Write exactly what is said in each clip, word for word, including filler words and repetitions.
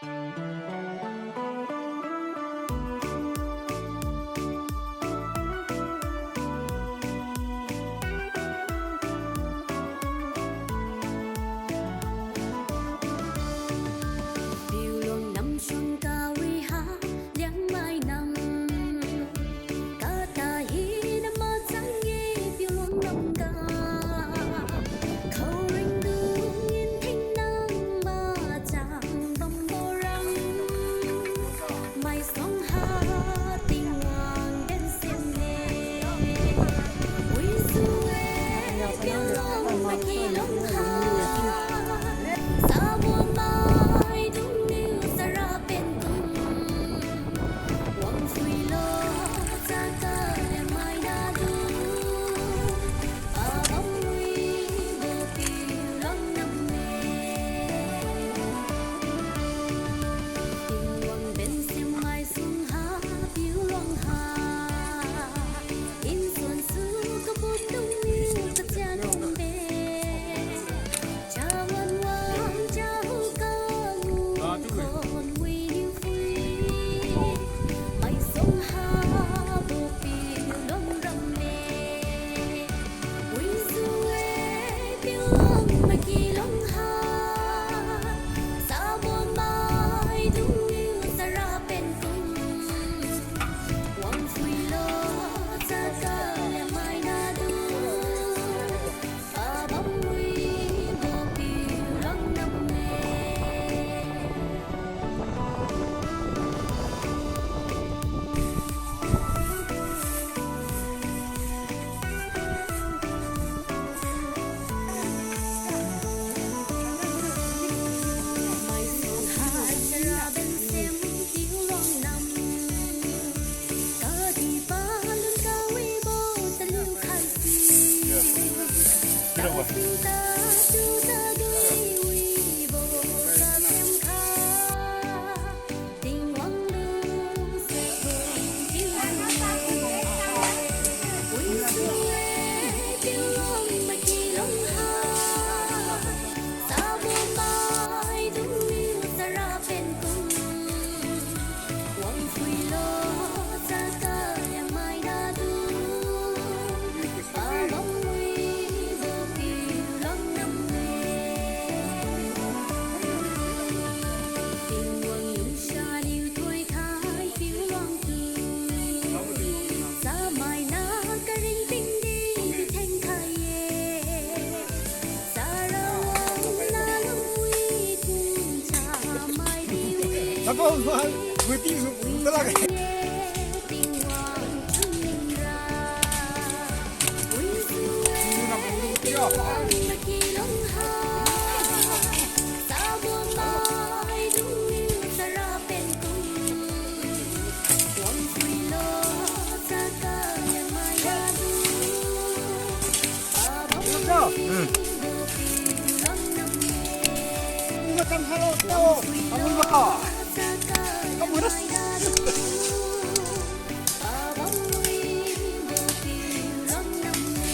Piulong nam sungka wiha Liangmai nam. Kata hina machang-e Piulong namga. Khaoring dung nginthing nam machang bambo ram. Maisuang ha Tingwang bensiam-e. Wisu-e Piulong maiki lungha. Sabon maidungniu charapen kum. Wangsuilo chakaliamai nadu. Abam wibo Piulong nam-e. Tingwang bensiam maisuang ha Piulong ha. Nsuan su kabutdungniu kachia-e. Chawan wang chahu kamu khon winiu phui. Maisuang habo Piulong ram-e. Wisu-e Piulong maiki lungha. Sabon maidungniu charapen kum. Wangsuilo chakaliamai nadu. Abam wibo Piulong nam-e. Maisuang ha charaben sem Piulong nam. Kadihpalun kawibo taliu khaisi. Tasi tatu tadui wibo kasem kha. Tingwang lungse kung Piulong. Wisu-e Piulong maiki lungha. Sabon maidungniu charapen kum. Wangsuilo chakaliamai nadu. Abam wibo Piulong nam-e. Tingwang lungsa niu thoikhai Piulong tu. Chamaina karingting di thengkhai-e. Charawang na lungwi kum chamai di wi. Tingwang chunra. Wisu-e Piulong maiki lungha. Sabon maidungniu charapen kum. Wangsuilo chakaliamai nadu. Abam wibo Piulong nam-e. Wangsuilo chakaliamai nadu. Abam wibo Piulong nam-e.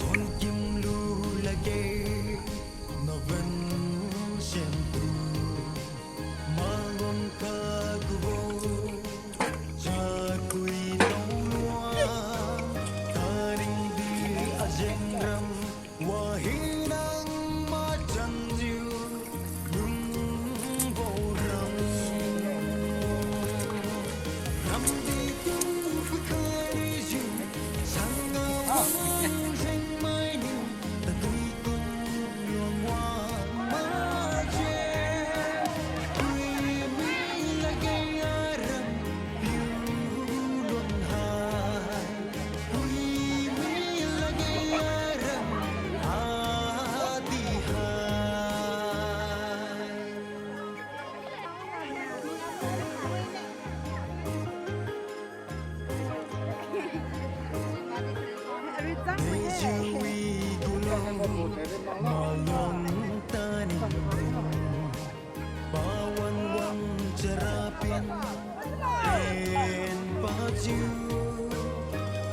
Tonkim lu lage, naven semtu, malon kakubo, chakui taoluang, taringdi ajengram, wahinang machanjiu, lungbo ram. Ramdi tu pakharijiu, sangga wang jengmainiu, tadui kum luang wang maje. Ui mi lage aram, piu luang hai. Ui mi lage aram, adi hai. Dejiwi gulong, malong tani. Pawan wang cherapin, en pajiu.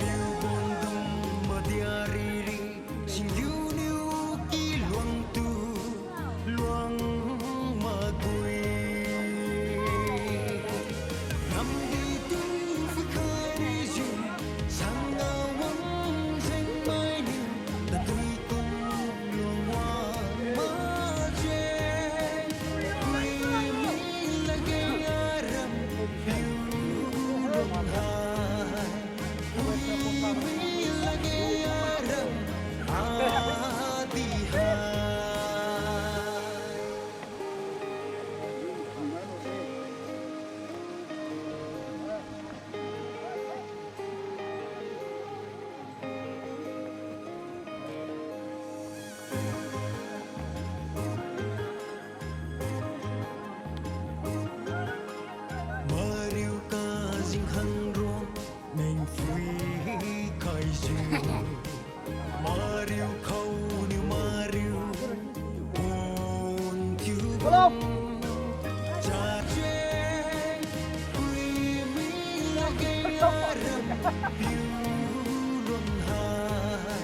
Piu bondung madiariri, singgiu niu ki luang tu. Luang magui. Namdi tu pakharijiu, sangga wang jengmainiu, tadui kum luang wang maje. Ui mi lage aram, piu luang hai. Ui mi lage aram, adi hai. Mariu kajing hangrong, mengphui khaijiu. Mariu khaoniu mariu, pon thiu bam. Chaje, ui mi lage aram, piu luang hai.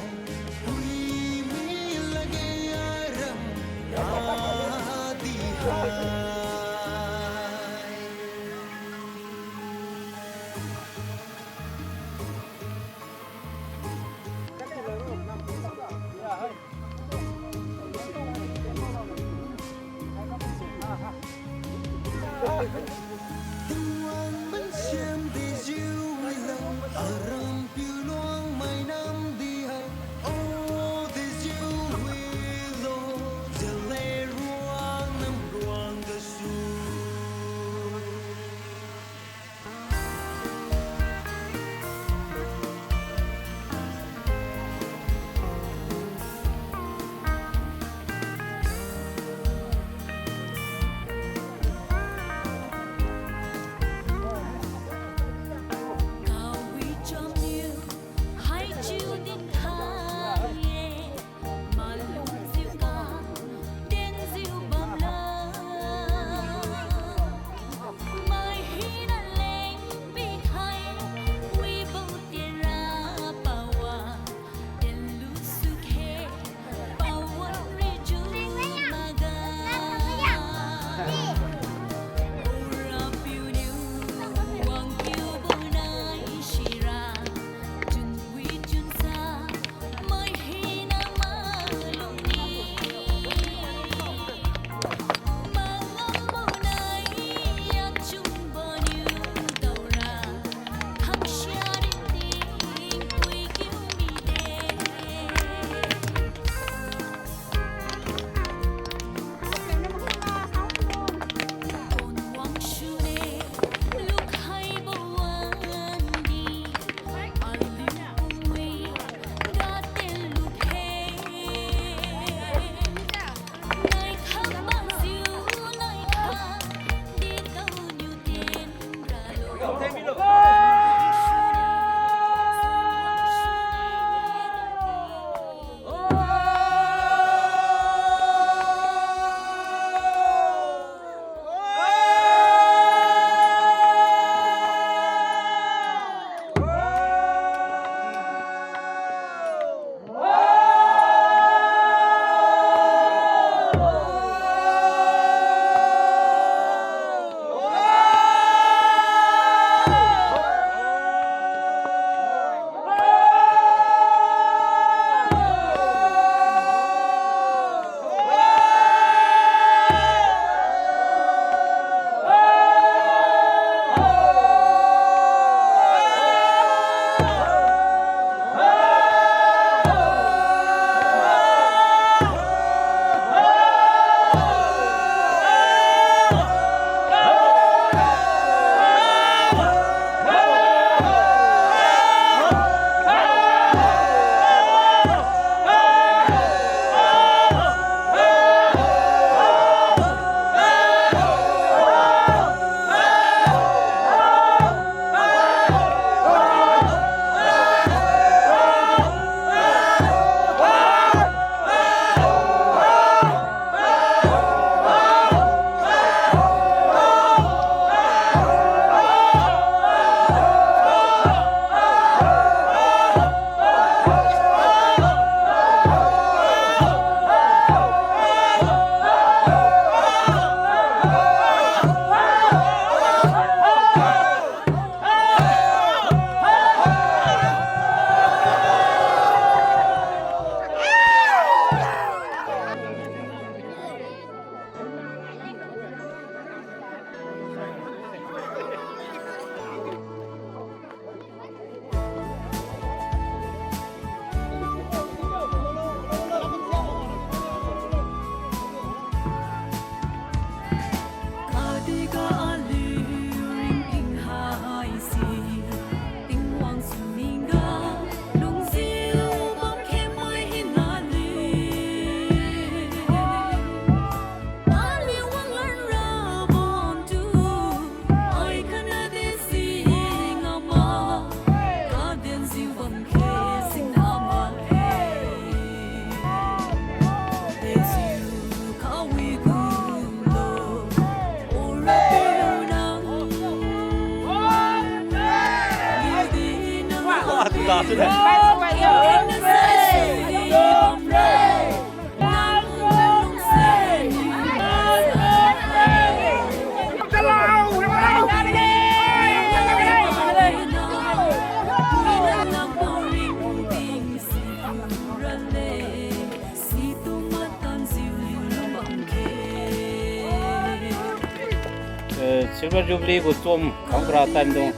Eh, Silver Jubilee gu chom khang kara tan dung.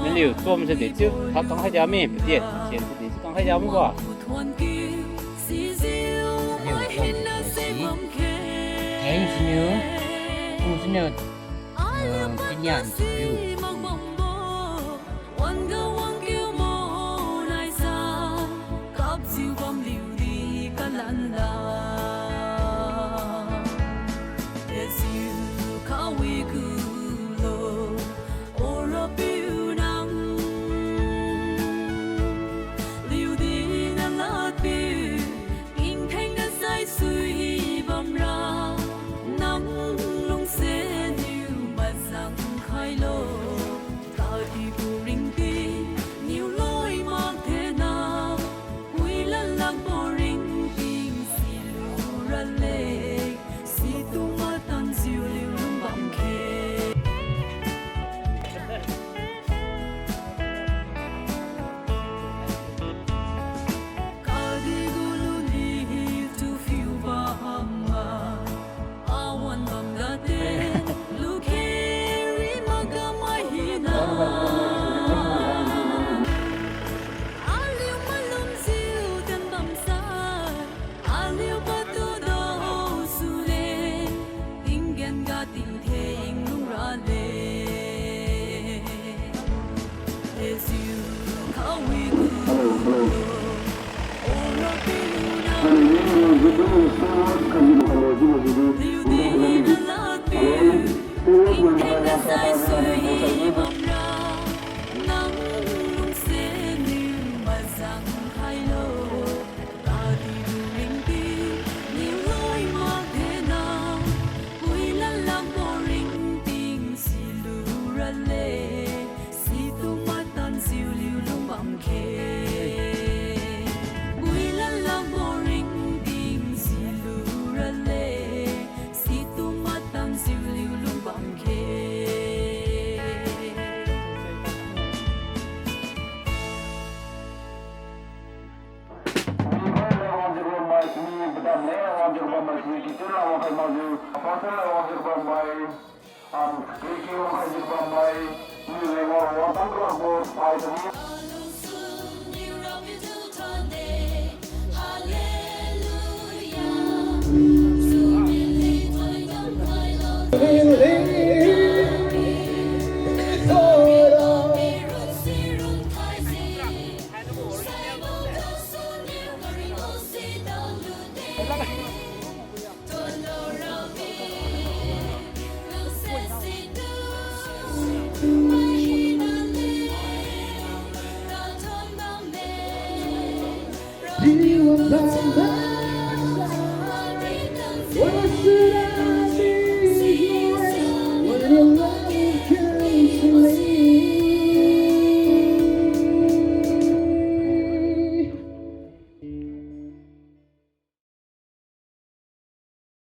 Naliu chom se di chiu, tha kang hai jami, piti, chen se di chiu kang hai jami ba. Thanks you. Thanks you. Uh, Kenyan. Wan ga wang kiu mo naisa, kapjiu bamliu di kalanla. Dejiu kawi kulo, ora piu nang. Liu di na lad piu, ingtheng ga sai sui bamra, nang lungse niu mazang khailo. Kadi gu ringting niu loi mak thena, wi lalakbo ringting silu rale, situ matan jiu liu lung bam khe. Kadi gu luni tu phiu ba hama, awan bam gade, lukheri maga mai hina. Aliu malum jiu dan bamsa, aliu patu do sule, tinggen ga tingtheng lung rale. Dejiu kawi kulo, ora piu nang. Situ matan jiu liu lung bam khe. Wi lalakbo ringting silu rale, situ matan jiu liu lung bam khe.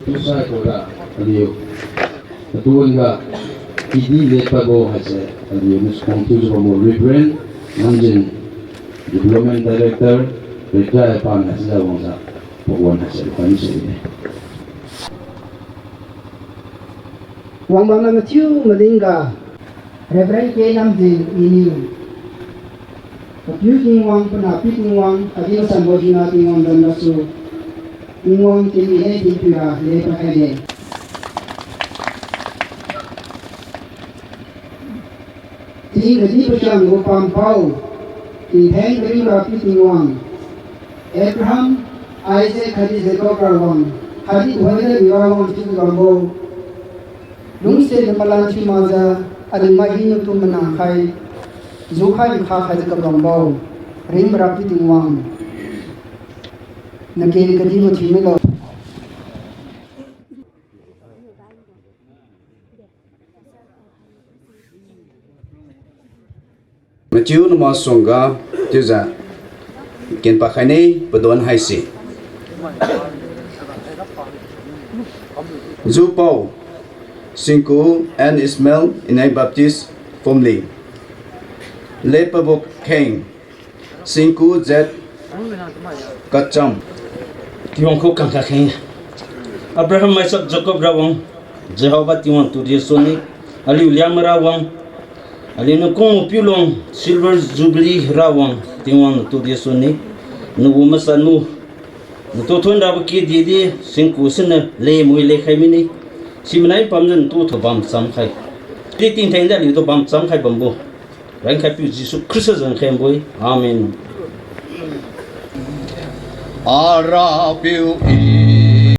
Tusa kora aliu. Atuan ga kidi lepadbo haise aliu niu sukong thiujiu bambo Reverend Namjin, Development Director, Retire pan haise ja wangjiu, pawan haise kani se ne. Wangbam na mathiu maling ga, Reverend K Namjin iniu. Papiu Tingwang, panahpiu Tingwang, khatdi masanbo hina Tingwang dan gasu, Tingwang tingmi ne tingpiu ra le pakhaide. Ting khatdi pakhiangbo pampao, tingtheng karingbo Rapiu Tingwang, Abraham, Isaac khatdi Jacob Rawang, khatdi tuhoidadi Rawang chiujiu bambo. Lungsiat niu palan thiu makjiu, aliu mai hiniu tu manang khai, jukhai makha khaijiu kabambo, ringbo Rapiu Tingwang, naken kadibo thiu milo. Mai Chiu nama suangga chiujiu kenpad khaine padon haise. Jupao, Singku N Ismail, Inai Baptist Phumling. Lepabo kheng, Singku Z Kacham. Tingwang khu kangkha kheng. Abraham, Isaac, Jacob Rawang, Jehovah Tingwang tu diasuni, aliu Liangmai Rawang, aliuniu kungpiu luang Silver Jubilee Rawang, Tingwang natu diasuni, nagu masanmu, natu thuon rabo kidi di, singku siniu lemui lekhai mine, simanai pamjiu natu tu bamcham khai. Di tingtheng di aliutu bamcham khai bambo. Rankhaipiu Jesu Khrista zan khengbo-e. Amen. Arapiu I.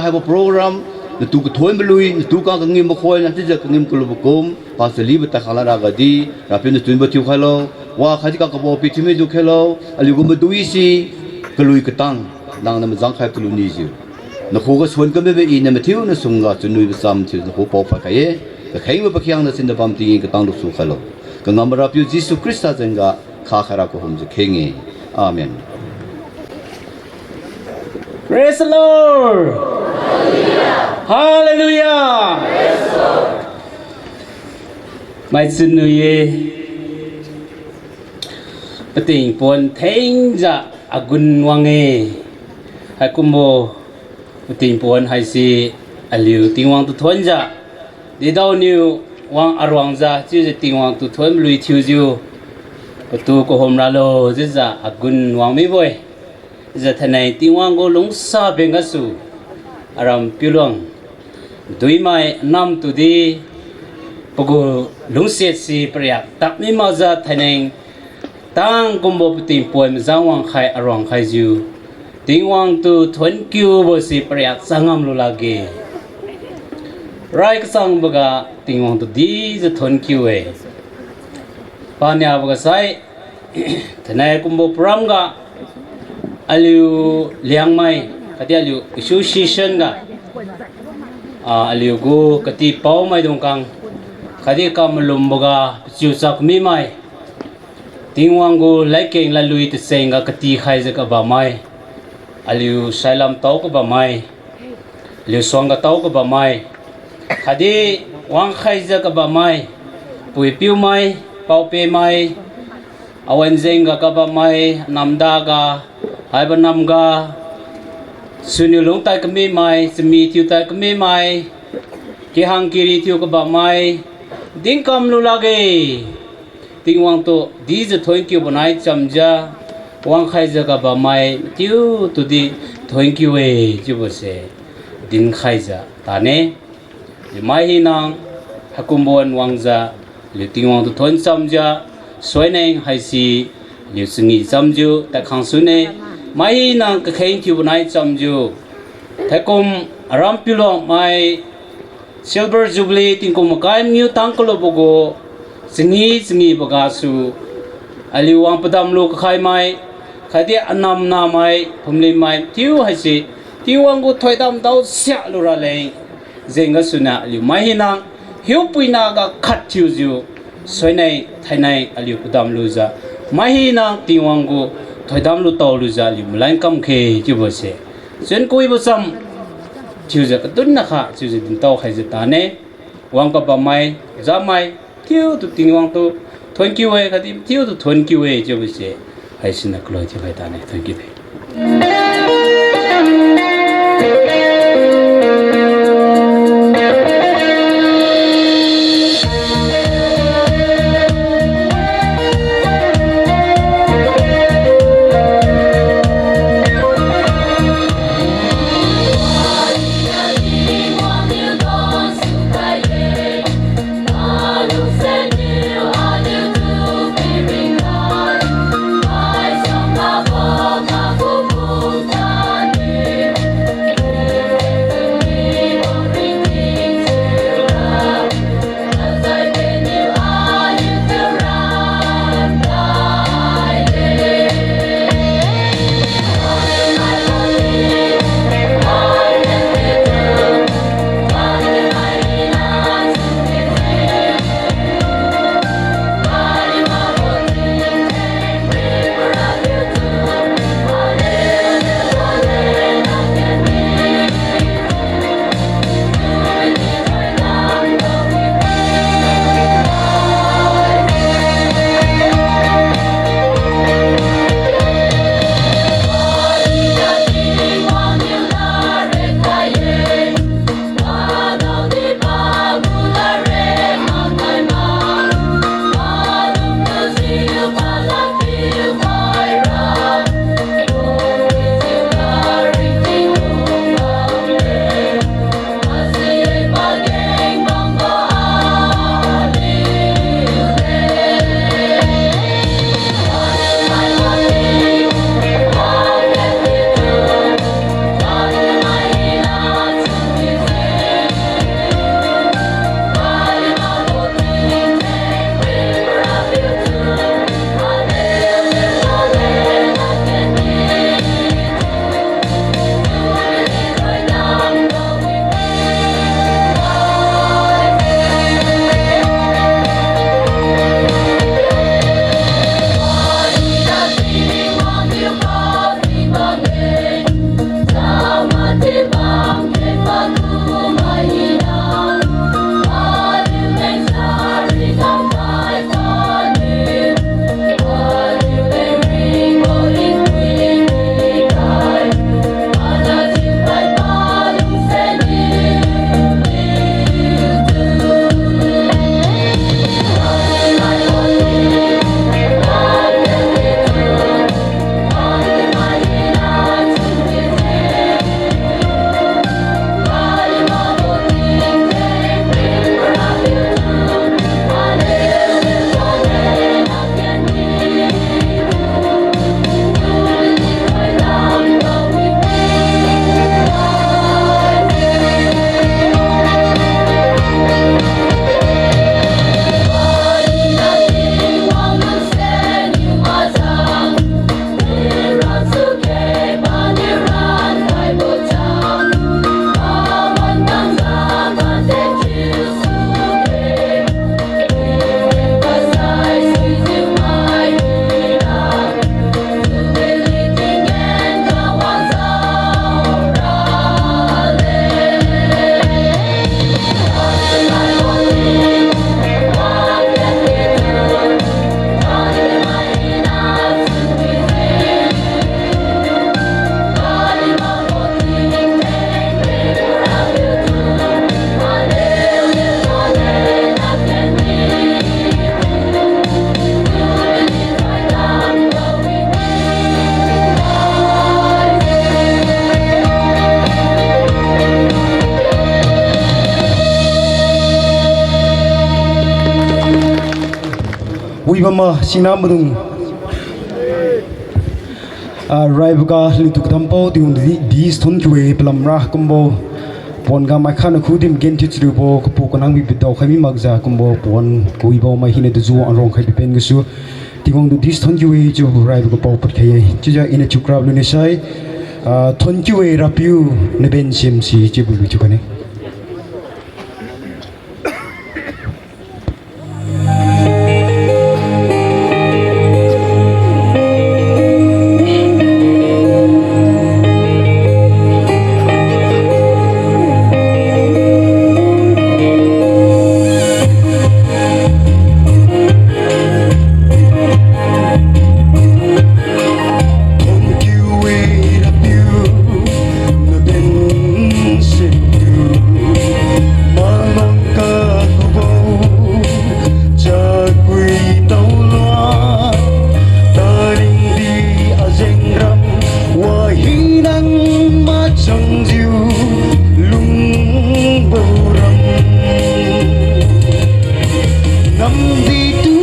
Haibo program, natu kathonbo lui, natu kang kangim makhoi, natu jiu kangim kalubo kum, pastor libo takhang ladra gadi, Rapiu natu nbo thiukhailo, wa khatdi kang kabo pithiumi jukhailo, aliugu madui si, kalui katang, nangniu majang khai kalu nijiu. Nakhuga suan kamibo Iniu mathiu nasungga chunwibo cham thiu nakhu paopad khai-e, kakhengbo pakhiangna siniu bam tingin katang lusu khailo. Kangam Rapiu Jesu Khrista jengga, kha khaira kahumjiu kheng-e. Amen. Praise the Lord. Hallelujah. Maichun nuiye. Pating pon thengjiu agun wang-e. Haikumbo pating pon haise aliu Tingwang tu thuonjiu, dedaoniu wang aruangjiu chiujiu Tingwang tu thuon lui thiujiu, Patu kahum ralo chiujiu agun wang mibo-e. Chiujiu thainai Tingwang gu lungsa beng gasu aram piuluang duimai nam tudi pagu lungsiat si pariak tak mi makjiu thainai tang kumbo pating poi mazang wangkhai aruang khaijiu Tingwang tu thuonkiubo si pariak changam lu lakge. Rai kachangboga Tingwang tu dijiu thuonkiu-e. Paniabo ga sai, thainai kumbo program ga, aliu Liangmai, khatdi aliu association ga, ah, aliu gu kati paomaidung khang, khatdi kamalumboga pachiu chak mimai, Tingwang gu ladkeng ladlui tacheng ga katikhaijiu kabammai, aliu sailam tao kabammai, aliu suang ga tao kabammai, khatdi wangkhaijiu kabammai, puipiumai, paopemai, awan jeng ga kabammai, namda ga, haibo namga, suniu lungtai kamimai, chami thiutai kamimai, kihang kiri thiu kabammai, dinkam lu lakge. Tingwang tu dijiu thuonkiubo nai chamjiu, wangkhaijiu kabammai thiu tudi thuonkiu-e chiubo se dinkhaijiu tane. Aliu mai hina haikumbo wangjiu, aliu Tingwang tu thuon chamjiu, soineng haise, aliu changi chamjiu tadkhang sune, mai hina kakheng thiubo nai chamjiu, thaikum aram piuluang mai Silver Jubilee tingkum makai mangiu tang kalubo gu, changi changibo gasu, aliu wang padam lu kakhaimai, khatdi anam namai, phumlinmai thiu haise, Tingwang gu thoidam dao siak lu raleng, jeng gasuniu aliu mai hina, hiupuina ga khat thiujiu, soineng thaineng aliu padam lujiu, mai hina Tingwang gu thoidam lu tao lujiu aliu malan kam khe chiubo se, chun kawibo cham thiujiu kadun nakha chiujiu dintao khaijiu tane, wang kabammai, jamai, thiutu Tingwang tu thuonkiu-e, khatdi thiutu thuonkiu-e chiubo se, haisiniu kaloi thiukhai tane, thuonkiu-e. Bama sina maidung. Ah, raiboga liutu kadampao tingwang di, di thon kiu-e palamra kumbo. Pon ga mai kha nakhu dim gen thiu chariubo, kapu kanang bi bidao khai mi makjiu kumbo, pon kawibo mai hina tuju arong khai bipen gasu. Tingwang tu di thon kiu-e chiu raiboga pao pad khai-e. Chiujiu iniu chiu krab lu nisai. Ah, thon kiu-e Rapiu, naben semse chiubo lu chiu kane. Thon kiu-e Rapiu, naben semtu, malang kakubo, chakui taolua, taringdi ajengram, wahinang machangjiu, lungbo ram. Namdi tu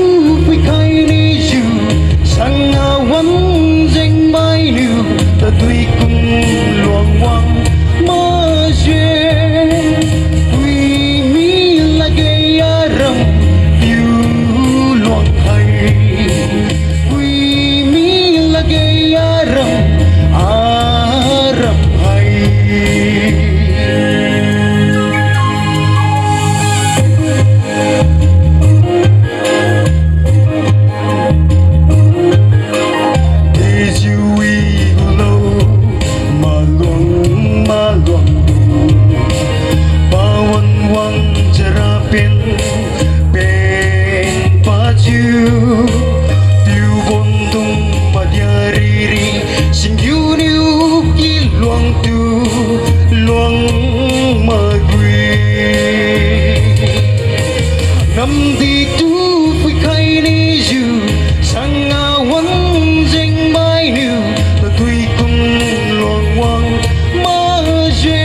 phuikhai nijiu, sanga wan jengmainiu, tadui kum luang wang maje. Pui mi lakge aram, piu luang hai. Pui mi lakge aram, aram hai. Dejiu wigulo, maluang maluang, pawan wang jara pen, pen pajiu, tiubon dung madia riri, singgiu niu ki luang tu, luang magui. Namdi tu phuikhai nijiu, sanga wan jengmainiu, tadui kum luang wang maje.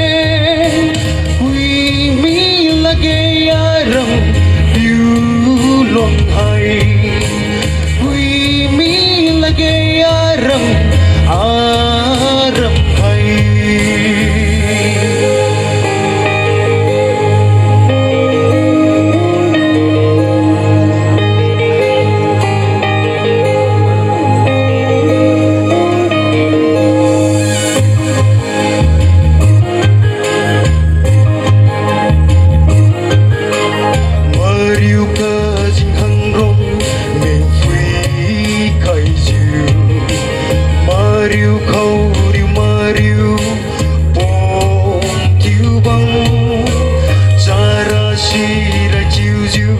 Pui mi lakge aram, piu luang hai. Pui mi lakge aram, aram hai. Mariu kajing hangrong mengphui khaijiu, mariu khaoriu mariu pom thiubang, chara sira chiujiu,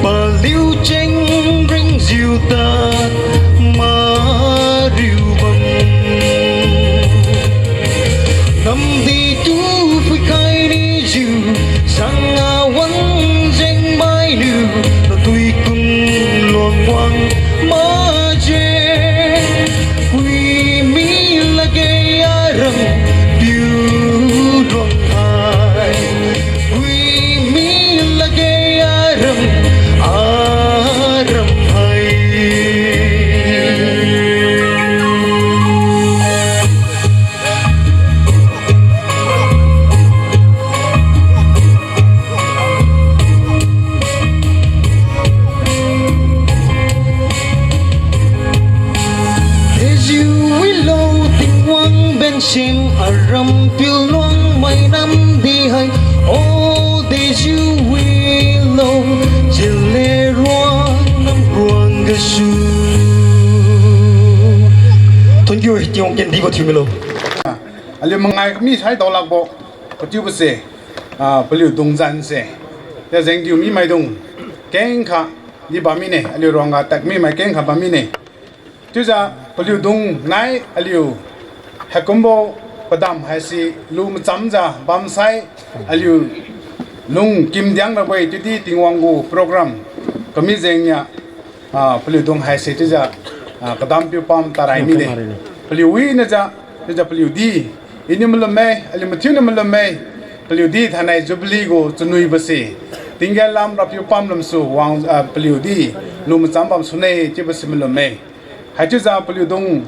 paliu cheng ringjiu tad mariu bam. Namdi tu phuikhai nijiu, sanga wan jengmainiu, tadui kum luang wang maje. Pui mi lakge aram, piu luang hai. Pui mi lakge aram, aram hai. Dejiu wilo Tingwang bensin aram piu luang mai namdi hai. O dejiu wilo, jile ruang nam ruang gasu. Thon kiu-e, Tingwang kendibo thiumilo. Aliu mangai kami sai daolakbo, pachiubose, ah, paliu dungzanse. Jajengdiu mi maidung kengkha di bam mine, aliu ruangga tadmi mai kengkha bam mine. Chiujiu paliu dung nai aliu haikumbo padam haise lu machamjiu bamsai aliu lung kimdiang rabo-e chiudi Tingwang gu program kami jengniu, ah, paliu dung haise chiujiu, ah, kadam piu pam tarai mide. Paliu winajiu, chiujiu paliu di, iniu malumme, aliu mathiuniu malumme, paliu di thainai Jubilee gu chunwibo se. Tinggen lam Rapiu pam lamsu wang, ah, paliu di lu macham bam sune chiubo si malumme. Haichiujiu paliudung,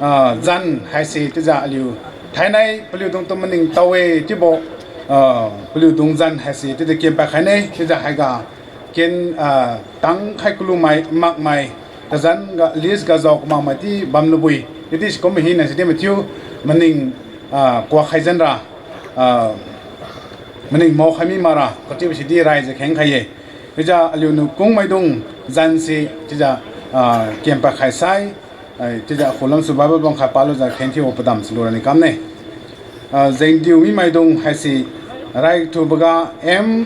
ah, zan haise chiujiu aliu thainai paliudungtu maningtao-e chiubo, ah, paliudung zan haise chiujiu ken pad khaine chiujiu haiga ken, ah, tangkhai kalumai makmai, kazan ga list ga zao kamakmai di bamlubui. Chiudi sikum hina sidi mathiu maning, ah, kuak khai zan ra, ah, maning mao khai mi makra kachiubo sidi raijiu kheng khai-e. Chiujiu aliuniu kungmaidung zan si chiujiu, ah, ken pad khai sai, ah, chiujiu akhulam su Bible bang khai palujiu kheng thiubo padam si lura ni kamne. Ah, jengdiu mimaidung haise raithuboga M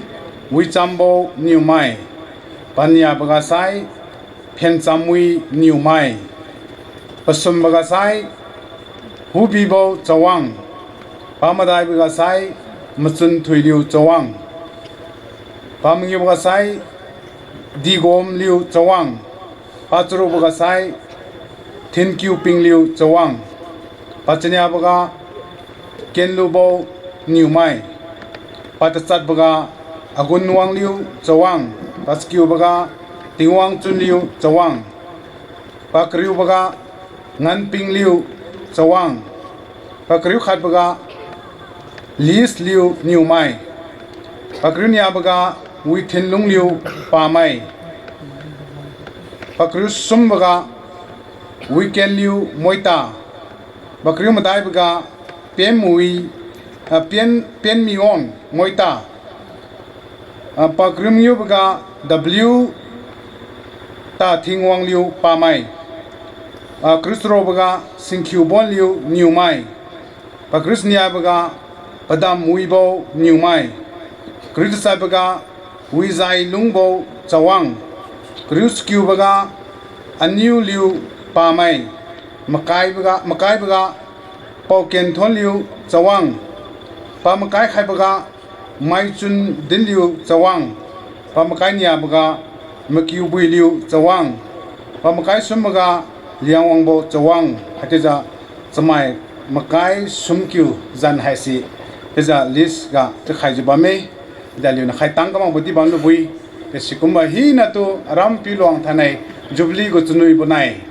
Wichambo Niumai, paniaboga sai Phenchamwi Niumai, pasumboga sai Hubibo Chawang, pamadaiboga sai Machunthuiliu Chawang, pamangiuboga sai Digomliu Chawang, pacharuboga sai Thinkiupingliu Chawang, pachaniaboga Kenlubo Niumai, patachatboga Agunwangliu Chawang, pachakiuboga Tingwangchunliu Chawang, pakariuboga Nganpingliu Chawang, pakariu khatboga Listliu Niumai, pakariu niaboga Withinlungliu Pamai, pakariu sumboga Wikenliu Moita, pakariu madaiboga Penmui, ah, Pen, Penmiwon Moita, ah, pakariu mangiuboga W Tathingwangliu Pamai, ah, kariu charoboga Singkhiubonliu Niumai, pakariu chaniaboga Padamwibo Niumai, kariu tachatboga Wizailungbo Chawang, kariu chakiuboga Aniuliu Pamai, makaiboga, makaiboga Paokenthonliu Chawang, pamakai khaiboga Maichundinliu Chawang, pamakai niaboga Makiubuiliu Chawang, pamakai sumboga Liangwangbo Chawang, haichiujiu chamai makai sumkiu zan haise chiujiu list ga chakhaijiu bamme. Chiujiu aliuniu khaitang kamakbo di bamlubui. Sikumbo hinatu arampiu luang thainai Jubilee gu chunwibo nai,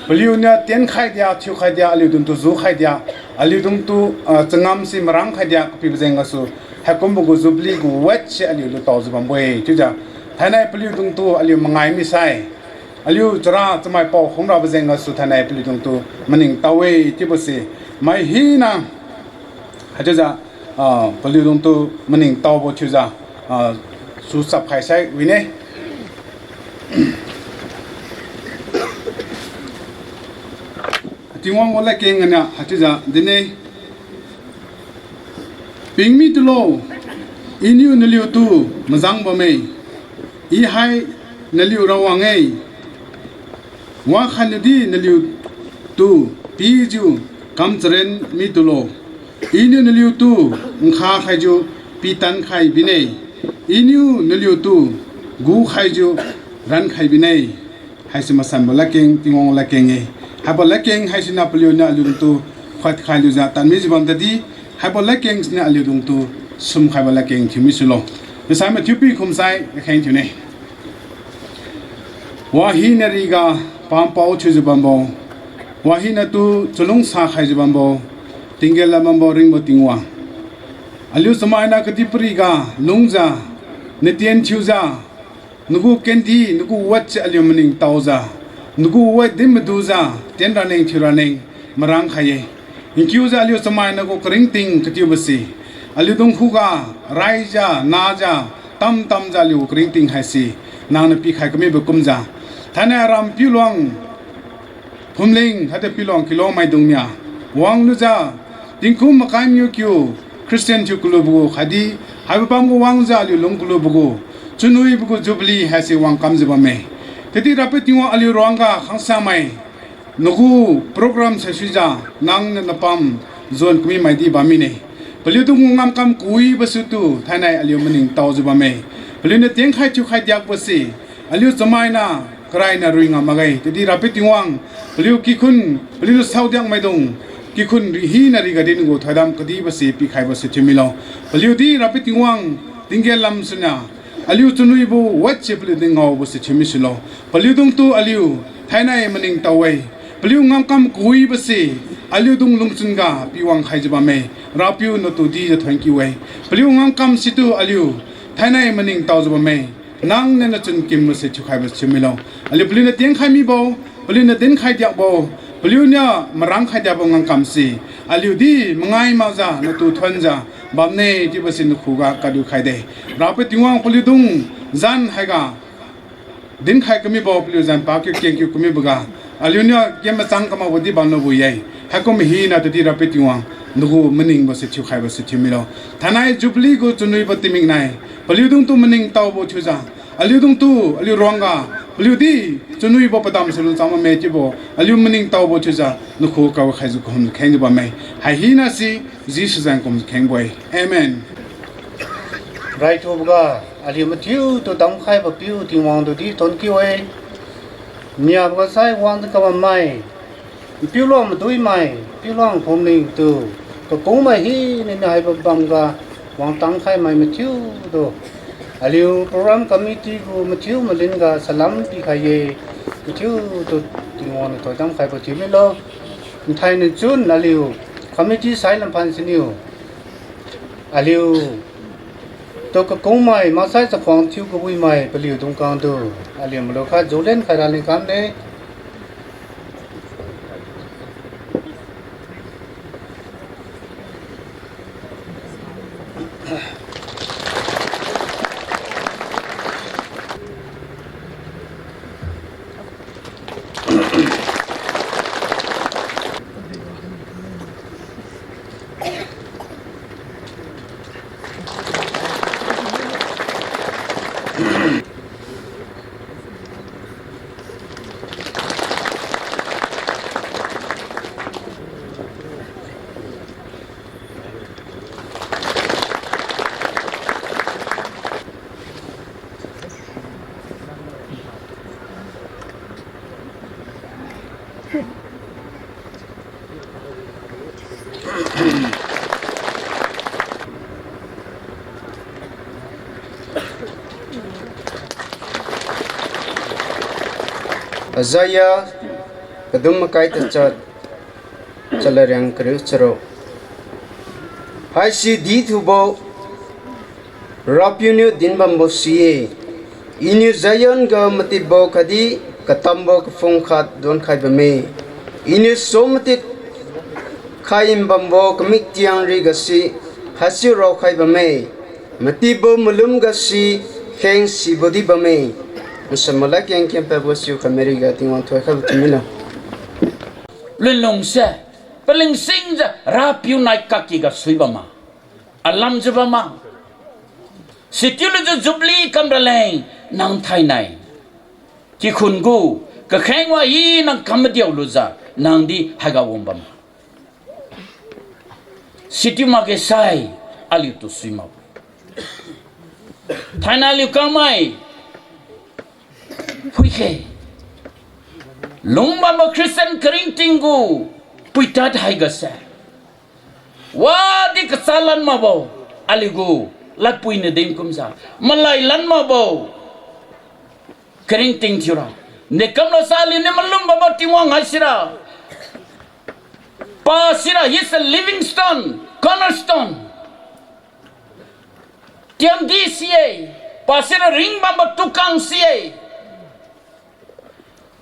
paliuniu tienkhai dia, thiukhai dia, aliudungtu jukhai dia, aliudungtu, ah, changam si marangkhai dia kapibo jeng gasu, haikumbo gu Jubilee gu wet se aliu lutaojiu bambo-e chiujiu, thainai paliudungtu aliu mangai misai, aliu chara chamai pao khum rabo jeng gasu thainai paliudungtu maningtao-e chiubo se, mai hina haichiujiu, ah, paliudungtu maningtaobo thiujiu, ah, suchap khaisai wine. Tingwang gu ladkeng ganiu haichiujiu dinne. Pingmi tulo, Iniu naliutu majang bamme, I hai naliu Rawang-e. Wakhatniudi naliutu pijiu kamcharen mi tulo, Iniu naliutu nkha khaijiu pitan khai bine, Iniu naliutu gu khaijiu ran khai bine. Haise masanbo ladkeng, Tingwang ladkeng-e. Haibo ladkeng haisiniu paliuniu aliudungtu khuat khailujiu tadmijiu bam tadi, haibo ladkeng siniu aliudungtu sumkhaibo ladkeng thiumi sulo. Masai mathiu pi khumsai kakheng thiune. Wahina riga pampao thiujiu bambo, wahinatu chalungsa khaijiu bambo, tinggen lam bambo ringbo Tingwang, aliu chamaina kadihpiriga lungjiu, natien thiujiu, nagu kendi, nagu wet se aliu maningtaojiu, nagu wet din madujiu, tien raneng thiu raneng marang khai-e. Nkiujiu aliu chamaina gu karingting katiubose, aliudung khuga raijiu, najiu, tamtamjiu aliu karingting haise nangniu pikhai kamibo kumjiu, thainai aram piuluang phumling khatdi piuluang kilong maidungniu wanglujiu, tingkum makai miu kiu Christian thiu kalubo gu khatdi haibo bam gu wangjiu aliu lung kalubo gu chunwibo gu Jubilee haise wang kamjiu bamme. Chiudi Rapiu Tingwang, aliu ruangga khangsamai nagu program saisuijiu nangniu napam juan kami maidi bam mine. Paliudung gu ngamkam kawibo sutu thainai aliu maningtaojiu bamme. Paliuniu tienkhai thiukhai diakbose aliu chamaina karaina rui ngam makge. Chiudi Rapiu Tingwang, paliu kikhun, paliuniu saodiak maidung kikhun ri hina riga dingu thoidam kadibose pikhaibo se thiumilo. Paliudi Rapiu Tingwang, tinggen lam suniu Aliu chunwibo wetse paliu di ngaobo se thiumi sulo. Paliudungtu aliu thainai maningtao-e. Paliu ngamkam kawibo se aliudung lungchun ga piwang khaijiu bamme. Rapiu natu dijiu thonkiu-e. Paliu ngamkam situ aliu thainai maningtaojiu bamme. Nangniu nachun kimbo se thiukhaibo thiumilo. Aliu paliuniu tienkhai mibo, paliuniu dinkhai diakbo, paliuniu marangkhai diakbo ngamkam se aliu di mangai makjiu natu thonjiu bamne chiubo se nakhuga kadu khaide. Rapiu Tingwang paliudung zan haiga dinkhai kamibo paliu zan pakiu kengkiu kamiboga aliuniu ken machang kamakbo di bamlubo ye. Haikum hina tudi Rapiu Tingwang nagu maningbo se thiukhaibo se thiumilo. Thainai Jubilee gu chunwibo tingmik nai paliudungtu maningtaobo thiujiu, aliudungtu aliu ruangga paliudi chunwibo padam se lungchang bamme chiubo aliu maningtaobo thiujiu nakhu kakhaijiu kahumjiu khengjiu bamme. Hai hina si Jesu zan kumjiu khengbo-e. Amen. Raithuboga aliu mathiutu damkhaibo piu Tingwang tudi thonkiu-e. Niaboga sai wangjiu kabammai, npiuluang maduimai, npiuluang phumlingtu, kakungmai hina niu haibo bamga wangtang khaimai mathiutu, aliu program committee gu mathiu malin ga salam pikhai-e. Mathiutu Tingwang niu thoidam khaibo thiumilo. Nthai nunchun aliu committee sai lamphan siniu aliutu kakungmai maksai chakhuang thiu kabuimai paliu dungkangtu aliu malukha julen khaira lingkamne. Isaiah kadum makai tachat, chalariang kariu charuk. Haisi dithubo, Rapiu niu dinbambo si-e. Iniu Zion ga matipbo khatdi katambo kaphung khat donkhai bamme. Iniu so matit khai bambo kamiktiang rigasi haichiu raokhai bamme. Matipbo malum gasi kheng sibo di bamme. Masan malai keng kempadbo siu khamai riga Tingwang thoikhaibo thiumilo. Lunlungse, palingsingjiu Rapiu nai kakky ga sui bamma, alamjiu bamma. Sichiulujiu Jubilee kam raleng nang thainai kikhun gu kakheng wa hina kam madiu lujiu nangdi haiga wang bamma. Sichiu makge sai aliutu sui mak. Thainai aliu kangmai phuikhe, lungbambo Christian karingting gu puitad haigase, wadi kachalan makbo, aliu gu ladpui niu din kumjiu malai lan makbo karingting thiura, dekamlo sa aliuniu malum bambo Tingwang haisira, pa sira, he is a living stone, cornerstone. Tiamdi si-e, pa sira ringbambo tukang si-e.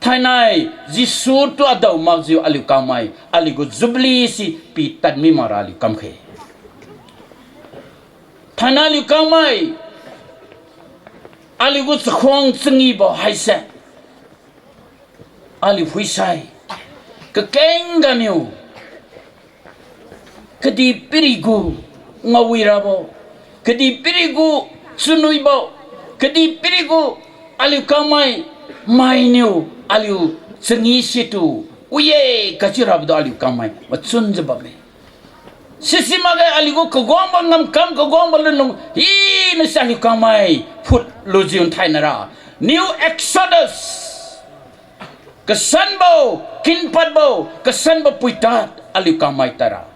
Thainai Jesu tu adao makjiu aliu kangmai aliu gu Jubilee si pitad mi makra aliu kamkhe. Thainai aliu kangmai aliu gu chakhuang changibo haise, aliu phuisai kakeng ganiu kadihpiri gu ngaowi rabo, kadihpiri gu chunwibo, kadihpiri gu aliu kangmai mainiu aliu changi situ wi-e kachiu rabadu aliu kangmai machunjiu bamme. Sisi makge aliu gu kaguangbo ngamkam, kaguangbo lunlung hinase aliu kangmai phut lujiu thainai ra new Exodus, kasanbo, kinpadbo, kasanbo puitad aliu kangmai tadra.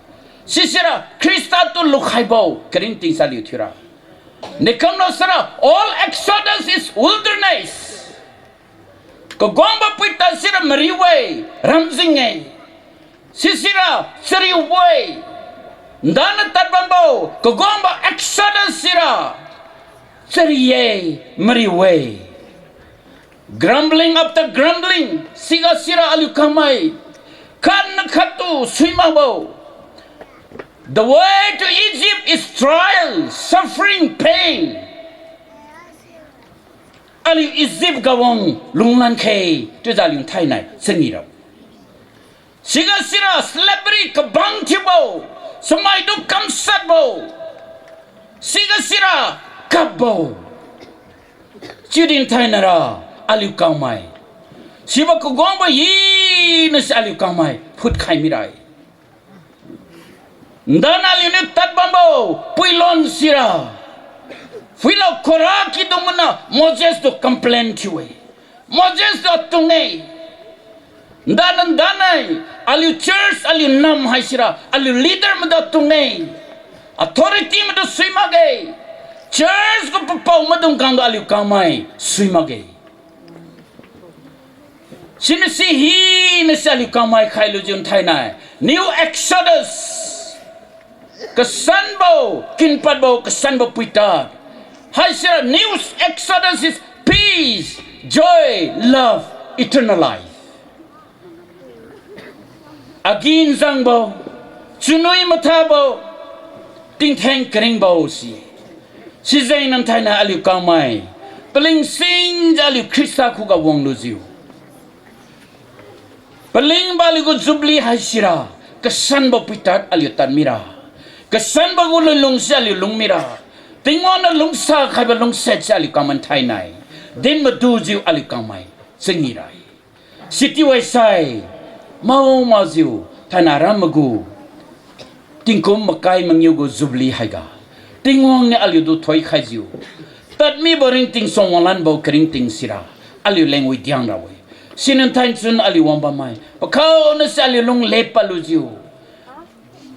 Sisira Khrista tu lukhaibo karingting sa aliu thiura, Nikamlo sira, all exodus is wilderness. Kaguangbo puitad sira mariu-e, ramjing-e. Sisira chariu-e. Ndana tadbambo kaguangbo exodus sira chari-e, mariu-e. Grumbling after grumbling, siga sira aliu kangmai khatna khattu suimakbo. The way to Egypt is trial, suffering, pain. Aliu Egypt ga wang lunglan khe, chiujiu aliu thainai changee rabo. Siga sira slavery kabang thiubo, chamaitu kamshatbo, siga sira kapbo. Chiudi thainai ra aliu kangmai, sibo kaguangbo hinase aliu kangmai phutkhai mira-e. Ndana aliuniu tadbambo puilon sira, phuilo Korah kidung mana Moses tu complain thiu-e. Moses tu atung-e. Ndana ndana aliu church, aliu nam haisira aliu leader maitu atung-e. Authority maitu sui makge. Church gu papao maidung khangtu aliu kangmai sui makge. Sinase hinase aliu kangmai khailujiu thainai new exodus, kasanbo, kinpadbo kasanbo puitad haisira new exodus is peace, joy, love, eternal life. Agi nzangbo, chunwi mathabo, tingtheng karingbo si. Sijeng nan thainai aliu kangmai paleng singjiu aliu Khrista khuga wanglujiu, palingbo aliu gu jubilee haisira kasanbo puitad aliu tad mira, kasanbo gu lunlung si aliu lung mira, Tingwang niu lungsa khaibo lungsiat si aliu kangmai thainai din madujiu aliu kangmai changee ra-e. Sichiu waisai mao makjiu thainai aram magu tingkum makai mangiu gu jubilee haiga Tingwang niu aliutu thoikhaijiu tadmibo ringting, suang wanglanbo karingting sira aliu leng widiang ra-e. Siniu thainai chun aliu wangbammai pakhaonase aliu lung lepadlujiu,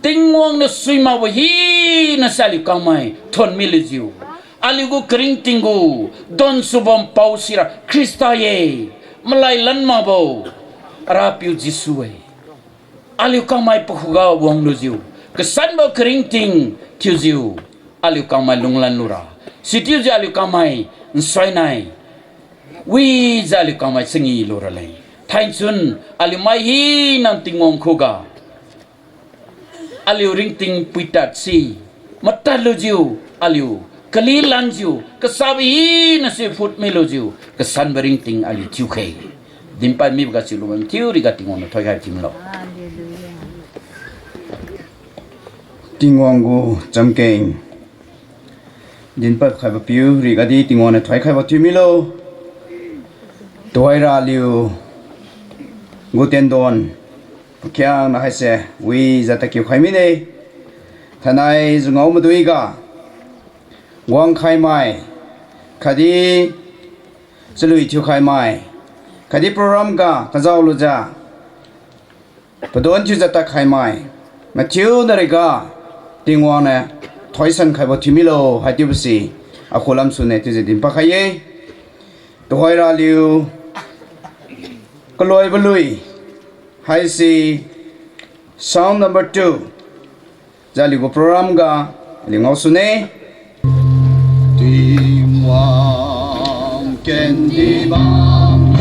Tingwang niu suimakbo hinase aliu kangmai thonmilujiu, aliu gu karingting gu donsu bampao sira Khrista ye, malai lan makbo Arapiu Jesu-e. Aliu kangmai pakhuga wanglujiu, kasanbo karingting thiujiu aliu kangmai lunglan lura, sichiujiu aliu kangmai nsuinai wijiu aliu kangmai changee lura leng, thainai chun aliu mai hina Tingwang khuga aliu ringting puitad si matadlujiu, aliu kalilanjiu kasabo hinase phutmilujiu kasanbo ringting aliu thiukhe. Dinpad mibo gasu lubam thiu riga Tingwang niu thoikhai thiumilo. Tingwang gu chamkeng dinpad khaibo piu rigadi Tingwang niu thoikhaibo thiumilo. Tuhoira aliu gu tendon pakhiangna haise wijiu tadkiu khai mine. Thainai jungao maduiga wangkhai mai, khatdi chalui thiukhai mai, khatdi program ga kazao lujiu padon thiujiu tadkhai mai mathiu nariga Tingwang niu thoisan khaibo thiumilo haichiubo si akhu lamsu ne chiujiu dinpad khai ye. Tuhoira aliu kaloibo lui haise sound number two jiu aliu gu program ga aliu ngaosu ne. Tingwang kendi bam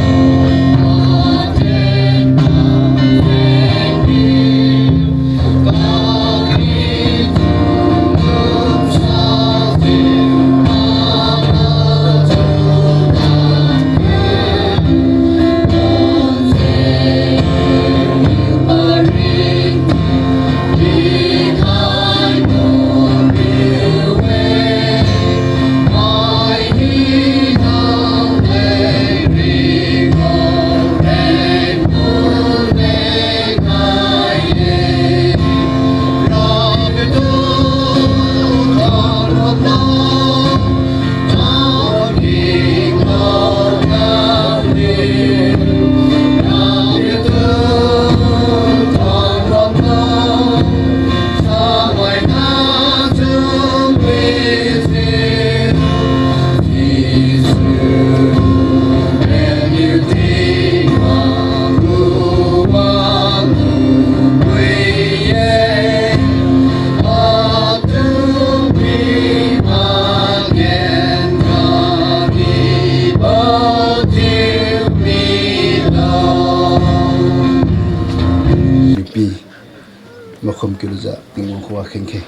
Makhum kiulujiu Tingwang khuga khengkhe.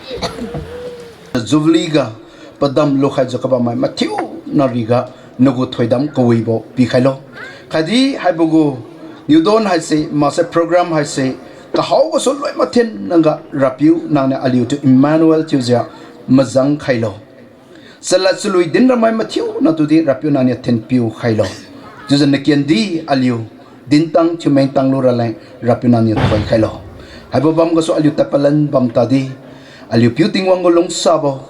Jubilee ga padam lukhaijiu kabammai mathiu nariga nagu thoidam kawibo pikhailo. Khatdi haibo gu niudon haise, maksai program haise, kahaobo su loi mathen nangga Rapiu nangniu aliutu Emmanuel thiujiu mazang khailo. Chalad chalui din ramai mathiu natudi Rapiu nangniu thenpiu khailo. Chiujiu nakendi aliu dintang thiumeng tanglu raleng Rapiu nangniu thoi khailo. Haibo bam gasu aliu tadpalan bam tadi, aliu Piu Tingwang gu lungsabo,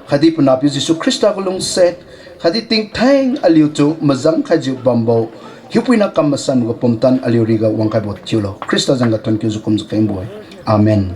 khatdi panahpiu Jesu Khrista gu lungsiat, khatdi tingtheng aliutu mazang khaijiu bambo, hiupuina kam masan gu pumtan aliu riga wangkhaibo thiulo. Khrista jangga thonkiujiu kumjiu khengbo-e. Amen.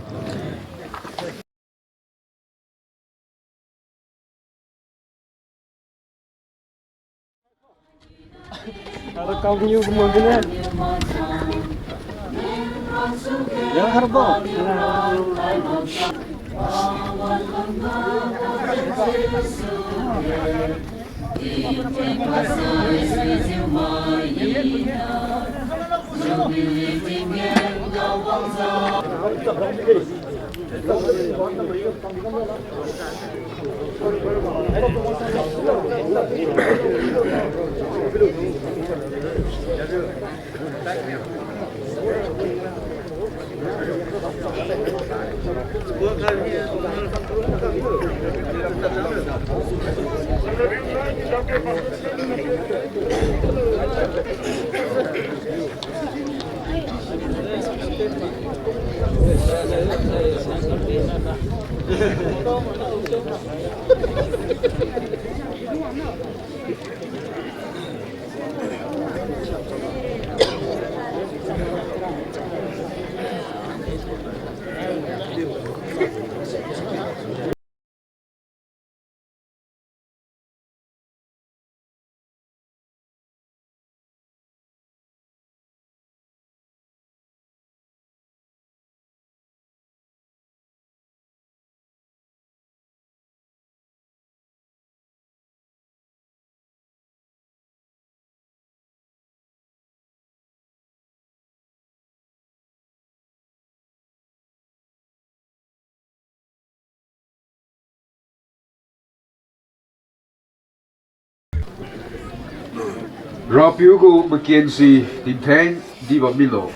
Rapiu gu makensi tingtheng dibam milo.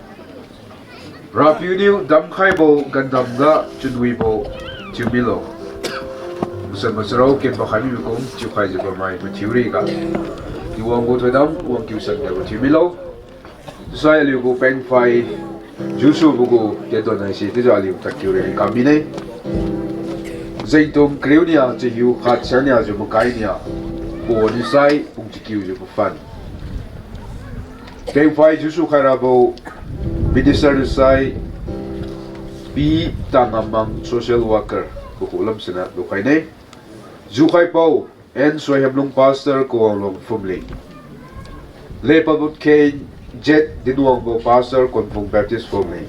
Rapiu niu damkhaibo gandamga chunwibo thiumilo. Masan macharao kenpakhai mibo kum chiukhaijiu bammai mathiu riga, Tingwang gu thoidam wangkiu sankhaibo thiumilo. Chiusai aliu gu Pengphai Joshua bo gu tendon haise chiujiu aliu tadkiu reni kam mine. Zengtung kariu nia, chahiu khat siang niajiu makai nia, pawan niu sai pung chakiujiu paphan. Pengphai Joshua khai rabo minister niu sai Pi Tangamang social worker pakhulam siniu lukhaine. Jukhaipao N Soihemlung pastor Kawanglong phumling. Lepadbo Kheng Z Dinwangbo pastor Konpung Baptist phumling.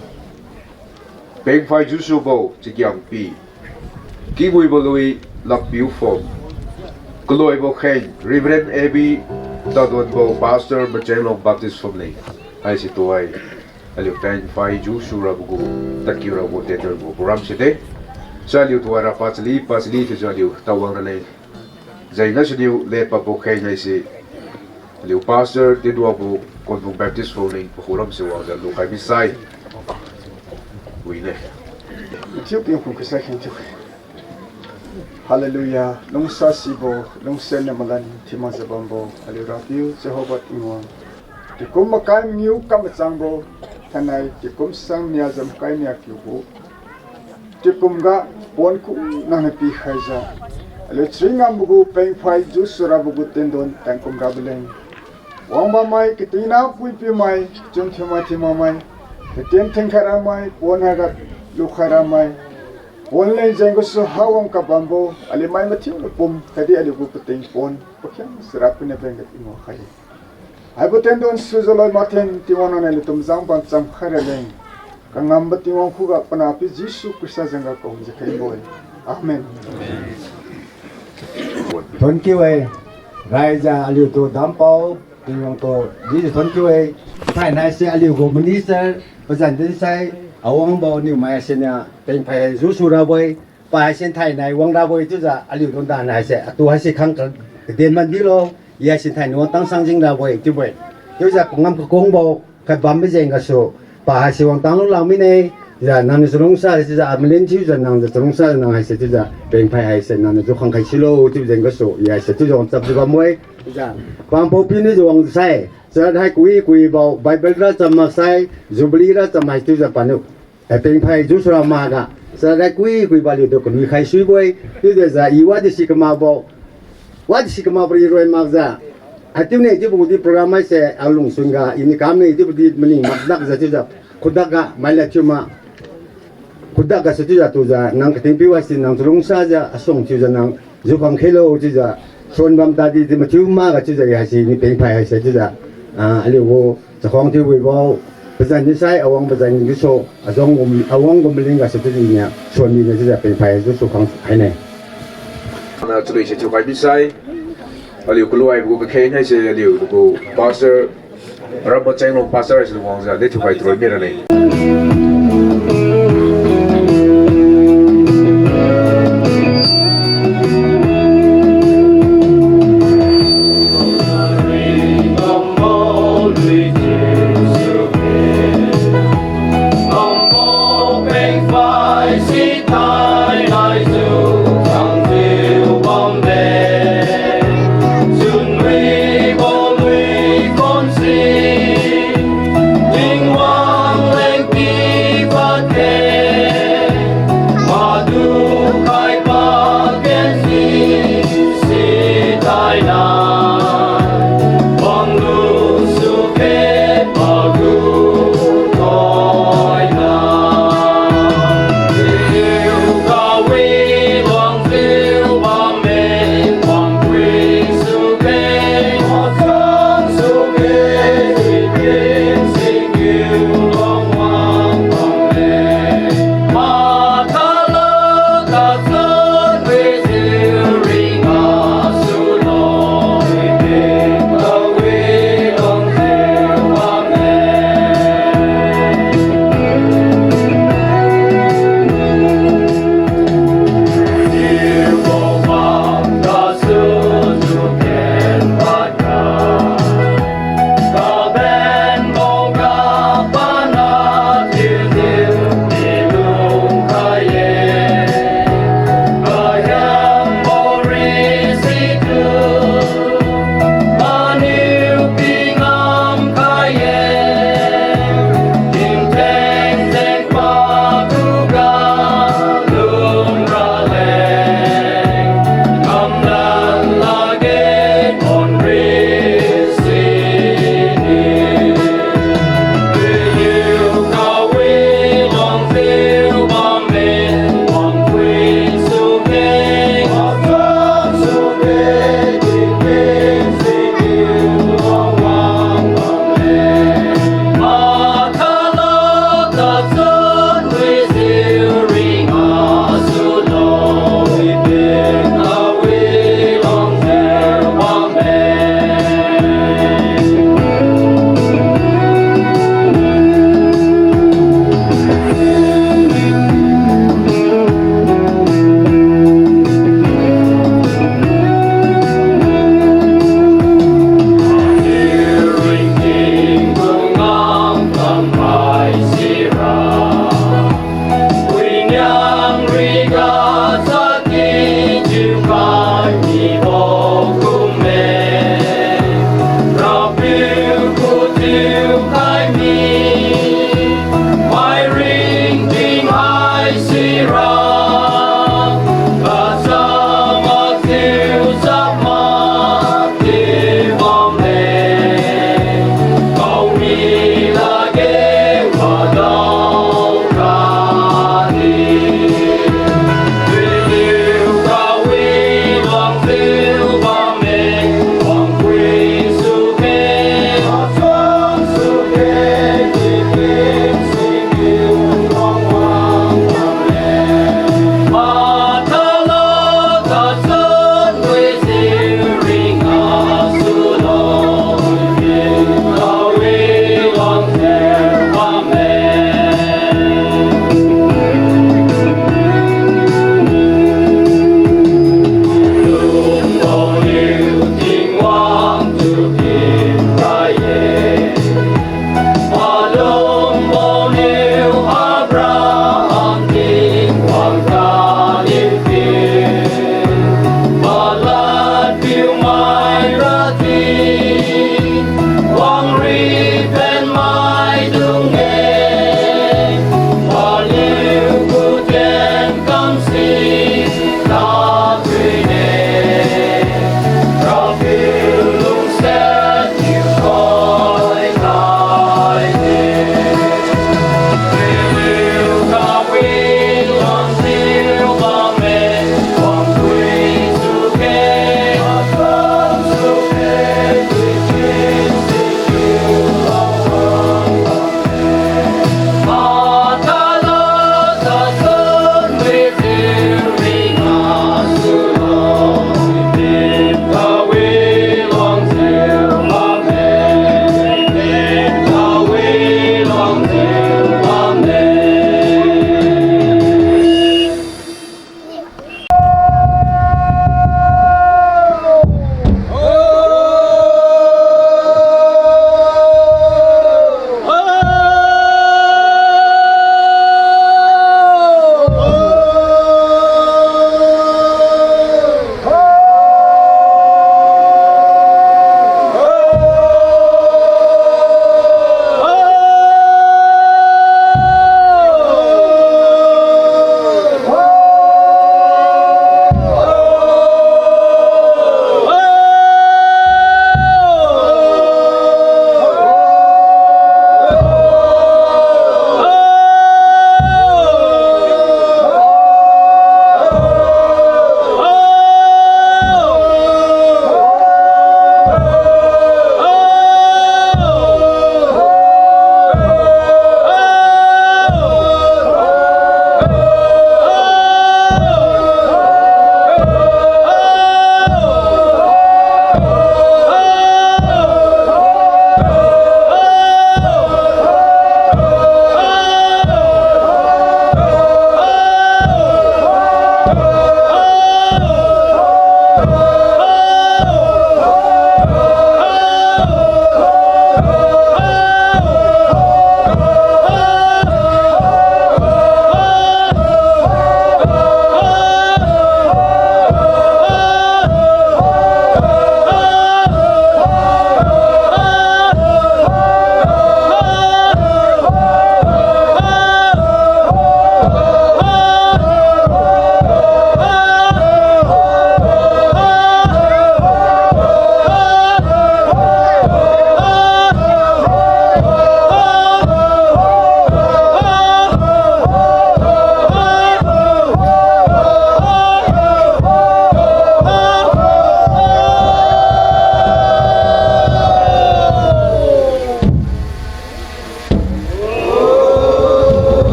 Pengphai Joshua bo Chagiangpi. Kingwibo lui Lakpiu phum. Kaloibo Kheng Reverend A B Tadonbo pastor Machenglong Baptist phumling. Haisi tuai aliu Pengphai Joshua rabo gu tadkiu rabo tender gu program side. Sa aliu tuai ra pachali pachali thiujiu aliu tawang raleng. Jengga siniu Lepadbo Kheng haise aliu pastor Dinwangbo Konpung Baptist phumling pakhulam si wangjiu lukhai misai wine. Chiu pingkhung kasai kheng chiu. Hallelujah. Lungsasibo, lungsiat niu malan thiumakjiu bambo aliu Rapiu Jehovah Tingwang, tingkum makai mangiu kam machangbo, thainai tingkum sang niajiu makai nia kiubo tingkum ga pon ku nangniu pikhaijiu, aliu chari ngambo gu Pengphai Joshua rabo gu tendon tangkum rabo leng, wangbammai, katingna pui piumai, chun thiumai thiumakmai, katien thenkhai ramai, pon haiga lukhai ramai, pon leng jeng gasu hawang kabambo aliu mai mathiu napum khatdi aliu gu pating pon pakhiang sara puniu bengga Tingwang khai-e. Haibo tendon sujiu loi mathen Tingwang nangniu aliutu mazang pamcham khai raleng, kangambo Tingwang khuga panahpiu Jesu Khrista jengga kawijiu khengbo-e. Amen. Thonkiu-e, raijiu aliutu dampao Tingwang tu Jesu thonkiu-e. Thainai se aliu gu minister pazan dinsai Awangbo niu mai haisiniu pengphai hai jusu rabo-e, pa haisi thainai wang rabo-e chiujiu aliu dungdan haise atu haise khang ka-, kaden man dilo, i haisi thainai wang tang sangjing rabo-e chiubo-e. Chiujiu kangam kakungbo khat bambo jeng gasu, pa haise wang tang lulak mine, jiu nangniu chalungsa chiujiu, a, malin thiujiu nangjiu chalungsa nang haise chiujiu, pengphai haise nangniu jukhang khai silo chiubo jeng gasu, i haise chiujiu wang chapjiu bambo-e, chiujiu, pangpao piuniu jiu wang sai, chara hai kui kuibo, Bible ra cham maksai, Jubilee ra cham hai chiujiu paniu, eh, pengphai jusura makga, chara hai kui kuibo aliutu kalui khai suibo-e, chiujiu i wadi si kamakbo, wadi si kamakbo ri roi makjiu, haichiune chiubo di program haise alungsunga ini kamne chiubo di maning maknakjiu chiujiu, khudakga mailad thiu ma, khudakga su chiujiu tujiu nang katingpiu haise nang chalungsajiu asung thiujiu nang jukhang khelo chiujiu, suan bam tadi di mathiu makga chiujiu haise ni pengphai haise chiujiu, ah, aliu gu chakhuang thiubo, pazan nisai awang pazan nisu, ajong gu, awang gu maling gasu chiujiu iniu suan mine chiujiu pengphai jusu khang haine. Na chalui se thiukhai bisai, aliu kaluibo gu kakheng haise aliu gu pastor, Rambo Chenglong pastor haise wangjiu de thiukhai turoi mirane.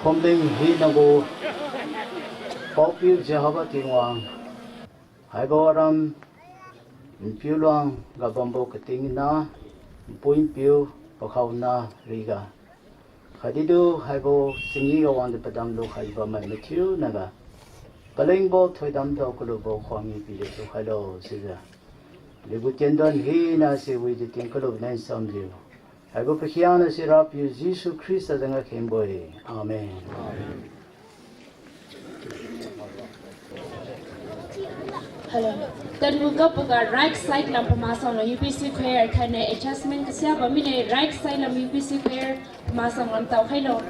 Phumling hinagu, Paopiu Jehovah Tingwang, haibo aram, npiu luang ga bambo kating na, npui npiu pakhao na riga, khatdi du haibo chingi ga wangjiu padam lukhai bammai mathiu naga, palingbo thoidam dao kalubo khwang-e pidi thiukhailo chiujiu, aliugu tiendon hina si wijiu tingkalu nai nsamjiu, haibo pakhiangna si Rapiu Jesu Khrista jengga khengbo-e. Amen. Hello. Tanmu kapboga right side lam pamasang lo U B C choir thainai adjustment kasia bam mine right side lam U B C choir pamasang lam tao khailo.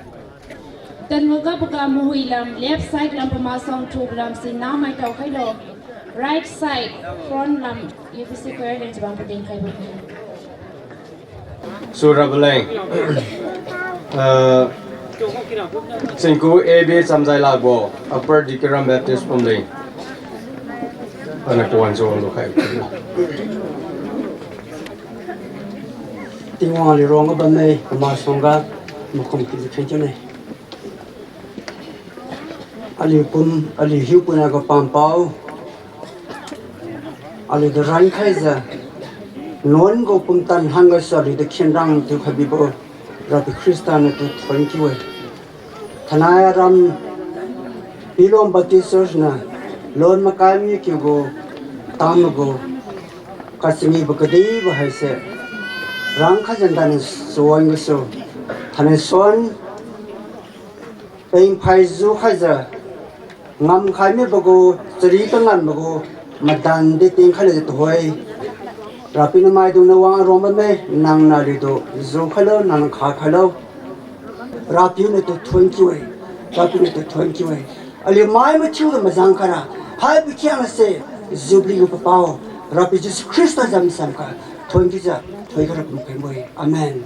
Tanmu kapboga mahui lam left side lam pamasang thubo lam si namai tao khailo. Right side front lam U B C choir len chabang padin khaibo. Surabaleng. Ah, Singku A B Chamjai Lakbo, Upper Dikiram Baptist Phumling. Ana kuan jo lukhai. Tingwang aliu ruangga bamme, pamasuangga makhum kijiu kheng thiune. Aliu pum, aliu hiupuina gu pampao, aliutu rankhaijiu, nuan gu pumtan hanggasu aliutu khenrang thiukhai bibo, Rapiu Khrista natu thuon kiu-e. Thainai aram Pilong Baptist Church niu lon makai mikiu gu, tamagu, kachingibo kadibo haise, rangkhaijiu dani suan gasu, thainai suan, pengphai jukhaijiu, ngamkhai mibo gu, chari kanganbo gu, madan di tingkhai lejiu tuhoi. Rapiu namaidung na wang rong bamme, nang naliutu jukhailo, nang kha khailo. Rapiu natu thuon kiu-e, Rapiu natu thuon kiu-e. Aliu mai mathiuga majang khaira, haibo khiangnase, Jubilee gu papao, Rapiu Jesu Khrista jam samkha, thuon kiujiu, thoi khaira kum khengbo-e. Amen.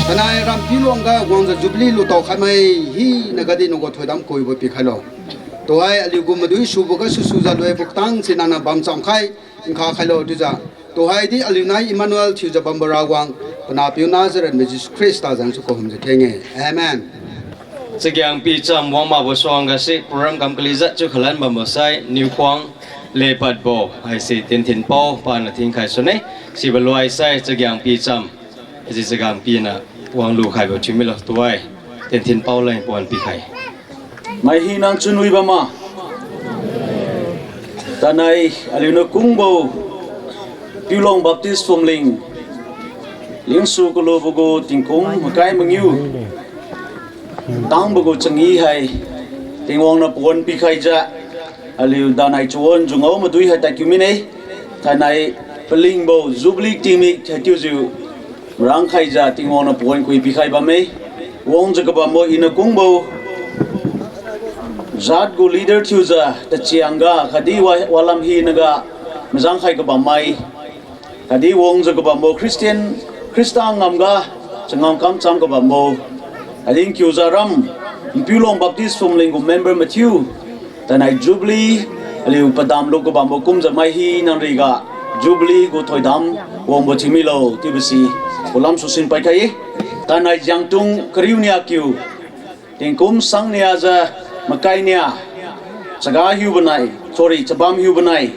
Tanai ram piluang ga wangjiu Jubilee lutao khaimai hina gadi nanggu thoidam kuibo pikhailo. Tuhai aliugu madui subo gasu sujiu luibo katang si nangniu bamcham khai, nkha khailo chiujiu. Tuhaidi aliu nai Emmanuel thiujiu bambo Rawang, panahpiu Nazareth mai Jesu Khrista zan su kahumjiu kheng-e. Amen. Chagiang picham wang makbo suangga si program kam kalijiu chiu khalan bambo sai Niukhuang Lepadbo haise tinthin pao paniu thinkhai sune. Sibo luai sai chagiang picham, haise chagiang piniu wanglu khaibo thiu milo tuai. Tinthin pao leng pawan pikhai. Mai hina chunwi bamma. Tanai aliuniu kungbo Piulong Baptist Phumling lingsu kalubo gu tingkum makai mangiu tangbo gu changi hai Tingwang niu pawan pikhaijiu aliu danai chawon jungao madui hai tadkiu mine. Thainai palingbo Jubilee tingmik haichiujiu marang khaijiu Tingwang niu pawan kui pikhai bamme. Wangjiu kabambo iniu kungbo jat gu leader thiujiu tachiangga khatdi wa, walam hinaga mazang khai kabammai khatdi wangjiu kabambo Christian, Khrista ngamga changam kamcham kabambo, khatdi nkiujiu ram Npiulong Baptist Phumling gu member mathiu, tanai Jubilee aliu padam lu kabambo kumjiu mai hina nangriga Jubilee gu thoidam wangbo thiu milo chiubo si kulam susin paikhai-e. Tanai jangtung kariu nia kiu, tingkum sang niajiu makai nia, chaga hiubo nai, sorry, chabam hiubo nai,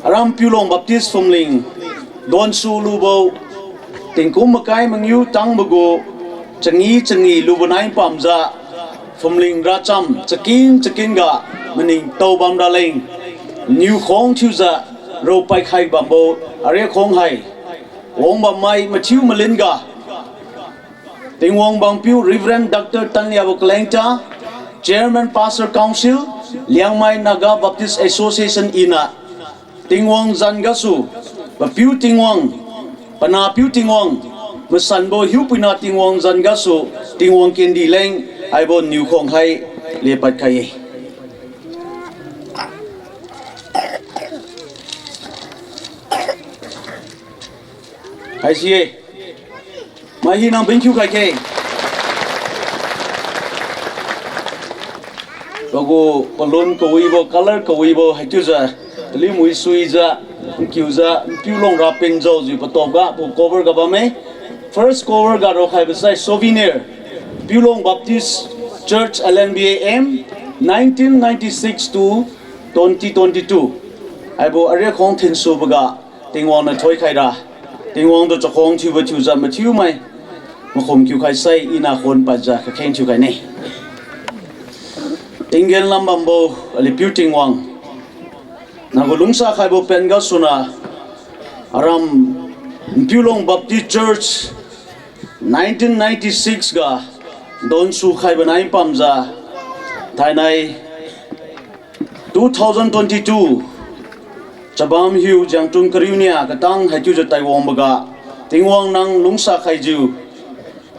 aram Piulong Baptist Phumling donsu lubo tingkum makai mangiu tangbo gu changi changi lubo nai pamjiu Phumling racham chakin chakin ga maningtao bam raleng Niukhuang thiujiu raopai khai bambo ariakhuang hai wang bammai mathiu malin ga Tingwang bangpiu Reverend Doctor Tanliabo Kalengta, Chairman Pastor Council, Liangmai Naga Baptist Association iniu Tingwang zan gasu, Papiu Tingwang, Panahpiu Tingwang, Masanbo Hiupuina Tingwang zan gasu, Tingwang kendi leng haibo Niukhuang hai lepad khai-e. Haisi-e. Mai hina bingkhiu khai khe. Pagu palun kawibo, color kawibo haichiujiu, taliu mui suijiu, nkiujiu, Npiulong Rapeng Jaojiu patopga pagu cover ga bamme. First cover ga raokhaibo sai souvenir, Piulong Baptist Church L N B A M, nineteen ninety-six to twenty twenty-two. Haibo ariakhuang thinsuboga Tingwang niu thoikhaira, Tingwang tu chakhuang thiubo thiujiu mathiumai makhum kiu khai sai iniu khon padjiu kakheng thiukhaine. Tinggen lam bambo aliu Piu Tingwang, nagu lungsa khaibo pen gasuniu aram Npiulong Baptist Church nineteen ninety-six ga donsu khaibo nai pamjiu, thainai two thousand twenty-two chabam hiu jengtung kariu nia katang haichiujiu taiwangboga, Tingwang nang lungsa khaijiu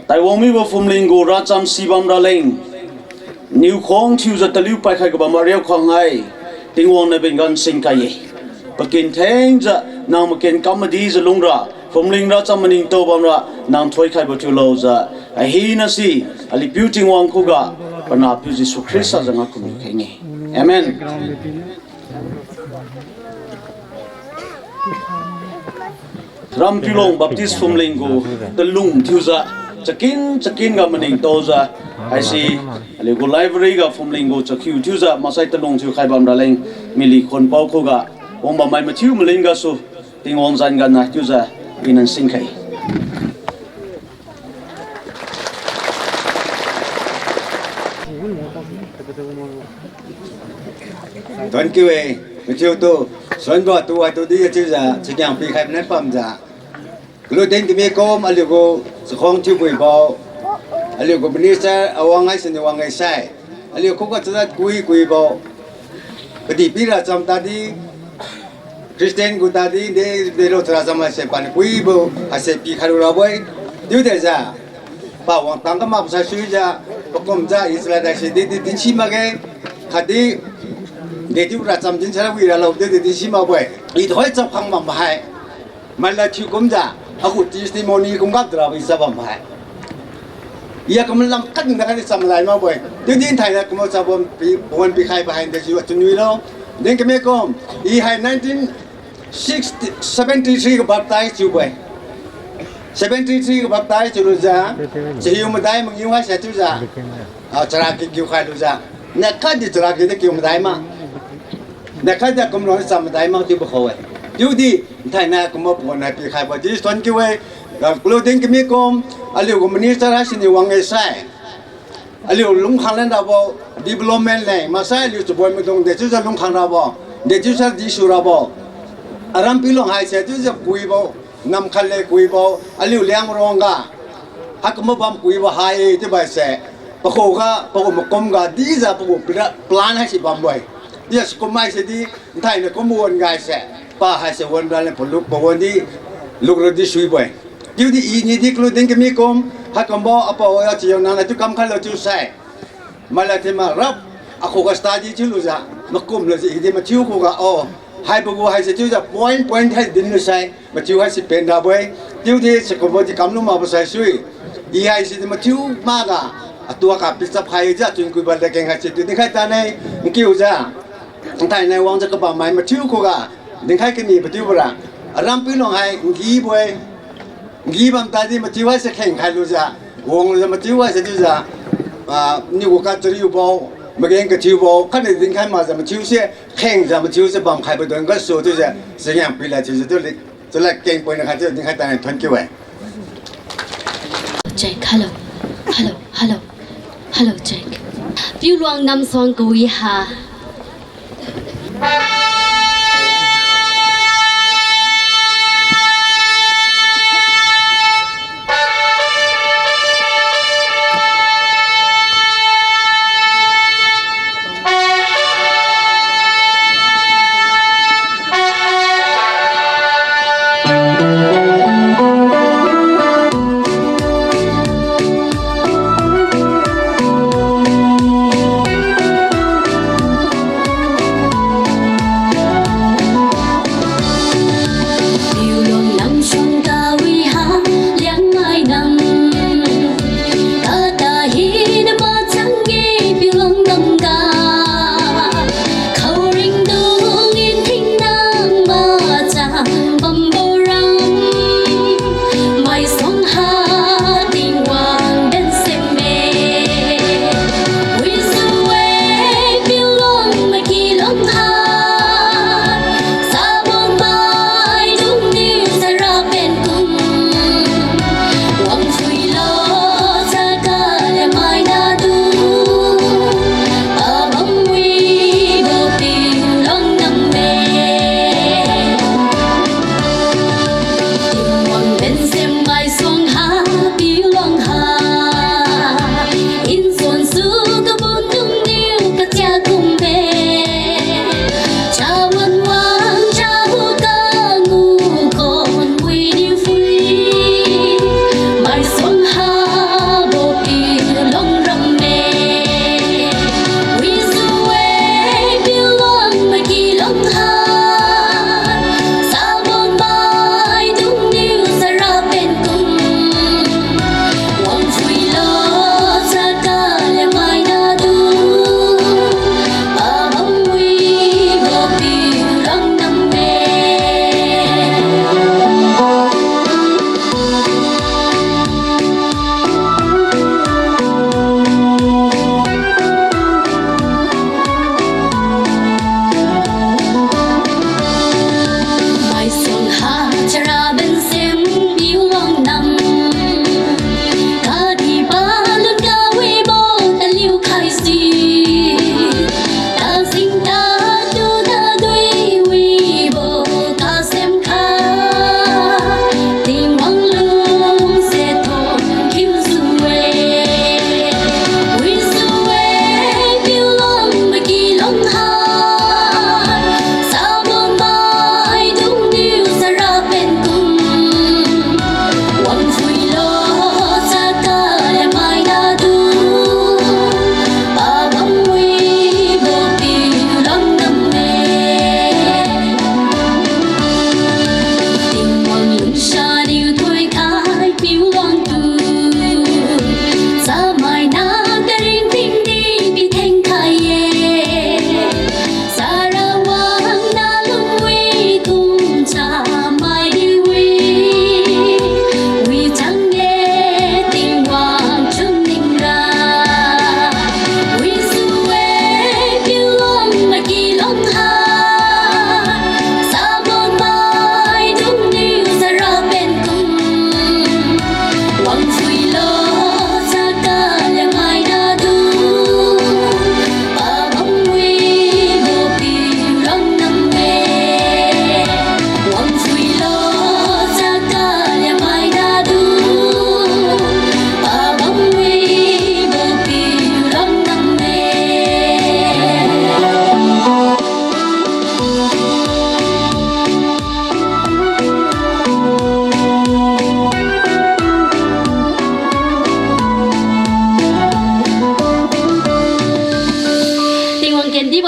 taiwang mibo phumling gu racham sibam raleng, Niukhuang thiujiu taliu paikhai kabam ariak khuang hai, Tingwang niu bengan singkhai-e. Paken thengjiu nang maken kam madijiu lungra, phumling racham maningtao bamra nang thoikhaibo thiulo jiu, ahina si aliu Piu Tingwang khuga, Panahpiu Jesu Khrista jang akum kheng-e. Amen. Ram Npiulong Baptist phumling gu talung thiujiu, chakin chakin ga maningtaojiu, haisi aliu gu library ga phumling gu chakhiu thiujiu maksai talung thiukhai bam raleng, mily khonpao khuga wangbammai mathiu malin gasu, Tingwang zan ganiu chiujiu, inan singkhai. Thank you e. Mathiutu, suanbo tu wai tu di chiujiu, chakiang pikhai bamniu pamjiu. Kalu din kami kum aliugu chakhuang thiupuibo, aliugu minister awang haisiniu wang-e sai, aliu khuga chara kui kuibo, kadihpira cham tadi, Christian gu tadi de, delo chara cham haise paniu kuibo haise pikhai lu rabo-e. Chiudejiu, pa wangtang kamakbo saisuijiu, pakumjiu Israel haise di, di dinsi makge, khatdi, dechiu racham din sara wi ralo di, di dinsi makbo-e. I tuhoi chap khang bambo hai. Maila thiu kumjiu, akhu testimony kum gapjiu rabo i chap bam hai. I a kum lam khatdi khatdi cham madai makbo-e. Chiudi thainai kumbo chap bam pi, pawan pikhaibo hai dejiu achun nuilo. Din kami kum, i hai nineteen sixty, seventy three ga baptize thiubo-e. Seventy three ga baptize thiulujiu, chahiu madai mangiu haise chiujiu, ah, charaky kiukhai lujiu, nakhatdi charaky di kiu madai ma. Nakhatdi kumlo cham madai ma chiubo khao-e. Chiudi, thainai kumbo pawan hai pikhaibo di suan kiu-e, ah, kalu din kami kum, aliugu minister haisiniu wang-e sai. Aliu lungkhang lan rabo, development leng maksai aliu chabon maidung dechiujiu lungkhang rabo, dechiujiu disu rabo. Aram Pilong haise chiujiu kuibo, namkhat le kuibo, aliu Liangmai rongga, haikumbo bam kuibo hai chiubo haise, pakhuga, pagu makumga dijiu pagu pla-, plan haise bambo-e. Chiujiu sikum haise di, thainai kumbo wan-ga haise, pa haise wan raleng paluk pawan di, lukra di suibo-e. Chiudi i ni di kalu din kami kum, haikumbo apao a chiyao nang natu kamkhailo chiusai. Maila thiu ma rap, akhuga study thiulujiu, makumlujiu i di mathiu khuga o, haibo gu haise chiujiu point point hai dinlu sai, mathiu haise pen rabo-e, chiudi sikumbo di kamlu makbo saisui. I haise di mathiu makga, atua ka pichap khaijiu chun kuibo ladkeng haise chiu dinkhai tane, nkiujiu. Thainai wangjiu kabammai mathiu khuga, dinkhai kanibo chiubora. Aram Pilong hai ngibo-e. Ngi bam tadi mathiu haise kheng khailujiu. Wanglujiu mathiu haise chiujiu. Ah, niu gu kachariubo, mageng kathiubo, khatdi dinkhai makjiu mathiu se, khengjiu mathiu se bamkhaibo don gasu chiujiu, singyang pila chiujiu chiuli, chalad keng poina khat chiu dinkhai tane thank you-e. Check, hello. Hello, hello. Hello, check. Piuluang namsuang kawi ha.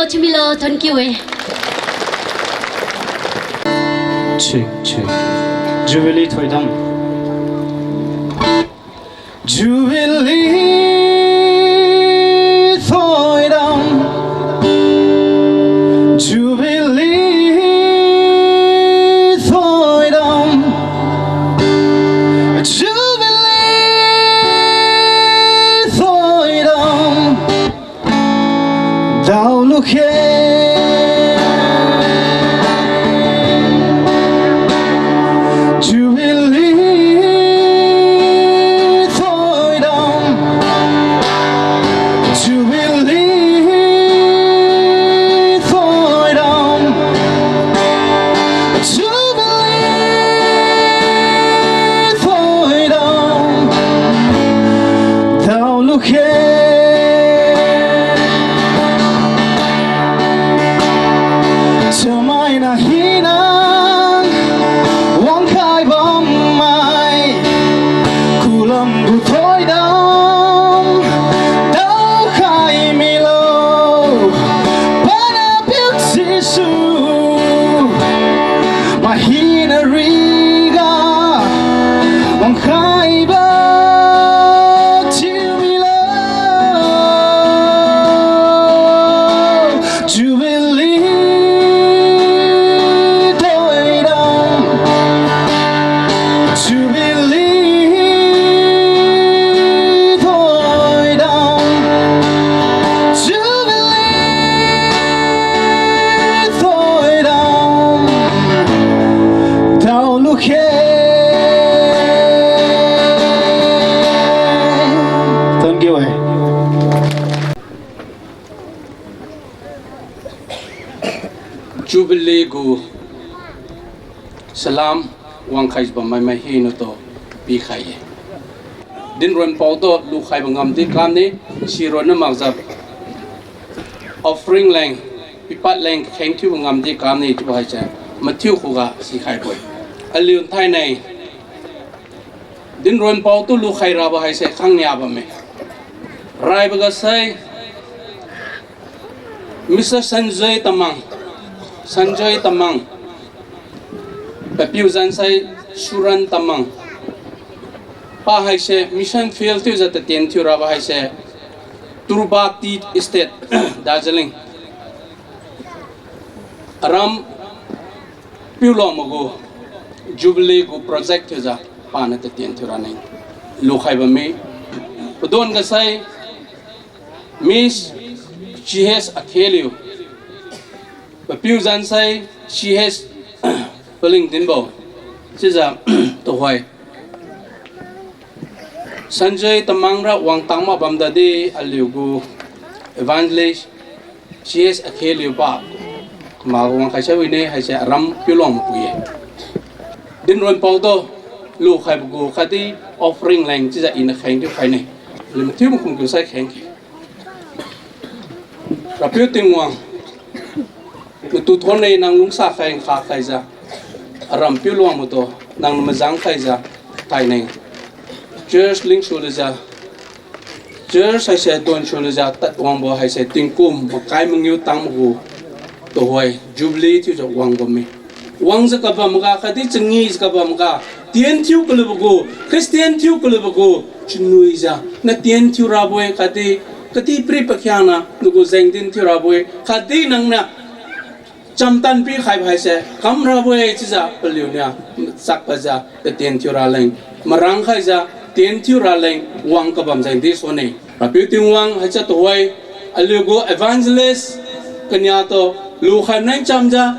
Chimilo, thank you e. Check, check. Jubilee thoidam. Jubilee thoidam. Jubilee thoidam. Jubilee thoidam. Daolukhe. Jubilee thoidam. Jubilee thoidam. Jubilee thoidam. Daolukhe. Chamaina hina wangkhai bammai, kulam gu thoidam daokhai milo. Pana piu Jesu, mahina riga wangkhaibo chiu milo. Jubilee thoidam. Jubilee thoidam. Jubilee thoidam. Daolukhe. Thank you, eh. Jubilee gu salam wangkhaijiu bammai mai hinatu pikhai-e. Dinronpaotu lukhaibo ngamdi kamne, sironna makjiu offering leng, pipad leng kheng thiubo ngamdi kamne chiubo haise mathiu khuga sikhaibo-e. Aliu nthainai dinronpaotu lukhai rabo haise khangnia bamme. Raibo gasai Mister Sanjay Tamang, Sanjay Tamang, papiu zansai Suran Tamang, pa haise mission field thiujiu tatien thiurabo haise Turbati Estate, Darjeeling. Aram piulong magu Jubilee gu project thiujiu paniu tatien thiurane. Lukhai bamme. Padon gasai Miss G H Akheliu, papiu zansai C H Palingdinbo, chiujiu tuhoi Sanjay Tamang ra wangtang mak bamdadi aliugu evangelist C H Akheliu pa magu wangkhai sai wine haise aram piulong mapui-e. Dinronpaotu lukhaibo gu khatdi offering leng chiujiu iniu kheng thiukhaine. Aliu mathiu makum kiu sai kheng khe. Rapiu Tingwang, natu thonne nang lungsa khai nkha khaijiu, aram piulong matu nang mazang khaijiu, thainai church lingsu lujiu, church haise donsu lujiu tadwangbo haise tingkum makai mangiu tangbo gu tuhoi Jubilee thiujiu wang bamme. Wangjiu kabam maga khatdi changijiu kabam maga, tien thiu kalubo gu, Christian thiu kalubo gu, chanuijiu na tien thiu rabo-e khatdi, kadihpiri pakhiangna nagu jengdin thiu rabo-e khatdi nangniu chamtan pikhaibo haise kam rabo-e chiujiu paliuniu chakpadjiu tatien thiu raleng, marang khaijiu tien thiu raleng wang kabam jengdi sune. Rapiu Tingwang, haichiu tuhoi aliugu evangelist kaniatu lukhai nai chamjiu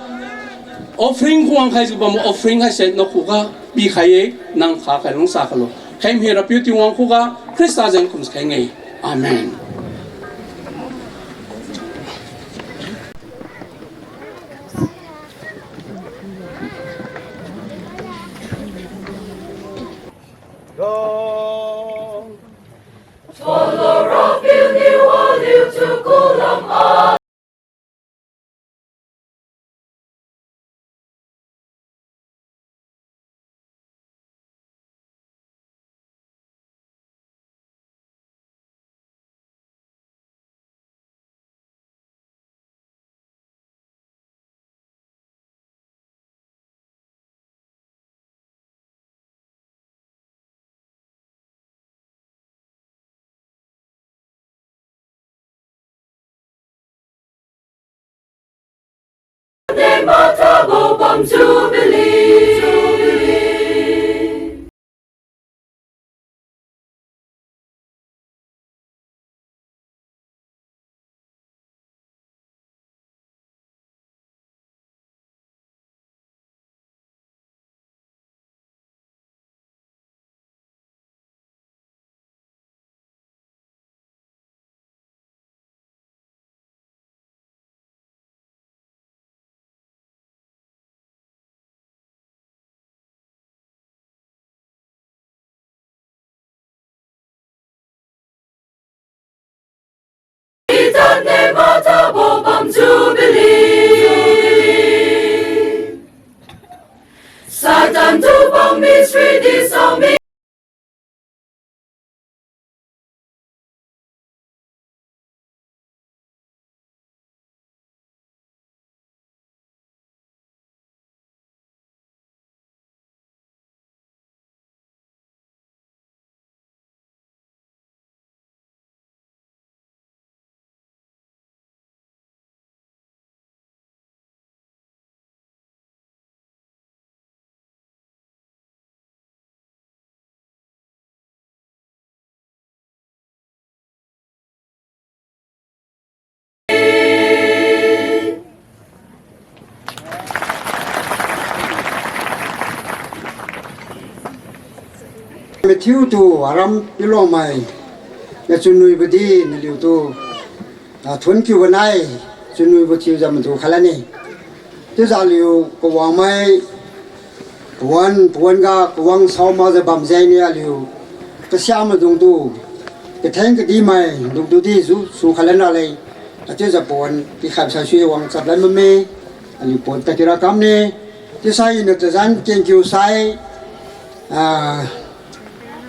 offering khuang khaijiu bambo offering haise nakhuga pikhai-e, nang nkha khai lungsa khailo. Kheng hi Rapiu Tingwang khuga Khrista jeng kumjiu kheng-e. Amen. Jubilee. Satan tu bang mistri di sami. Mathiu tu aram piluangmai, na chunwibo di naliutu, ah, thun kiubo nai, chunwibo thiujiu madu khailane. Chiujiu aliu kawangmai, pawan, pawan ga kawang sao makjiu bamjeng ni aliu, kasia maidungtu, katheng kadimai dungtu di ju su khailan raleng. Achiujiu pawan pikhai sai sui wang chaplan bamme, aliu pawan tadkiu ra kamne. Chiusai iniu tazan kengkiu sai, ah,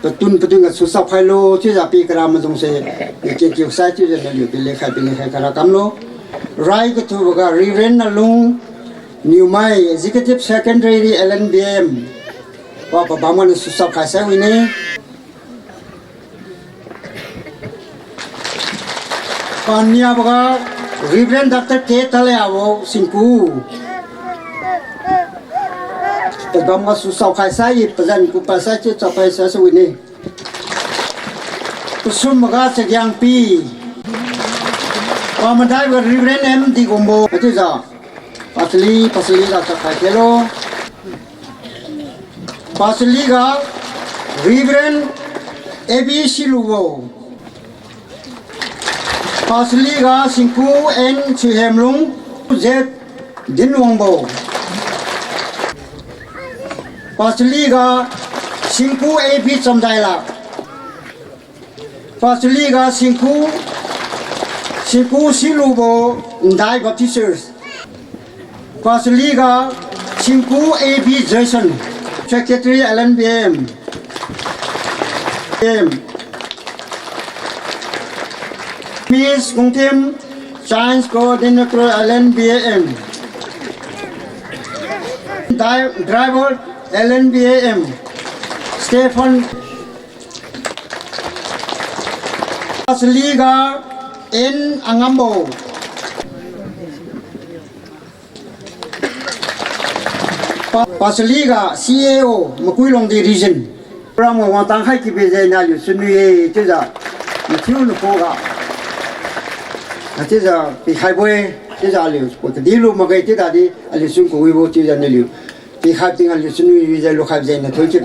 patun patun ga suchap khailo, chiujiu pi kara maidungse, kengkiu sai chiujiu naliu pilekhai pilekhai kara kamlo. Rai kathuboga Reverend Nalung Niumai, Executive Secretary, L N B M, pa pabam ganiu suchap khai sai wine. Paniaboga Reverend Doctor K Taliabo Singku, pabam ga suchap khai sai, pazan ku pa sai chiu chap khai sai su wine. Pasumboga Chagiangpi, pamadaiboga Reverend M Digombo, achiujiu pasali, pasali ga chap khai khelo. Pasali ga Reverend A B Silubo. Pasali ga Singku N Suhemlung, Z Dinwangbo. Pasali ga Singku A B Chamdailak. Pasali ga Singku, Singku Silubo Ndai Baptist Church. Pasali ga Singku A B Jason, Secretary L N B M. M. Miss Kungthim, Science Coordinator L N B M. Di-, driver L N B M. Stephen Pasali ga N Angambo. Pa-, Pasali ga C A O, Makuilongdi Region. Program ga wangtang khai kibi jeng naliu chunwi-e, chiujiu. Mathiu nakhuga. Achiujiu pikhaibo-e, chiujiu aliu, kadilu makge chiujiu di, aliu chun kawibo, chiujiu naliu. Pikhai ting aliu chunwi wi jeng lukhai jeng na thoi chiu.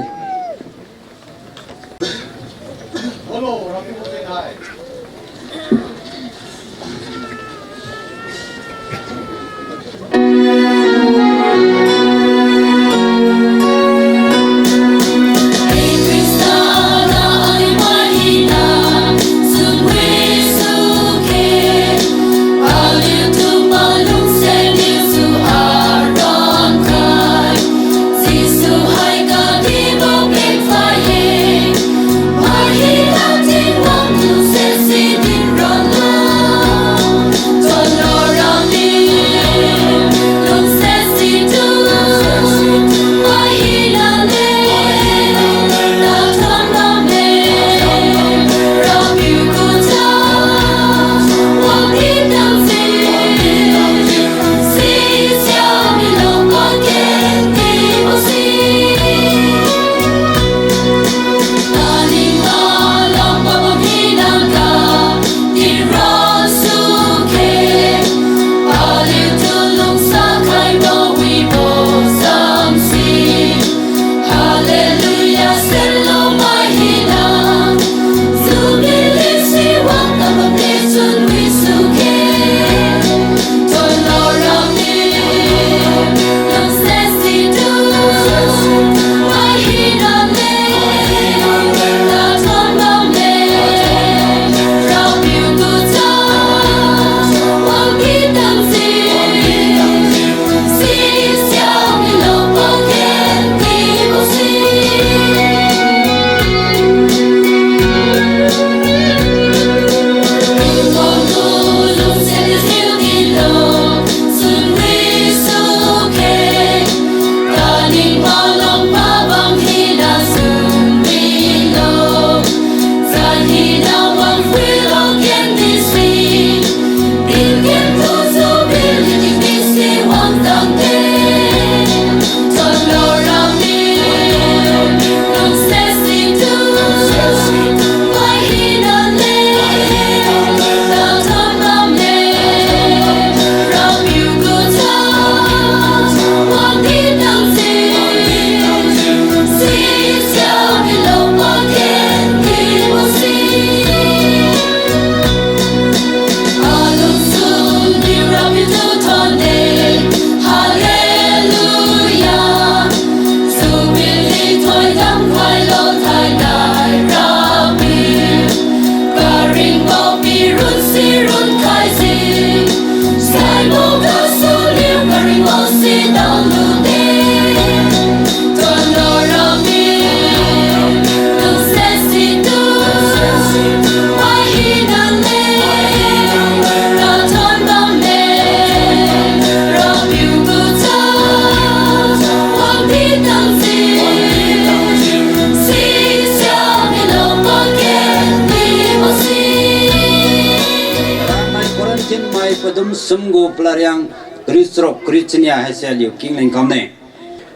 Mai quarantine mai padum sum gu palariang kariu charuk kariu chinia haise aliu kingleng kamne.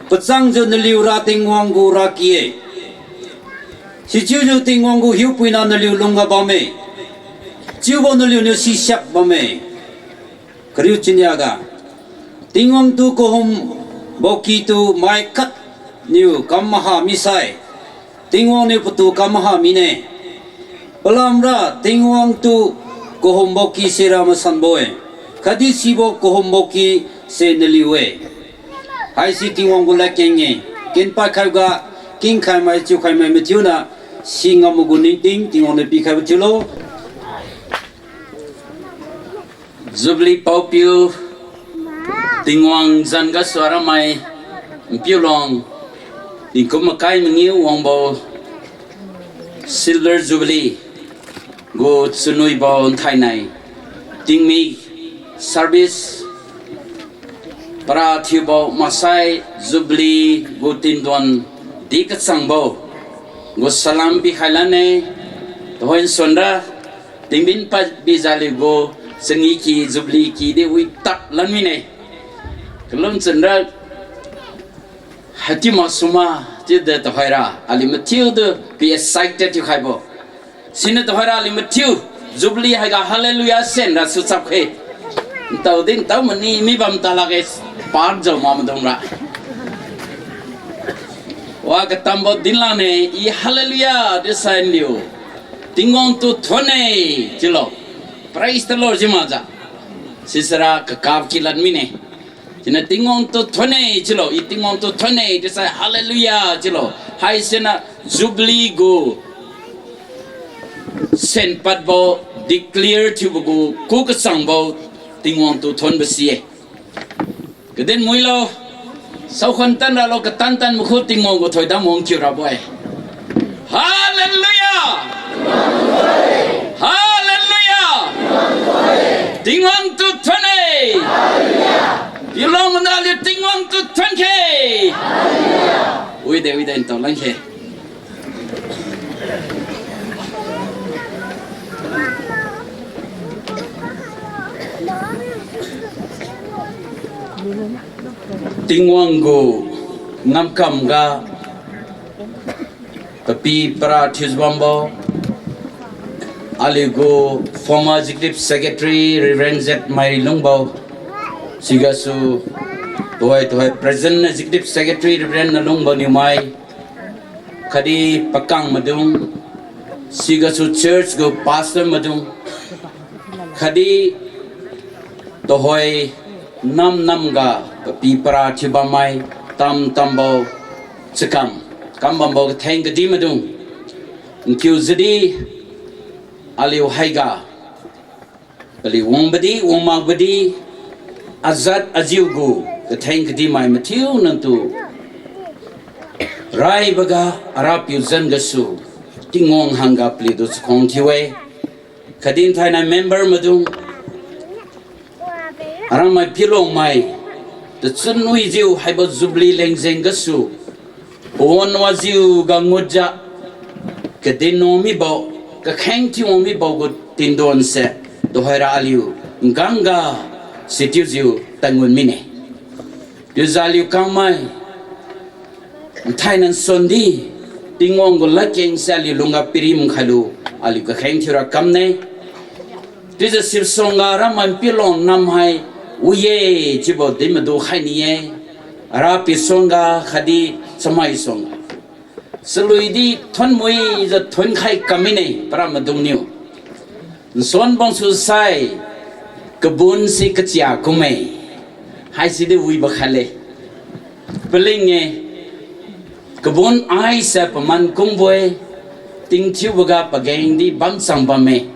Pachangjiu naliura Tingwang gu raki-e. Sichiujiu Tingwang gu hiupuina naliu lungga bamme. Chiubo naliuniu sisiak bamme. Kariu chinia ga, Tingwang tu kahumbo ky tu mai khat niu kam maha misai, Tingwang niu patu kam maha mine. Palamra Tingwang tu kahumbo ky sira masanbo-e, khatdi sibo kahumbo ky se naliu-e. Haisi Tingwang gu ladkeng-e. Kenpad khaiboga, kingkhai mai chiukhai mai mathiuna, si ngam gu ningting Tingwang niu pikhaibo thiulo. Jubilee paopiu, Tingwang zan gasu aramai npiu lung, tingkum makai mangiu wangbo Silver Jubilee gu chunwibo nthainai, tingmik service para thiubo maksai Jubilee gu tinduan di kachangbo gu salam pikhai lane, tuhoi nsuanra, tingbin padbi jaliu gu changi ky Jubilee ky di wi tap lan mine. Kalun chunra haichiu maksuma chiude tuhoira aliu mathiutu pi excited thiukhaibo. Siniu tuhoira aliu mathiu Jubilee haiga Hallelujah senra suchap khe. Ntao di ntao mani mi bam ta lakge, part jao ma maidungra. Wa katambo dinlane, i Hallelujah di sainliu, Tingwang tu thuon-e chiulo. Praise the Lord chiu makjiu, sisira kakap kilan mine. Siniu Tingwang tu thuon-e chiulo, i Tingwang tu thuon-e di sai Hallelujah chiulo. Haisiniu Jubilee gu senpadbo, declare thiubo gu ku kachangbo Tingwang tu thuonbo si-e. Kadin muilo, saokhon tan ralo, katan tan makhu Tingwang gu thoidam wang thiu rabo-e. Hallelujah! Hallelujah! Tingwang tu thuon-e! Piulong manaliu Tingwang tu thuon khe! Wide, wide ntao lan khe. Tingwang gu ngamkam ga papi para thiujiu bambo, aliu gu former Executive Secretary Reverend Z Mairi Lungbo, sigasu tuhoi tuhoi present Executive Secretary Reverend Nalungbo Niumai, khatdi pakang maidung, sigasu church gu pastor maidung, khatdi tuhoi nam namga papi para thiubammai, tam tambo chakam, kam bambo katheng kadi maidung, nkiu jidi aliu haiga paliu wangbodi, wangmakbodi, ajat ajiu gu katheng kadimai mathiu nangtu raiboga Arapiu zan gasu Tingwang hangga paliutu chakhuang thiu-e. Khatdi nthainai member maidung, aramai pilongmai, tachun wijiu haibo Jubilee lengjeng gasu pawan wajiu ga ngutjiu, kadin wang mibo, kakheng thiu wang mibo gu tinduan se, tuhoira aliu ngangga sichiujiu tadngun mine. Chiujiu aliu kangmai nthai nan sundi, Tingwang gu ladkeng se aliu lungga pirim khailu, aliu kakheng thiura kamne. Chiujiu sipsuangga ramai pilong namhai wi-e chiubo din madu khai ni-e. Arapiu suangga khatdi chamai suangga, chalui di thonmuijiu thonkhai kam mine para maidungniu. Nsuan bangsu sai, kabun si kachia kumme. Haisi di wibo khatle. Paling-e, kabun ai se paman kumbo-e, tingthiuboga pageng di bamchang bamme.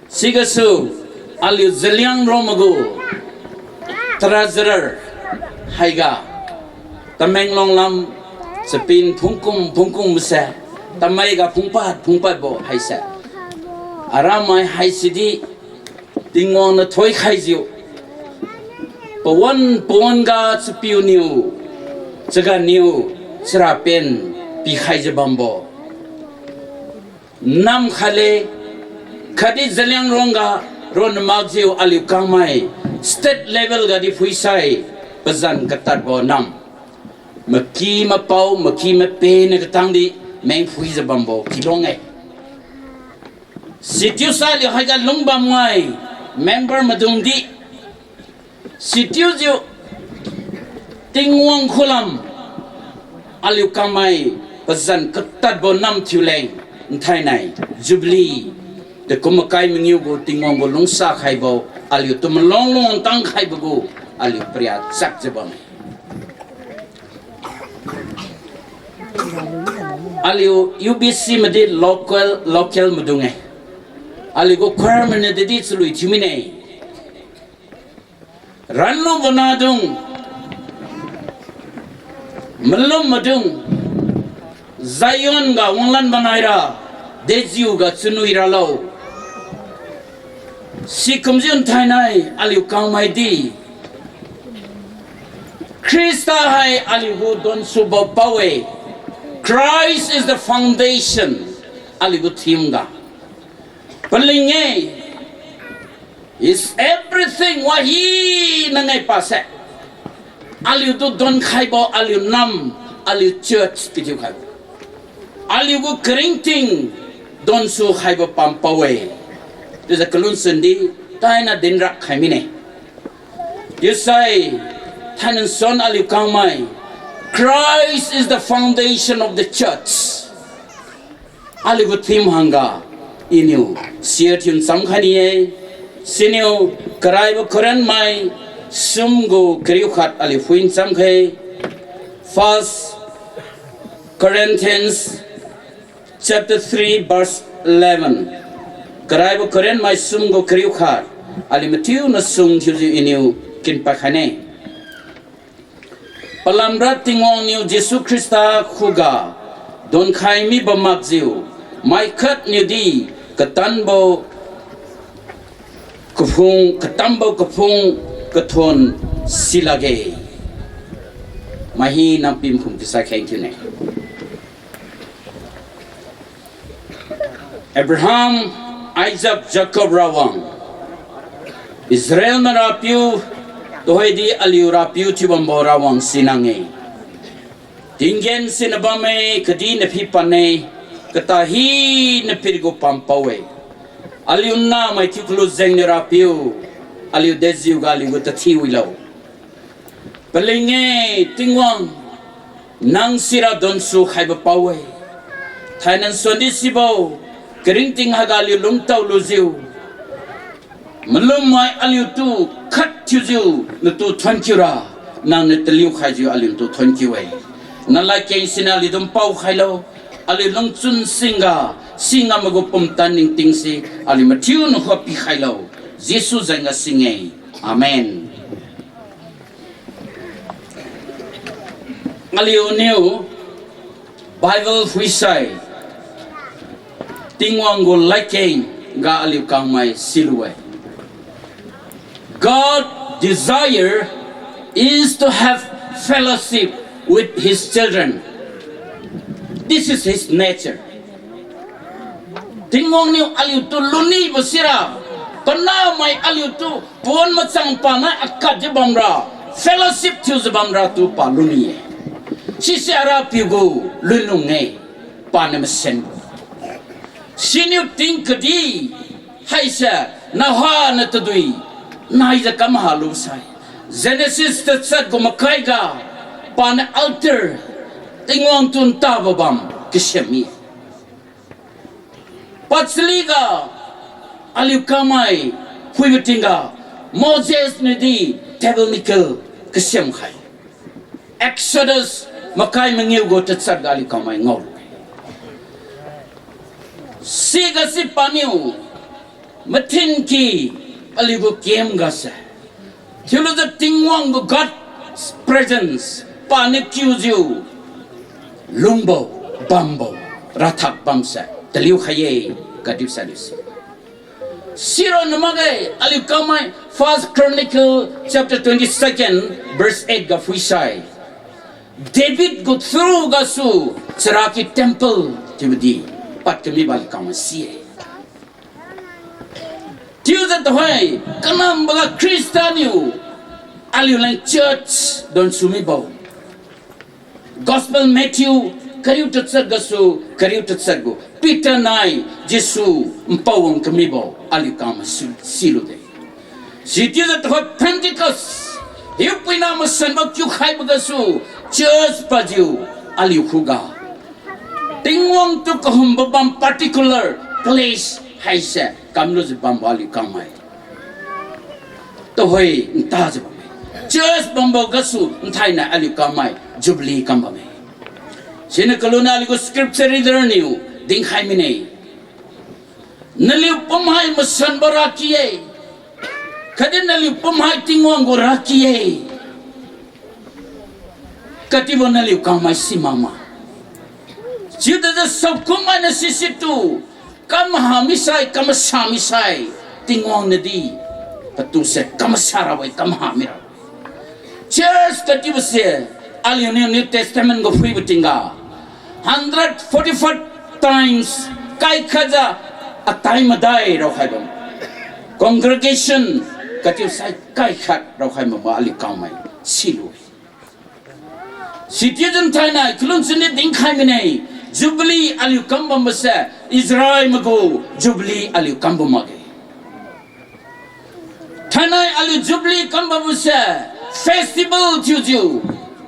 Sigasu, aliu Zeliangrong magu treasurer, Haiga, Tamenglong lam, chapin phungkum phungkum se, tamai ga phungpad phungpadbo haise. Aramai haisidi, Tingwang niu thoikhaijiu, pawan pawan ga chapiu niu, chaga niu, charapen pikhaijiu bambo nam khatle, khatdi Zeliangrong ga ron makjiu aliu kangmai state level gadi phuisai pazan katadbo nam. Maky mapao, maky mape niu katangdi meng phuijiu bambo kilong-e. Sichiusai aliu haiga lungbam mai member maidungdi sichiujiu Tingwang khulam aliu kangmai pazan katadbo nam thiuleng nthainai Jubilee dekum makai mangiu gu Tingwang gu lungsa khaibo aliutu malong lungtang khaibo gu aliu pariak chakjiu bamme. Aliu U B C maidi local, local maidung-e. Aliu gu choir mainiu dedi chalui thiu mine. Ranlu banadung, malum maidung, Zion ga wanglan banaira, dejiu ga chunwi ralo. Sikumjiu nthainai aliu kangmaidi Khrista hai aliu gu donsubo pao-e. Christ is the foundation. Aliu gu theme ga paling-e, is everything, wahina ngai pase. Aliutu donkhaibo aliu nam, aliu church pithiu khaibo, aliu gu karingting donsu khaibo pampao-e. Chiujiu kalun sundi taina dinra khai mine. Chiusai thainai nsuan aliu kangmai, Christ is the foundation of the church. Aliu gu theme hangga iniu share thiu ncham khai ni-e. Siniu karaibo Corinth mai sum gu kariu khat aliu phui ncham khe. First Corinthians chapter three verse eleven. Karaibo Corinth mai sum gu kariu khat aliu mathiuna sung thiujiu iniu kinpad khaine. Palamra Tingwang niu Jesu Khrista khuga donkhai mibo makjiu, maikhat niudi katanbo kaphung, katambo kaphung kathon silakge. Mai hina pimkhum kisai kheng thiune. Abraham, Isaac, Jacob Rawang, Israel mai Rapiu, tuhoidi aliu Rapiu thiubambo Rawang sinang-e. Tinggen sina bamme, kadi naphi pan-e, kata hina pirigu pampao-e. Aliu namai thiu kalu jengniu Rapiu, aliu dejiu ga aliu gu tathi wilo. Paling-e Tingwang, nang sira donsu khaibo pao-e. Thainai nsuandi sibo karingting haiga aliu lungtao lujiu, malummai aliutu khat thiujiu natu thonkiura, nangniu taliu khaijiu aliutu thonkiu-e. Nalad keng siniu aliudung paokhailo, aliu lungchun singga, singam magu pumtan ningtingse aliu mathiu nakhuga pikhailo. Jesu jengga sing-e. Amen. Aliuniu Bible phuisai, Tingwang gu ladkeng ga aliu kangmai silu-e. God desire is to have fellowship with his children. This is his nature. Tingwang niu aliutu lunibo sira, panahmai aliutu pon machang panai akatjiu bamra, fellowship thiujiu bamra tu pa luni-e. Sise Arapiu gu lunlung-e, paniu masenbo. Siniu ting kadi haise, nahana tadui naijiu kam halusai, Genesis tachat gu makai ga, paniu altar, Tingwang tu ntabo bam kasem mi. Pachaliga aliu kangmai phuibo tingga, Moses niudi tabernacle kasem khai. Exodus makai mangiu gu tachat ga aliu kangmai ngao-e. Siga si paniu mathinky aliu gu kem gase, thiulujiu Tingwang gu gad presence, paniu kiujiu lungbo, bambo, rathak bamse taliu khai-e, katiusai aliu si. Sironna makge, aliu kangmai First Chronicle chapter twenty-second, verse eight ga phuisai, David gu throne gasu, charaki temple chiubodi pad kamibo aliu kangmai si-e. Chiujiu tuhoi, kanamboga Khrista niu aliu leng church donsu mibo. Gospel Matthew kariu tachat gasu, kariu tachat gu Peter nai Jesu npao wang kamibo aliu kangmai si, silude. Sichiujiu tuhoi Pentecost, Hiupuina masanbo kiukhaibo gasu, church pajiu aliu khuga Tingwang tu kahumbo bam particular place haise kamlujiu bambo aliu kangmai tuhoi ntajiu bamme. Church bambo gasu nthainai aliu kangmai Jubilee kam bamme. Siniu kaluniu aliu gu scripture reader niu dinkhai mine. Naliu pumhai masanbo raki-e, khatdi naliu pumhai Tingwang gu raki-e, katibo naliu kangmai si makma. Chiudajiu saokum mainiu sisitu, kam maha misai, kam masa misai, Tingwang niudi patuse kam masa rabo-e, kam maha mira. Church katibose, aliuniu New Testament gu phuibo tingga, hundred forty-five times kaikhatjiu atai madai raokhai bam. Congregation katibosai kaikhat raokhai bambo aliu kangmai silu-e. Sichiujiu nthainai kalun chunniu dinkhai mine, Jubilee aliu kam bambose, Israel maigu Jubilee aliu kam bam makge. Thainai aliu Jubilee kam bambose, festival thiujiu,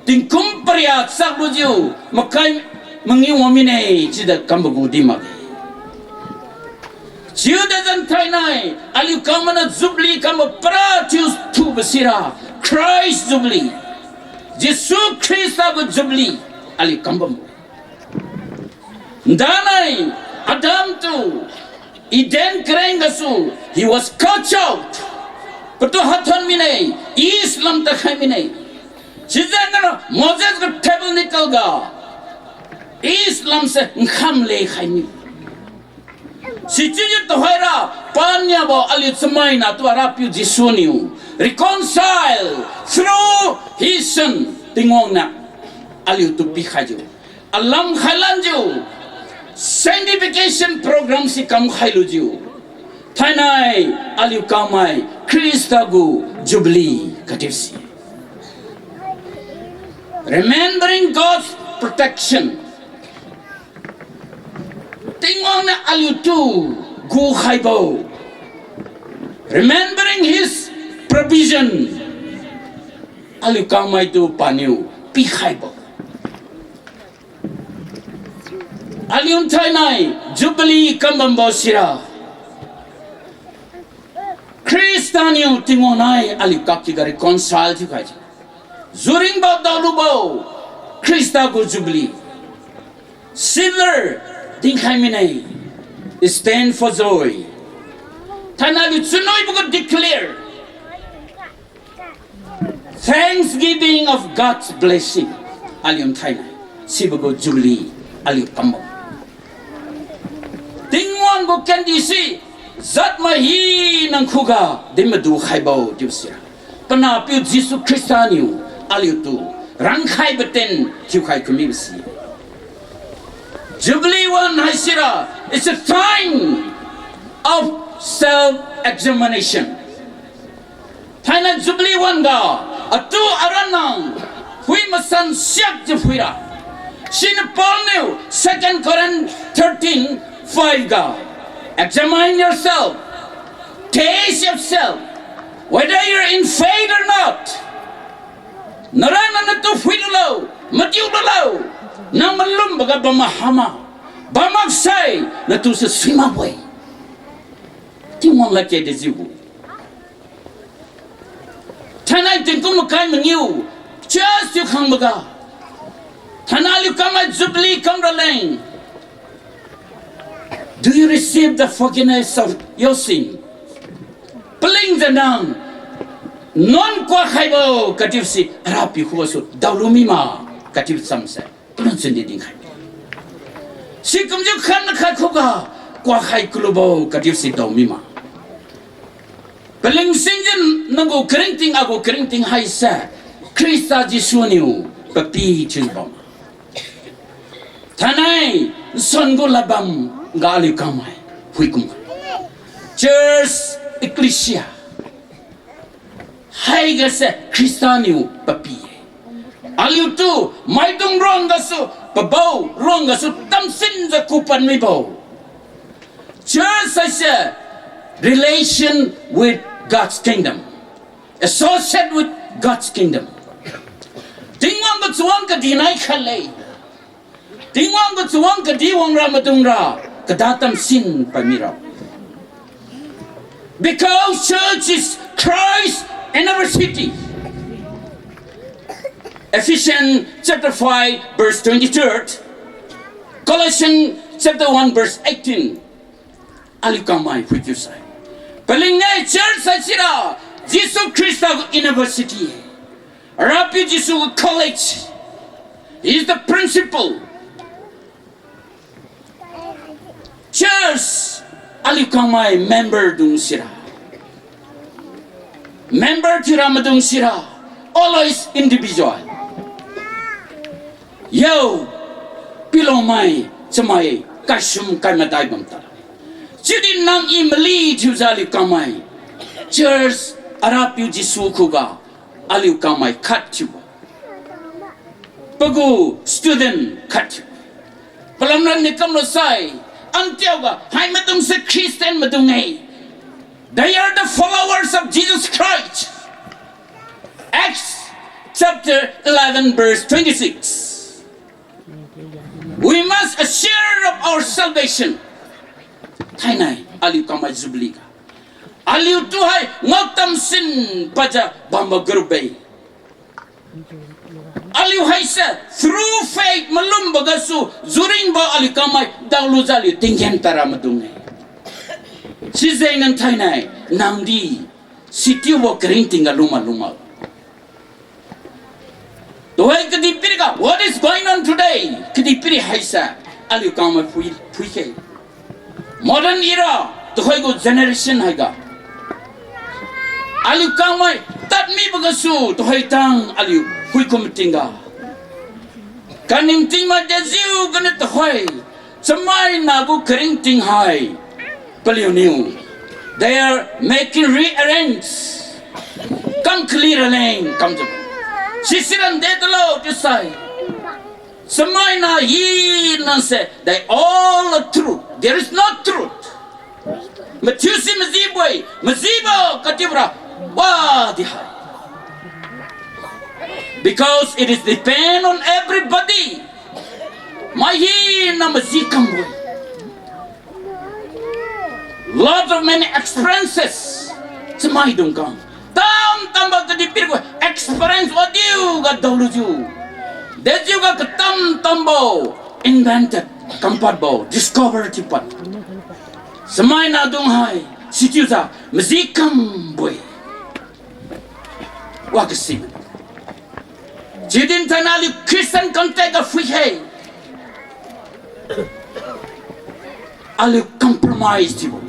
tingkum paria chaklujiu, makai mangiu wang mine, chiuda kambo gu di makge. Chiuda zan thainai, aliu kangmainiu Jubilee kambo para thiu thubo sira, Christ Jubilee. Jesu Khrista gu Jubilee, aliu kam bam. Ndanai, Adam tu, Eden kareng gasu, he was cast out. Patu hathon mine, East lam takhai mine. Sijengniu Moses gu tabernacle ga, East lamse nkham lekhai mi. Sichiujiu tuhoira, paniabo aliu chamaina tu Arapiu Jesu niu, reconcile through his son, Tingwang niu aliu tu pikhaijiu, alam khailanjiu, sanctification program si kamkhai lujiu, thainai aliu kangmai Khrista gu Jubilee katiusi. Remembering God's protection. Tingwang niu aliutu gukhaibo. Remembering his provision. Aliu kangmaitu paniu pikhaibo. Aliu nthainai Jubilee kambambo sira, Khrista niu Tingwang nai aliu kakkiga reconcile thiukhaijiu, juringbo daolubo Khrista gu Jubilee. Silver dinkhai mine, stand for joy. Thainai aliu chunwibo gu declare thanksgiving of God's blessing. Aliu nthainai sibo gu Jubilee aliu kambo. Tingwang gu kendi si jat mai hina khuga din madu khaibo chiubo sira, panahpiu Jesu Khrista niu aliutu rangkhaibo ten thiukhai kamibo si. Jubilee wan haisira, it's a time of self-examination. Thainai Jubilee wan ga, atu aranang phui masan siakjiu phuira. Siniu Paul niu Second Corinth thirteen five ga, examine yourself, test yourself, whether you're in faith or not. Nara nang natu phuilulo, madiululo, nang malumboga bam mahama, bam maksai, natu se suimakbo-e. Tingwang ladkeng dejiubo. Thainai tingkum makai mangiu, church thiu khangboga, thainai aliu kangmai Jubilee kamra leng, do you receive the forgiveness of your sin? Palingjiu nang Nuan kuakhaibo kachiusi Arapiu khugasu daolu mima kachiu chamse. Palun chun di dinkhai. Sikumjiu khan khat khuga kuakhai kalubo kachiusi dao mima. Palingsinjiu nanggu karingting agu karingting haise Khrista Jesu niu papi thiubam. Thainai nsuan gu ladbam ga aliu kangmai phuikum. Church, ecclesia haigase Khrista niu papi-e. Aliutu maidung ruang gasu, pabao ruang gasu tamsinjiu kupan mibo. Church haise relation with God's kingdom, associate with God's kingdom. Tingwang gu chawang kadinai khatle. Tingwang gu chawang kadi wangra maidungra, kada tamsin pad mira. Because church is Christ's university. Ephesians chapter five, verse twenty-third, Colossians chapter one, verse eighteen. Aliu kangmai phuikiu sai. Paling-e church sai sira, Jesu Khrista gu university. Rapiu Jesu gu college. He is the principal. Church, aliu kangmai member dung sira. Member thiura maidung sira, always individual. Yo, pilomai, chamai, kaisum, kaimadai bam ta. Chiudi nang i mali thiujiu aliu kangmai. Church, Arapiu Jesu khuga, aliu kangmai khat thiubo. Pagu student khat thiu. Palamra niu kamlo sai, antiaoga hai maidungse Christian maidung-e. They are the followers of Jesus Christ. Acts chapter eleven, verse twenty-six. We must assure of our salvation. Thainai aliu kangmai Jubilee ga, aliutu hai ngao tamsin padjiu bambo group-e. Aliu haise through faith malumbo gasu, juringbo aliu kangmai daolujiu aliu tinggen tadra maidung-e. Sijengniu thainai nangdi sitiubo karingting ga luma luma. Tuhoi kadihpiriga, what is going on today? Kadihpiri haise aliu kangmai phui, phuikhe. Modern era, tuhoi gu generation haiga, aliu kangmai tadmibo gasu tuhoi tang aliu phuikum tingga, kaningtingmai dejiu ganiu tuhoi, chamaina gu karingting hai paliuniu, they are making rearrange. Kam kali raleng kamjiu, sisira de talo chiusai, chamaina hina se, they all are truth. There is no truth. Mathiu si majibo-e, majibo katipra wadi hai. Because it is depend on everybody. Mai hina maji kambo-e. Lot of many experiences. Chamaidung kam tam tambo kadihpirigu experience wadiuga daolujiu, dejiuga katam tambo invented, kampadbo, discover thiupad. Chamaina dung hai sithiujiu maji kambo-e. Wa kasi. Chiudi thainai aliu Christian context ga phuikhe. Aliu compromise thiubo.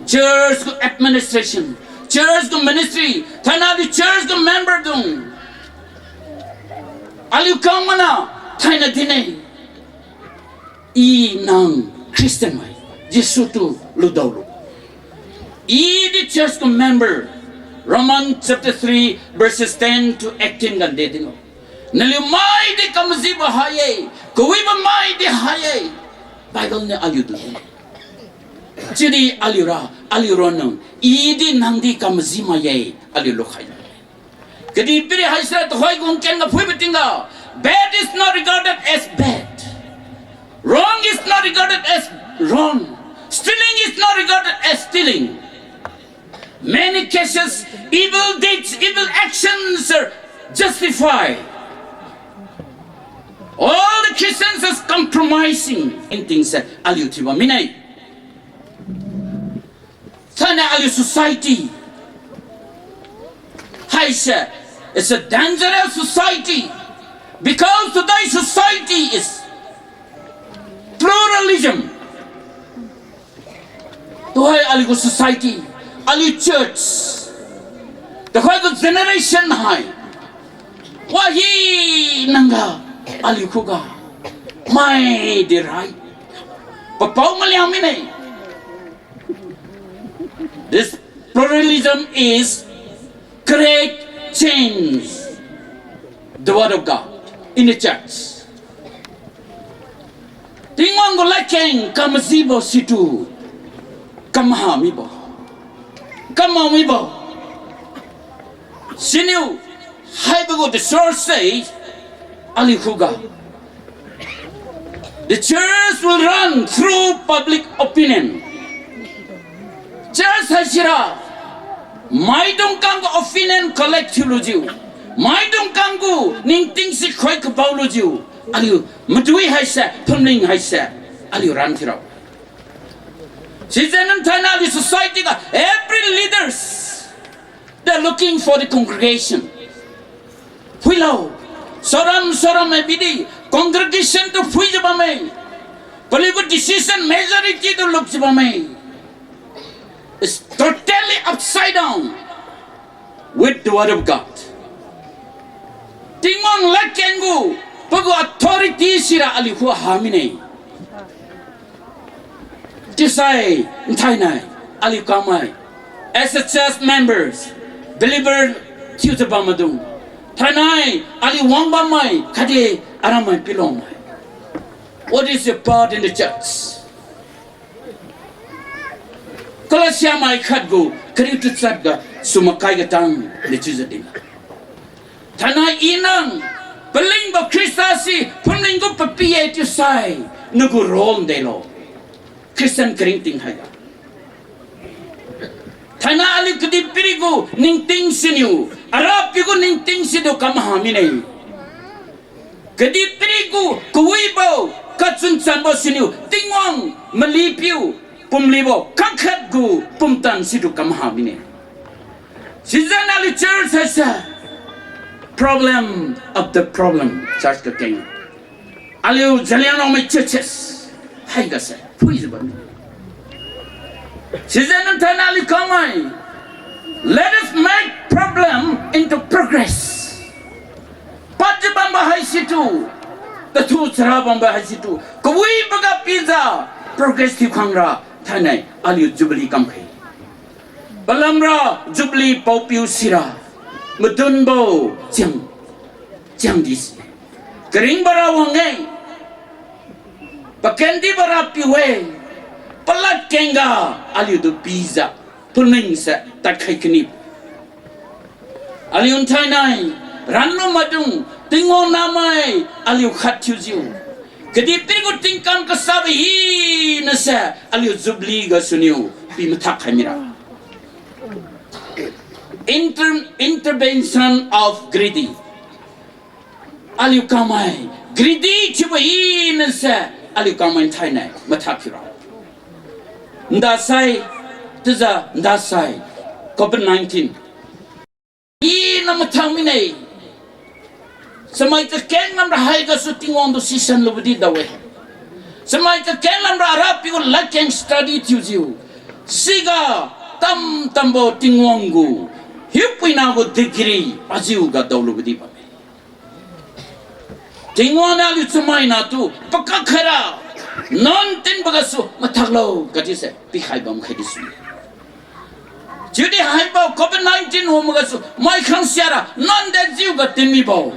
Church gu administration, church gu ministry, thainai aliu church gu member dung, aliu kangmai niu thainai dinne, i nang Christian mai, Jesu tu ludaolu. I di church gu member, Romans chapter three, verses ten to eighteen ga de dinlo. Naliu maidi kamajibo hai-e, kawibo maidi hai-e. Bible niu aliutu chiudi aliura, aliu ronna, i di nang di kamaji mai-e, aliu lukhai lo. Kadihpiri haisira tuhoi gu ken ga phuibo tingga, bad is not regarded as bad. Wrong is not regarded as wrong. Stealing is not regarded as stealing. Many cases, evil deeds, evil actions are justified. All the Christians are compromising in things that aliu thiubam mine. Thainai aliu society Haise, it's a dangerous society because today's society is pluralism. Tuhoi aliu gu society, aliu church, tuhoi gu generation hai, wahina ga aliu khuga mai di rai papao maliang mine. This pluralism is create change the word of God in the church. Tingwang gu ladkeng kamajibo situ kamaha mibo, kamao mibo. Siniu haibo gu the source se aliu khuga the church will run through public opinion. Church haisira maidung kang gu opinion collect thiulujiu, maidung kang gu ningting sikhoi kabao lujiu, aliu madui haise, phumling haise, aliu run thiurabo. Sijeng nanthaina aliu society ga every leaders, they're looking for the congregation. Phuilo, saram saram mai bidi congregation tu phuijiu bamme. Paliu gu decision majority tu lukjiu bamme. It's totally upside down with the word of God. Tingwang ladkeng gu, pagu authority sira aliu khu ha mine. Chiusai, nthainai, aliu kamai, as a church members, believer thiujiu bam maidung, thainai aliu wang bammai khatdi aramai pilongmai, what is your part in the church? Colossia mai khat gu kariu tachat gasu makai katang dechiujiu din-e. Thainai inang palingbo Khrista si phumling gu papi-e chiusai, nagu role delo, Christian karingting haiga. Thainai aliu kadihpiri gu ningting siniu, Arapiu gu ningting situ kamaha mine. Kadihpiri gu kawibo, kachun chanbo siniu Tingwang malipiu, pumlibo khangkhat gu pumtan situ kamaha mine. Sijeng aliu church haise problem of the problem church kakeng. Aliu Zeliangrong mai churches haigase phuijiu bamme. Sijeng nanthaina aliu kamai, let us make problem into progress. Padjiu bambo haisitu, tathu chara bambo haisitu kawiboga pijiu progress thiu khangra, thainai aliu jubilee kamkhai. Palamra jubilee paopiu sira madunbo chiang, chiangdi si, karingbora wang-e, pakendibora piu-e, paladkengga aliutu pijiu phumlingse tadkhai kani. Aliu nthainai ranlu maidung Tingwang namai aliu khat thiujiu, kadihpiri gu tingkam kasabo hinase aliu jubilee gasuniu pi mathak khai mira. Inter-, intervention of greedy. Aliu kamai greedy thiubo hinase aliu kamai nthainai mathak thiura. Ndasai, chiujiu ndasai, covid nineteen hina mathak mine. Chamai kakeng lamra haigasu Tingwang tu sisan lubodi dao-e. Chamai kakeng lamra Arapiu ladkeng study thiujiu, siga tam tambo Tingwang gu, hiupuina gu degree ajiuga daolubodi bamme. Tingwang niu aliu chamaina tu pakak khaira, nuan tinbo gasu mathaklo katiuse pikhai bam khaidi sune. Chiudi haibo covid nineteen wangbo gasu mai khangsiara nuan dejiuga tinmibo,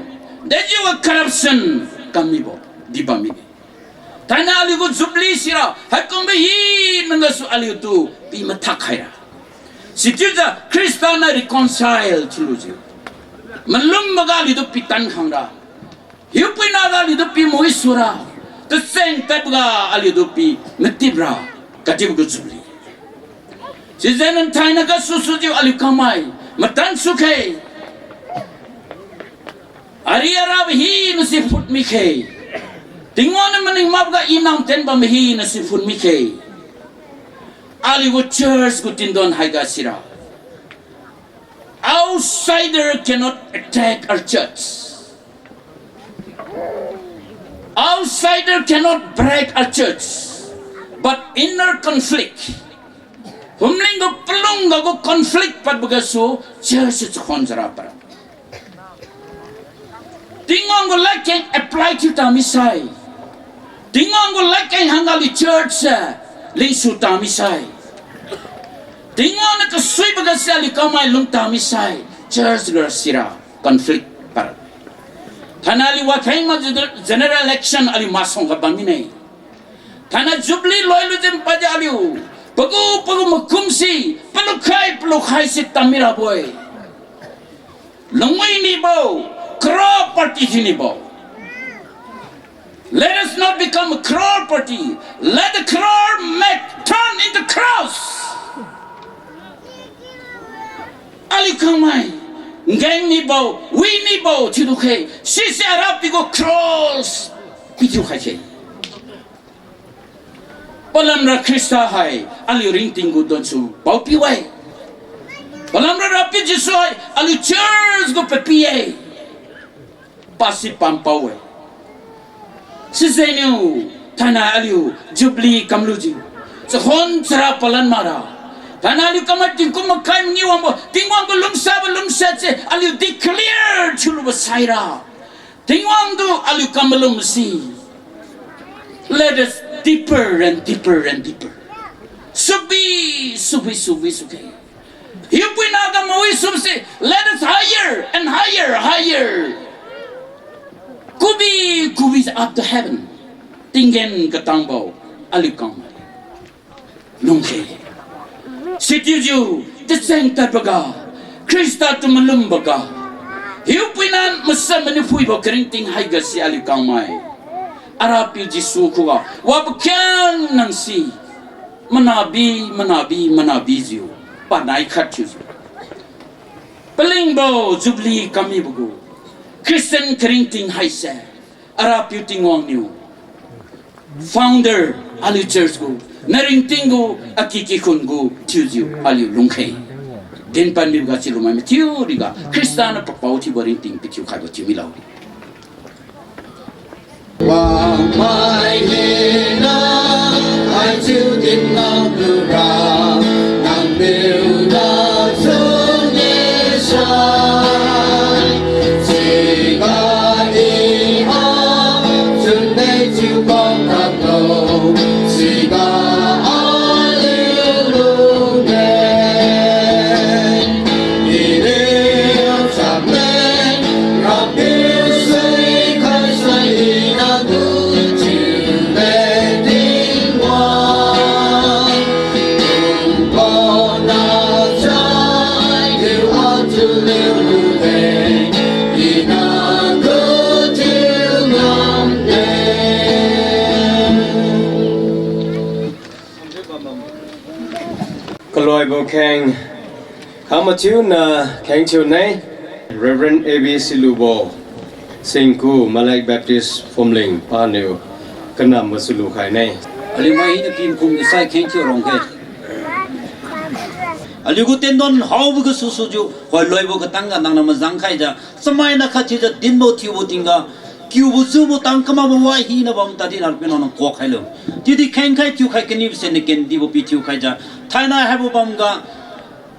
dejiuga corruption kammibo di bam mine. Thainai aliu gu jubilee sira haikumbo hina gasu aliutu pi mathak khaira. Sichiujiu Khrista niu reconcile thiulujiu, malumboga aliutu pitan khangra, hiupuinaga aliutu pi muisura, tacheng tadboga aliutu pi matipra, katibo gu jubilee. Sijeng nanthaina gasu sujiu aliu kamai matan sukhe. Ari arabo hinase phut mikhe. Tingwang niu maning makboga inam ten bambo hinase phut mikhe. Aliu gu church gu tindon haiga sira, Outsider cannot attack our church. Outsider cannot break our church. But inner conflict, phumling gu palung ga gu conflict padbo gasu church chakhuan jara para. Tingwang gu ladkeng apply thiu tamisai, Tingwang gu ladkeng hangga aliu church se lingsu tamisai, Tingwang niu kasuibo ga se aliu kamai lung tamisai, church ga sira conflict para. Thainai aliu wakheng ma general election aliu masuang ga bam mine. Thainai Jubilee loilu jeng padi aliu pagu pagu makum si palukhai palukhai si tam mirabo-e. Lungwi nibo, crore party thiu nibo. Let us not become a crore party. Let the crore make turn into crores. Aliu kangmai ngeng nibo, wi nibo thiulu khe, sise Arapiu gu crores pithiu khai khe. Palamra Khrista hai aliu ringting gu donsu paopiu-e. Palamra Rapiu Jesu hai aliu church gu papi-e. Pasi pampao-e. Sijengniu thainai aliu Jubilee kamlujiu, chakhuan chara palan makra, thainai aliu kamai tingkum makai mangiu wangbo Tingwang gu lungsabo lungsiat se aliu declare thiulubo saira, Tingwang tu aliu kam malum si, let us deeper and deeper and deeper. Subi, subi, subi, subi. Hiupuina ga mawi sumse, let us higher and higher, higher. Kubi, kubi up to heaven. Tinggen katangbo aliu kangmai lungkhe. Sichiujiu tacheng tadboga, Khrista tu malumboga, hiupuina masan maniu phuibo karingting haiga si aliu kangmai Arapiu Jesu khuga wapakhiang nang si, manabi, manabi, manabijiu, panai khat thiujiu, palingbo Jubilee kammibo gu Christian karingting haise, Arapiu Tingwang niu founder aliu church gu, naringting gu, aki kikhun gu thiujiu aliu lungkhe. Dinpad miboga chilumai mathiu riga Khrista niu papao thiubo ringting pithiu khaibo thiu milo. Wangmai hina, haichiu din nang lura, nang piu na chunne sai. Siga i a, chunne chiu bam kamlo, siga aliu lungde. Kaloibo kheng, kha mathiuna kheng thiune, Reverend A B Silubo, Singku, Malek Baptist Phumling, paniu kanambo silu khaine. Aliu mai hina pimkum isai kheng thiu rongkhe. Aliu gu tendon haobo gu susujiu, hoi loibo katangga nangniu mazang khaijiu, chamaina khat thiujiu dinbo thiubo tingga, kiubo jubo tang kamakbo wa hina bam tadi Rapiu nang kuak khailo. Chiudi khengkhai thiukhai kanibo se nakendibo pithiu khaijiu, thainai haibo bamga,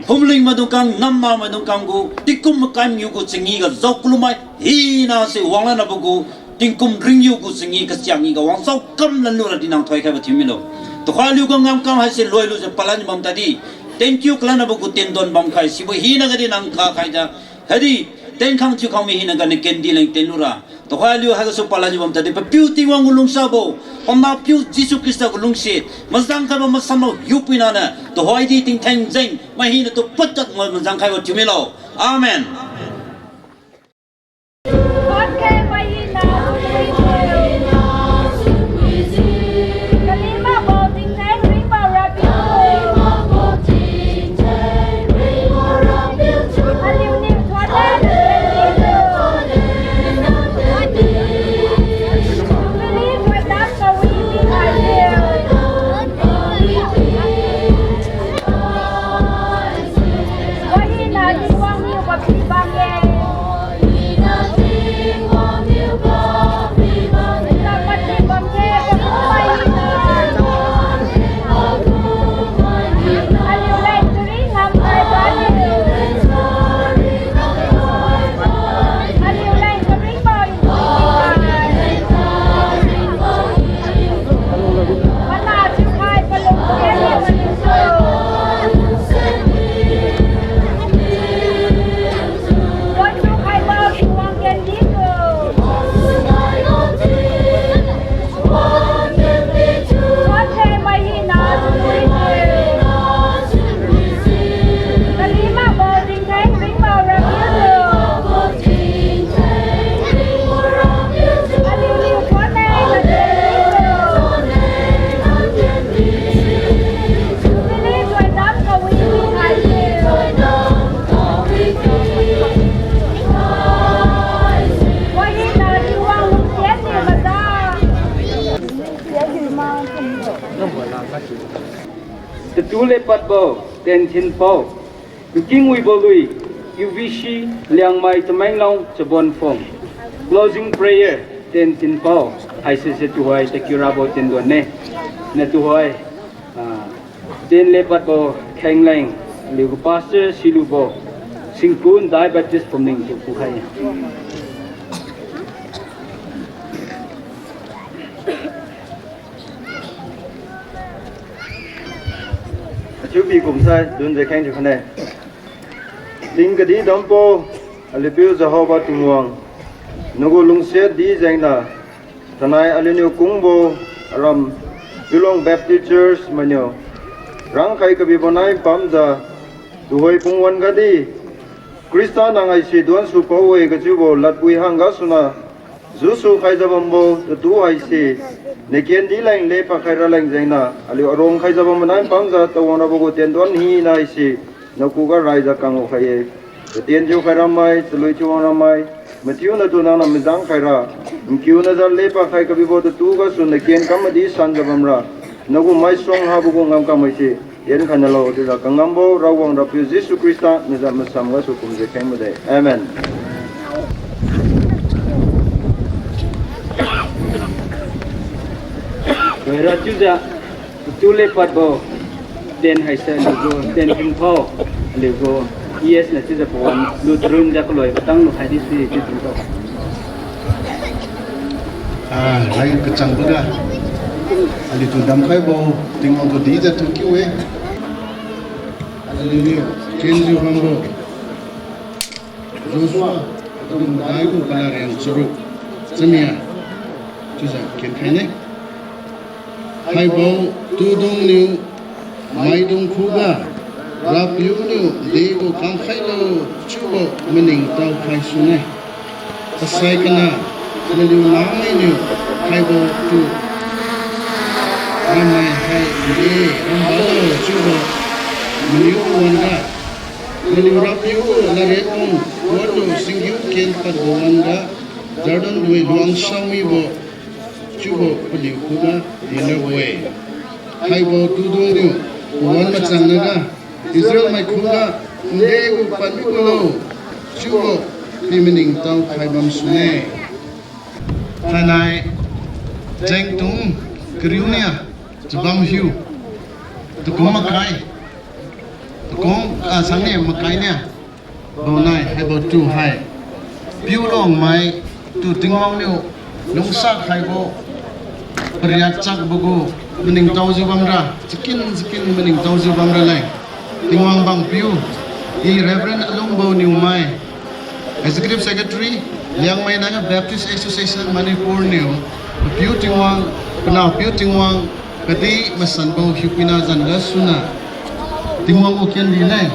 Phumling maidungkang, namna maidungkang gu, tingkum makai mangiu gu changi ga zao kalumai, hina se wanglanabo gu, tingkum ringyu gu changi kasiang ngi ga wang zao kam lanlura di nang thoikhaibo thiu milo. Tuhoi aliu ga ngamkam haise loilujiu palan bam tadi, thank you kalanabo gu tendon bamkhai, sibo hina gadi nang kha khaida, hadi, tenkhang thiukhang mi hina ga nakendi leng tenlura. Tuhoi aliu haigasu palan bam tadi, Papiu Tingwang gu lungsabo, Panapiu Jesu Khrista gu lungse, mazang khaibo masanbo hiupuina niu, tuhoidi tingtheng jeng, mai hina tu pachat ma mazang khaibo thiu milo. Amen. Tu lepadbo, tien thinpao. Nking Wibolui, U V C, Liangmai, Tamenglong, Chabonphom. Closing prayer, tien thinpao. Haise se tuhoi, takiurabo tienduan ne. Na tuhoi, ah, tien lepadbo, Khengleng, aliugu pastor, silubo, Singkun, Dai Baptist Phumling, tu kukhai. Achiu pi kumsai, dun je kheng thiu khane. Ting kadi dampo, aliu piu Jehovah Tingwang, nagu lungsiat di jengna, tanai aliuniu kungbo, aram, Piulong Baptist Church mainiu, rangkhai kabibo nai pamjiu, tuhoi pungwan gadi, Khrista nang haise duansu pao-e kachiubo ladpui hangga suna, jusu khaijiu bambo tatu haise, naken di leng lepadkhai raleng jengna, aliu arong khaijiu bambo nai pamjiu tawang rabo gu tienduan hina haise, nakhuga raijiu kangao khai-e. Tatien thiukhai rammai, chalui thiuwang rammai, mathiu natu nangniu majang khaira, nkiu najiu lepadkhai kabibo tatu gasu naken kam madi sanjiu bamra, nagu maisuang habo gu ngamkam haise, tien khainalo chiujiu kangambo Rawang Rapiu Jesu Khrista najiu masam gasu kumjiu kheng made. Amen. Loira chiujiu, tu lepadbo, tien haise aliugu, tien thinpao, aliugu, E S na chiujiu pawan, lu tarun jiu kaloi katang lu khaidi sui chiu thinpao. Ah, rai kachangboga, aliutu damkhaibo, Tingwang tu dijiu thukiu-e. Aliuniu kenjiu bambo Joshua, patu madai gu palariang charuk, chania, chiujiu kenkhaine. Haibo tudungniu maidung khuga, Rapiu niu degu kamkhailo chiubo maningtao khai sune. Pasai kana, naliu nangmainiu haibo tu rammai hai de rambalo chiubo maniu wan-ga, naliu Rapiu gu ladriat kum wanlu singgiu ken padbo wan-ga, Jordan lui luang saomibo chiubo paliu khuga dinrabo-e. Haibo tudungniu pawan machang naga, Israel mai khuga, ndegu padmi kulo chiubo pi maningtao khai bam sune. Thainai, jengtung kariu nia, chabam hiu, tukum makai, tukum, ah, sangni makai nia, baonai haibo tu hai, Piulongmai tu Tingwang niu lungsa khaibo, pariak chakbo gu maningtaojiu bamra, chakin chakin maningtaojiu bamra leng, Tingwang bampiu, i Reverend Alungbo Newmai, Executive Secretary, Liangmai Naga Baptist Association Manipur niu, Papiu Tingwang, Panahpiu Tingwang, khatdi masanbo hiupuina zan gasuna, Tingwang gu kendi leng,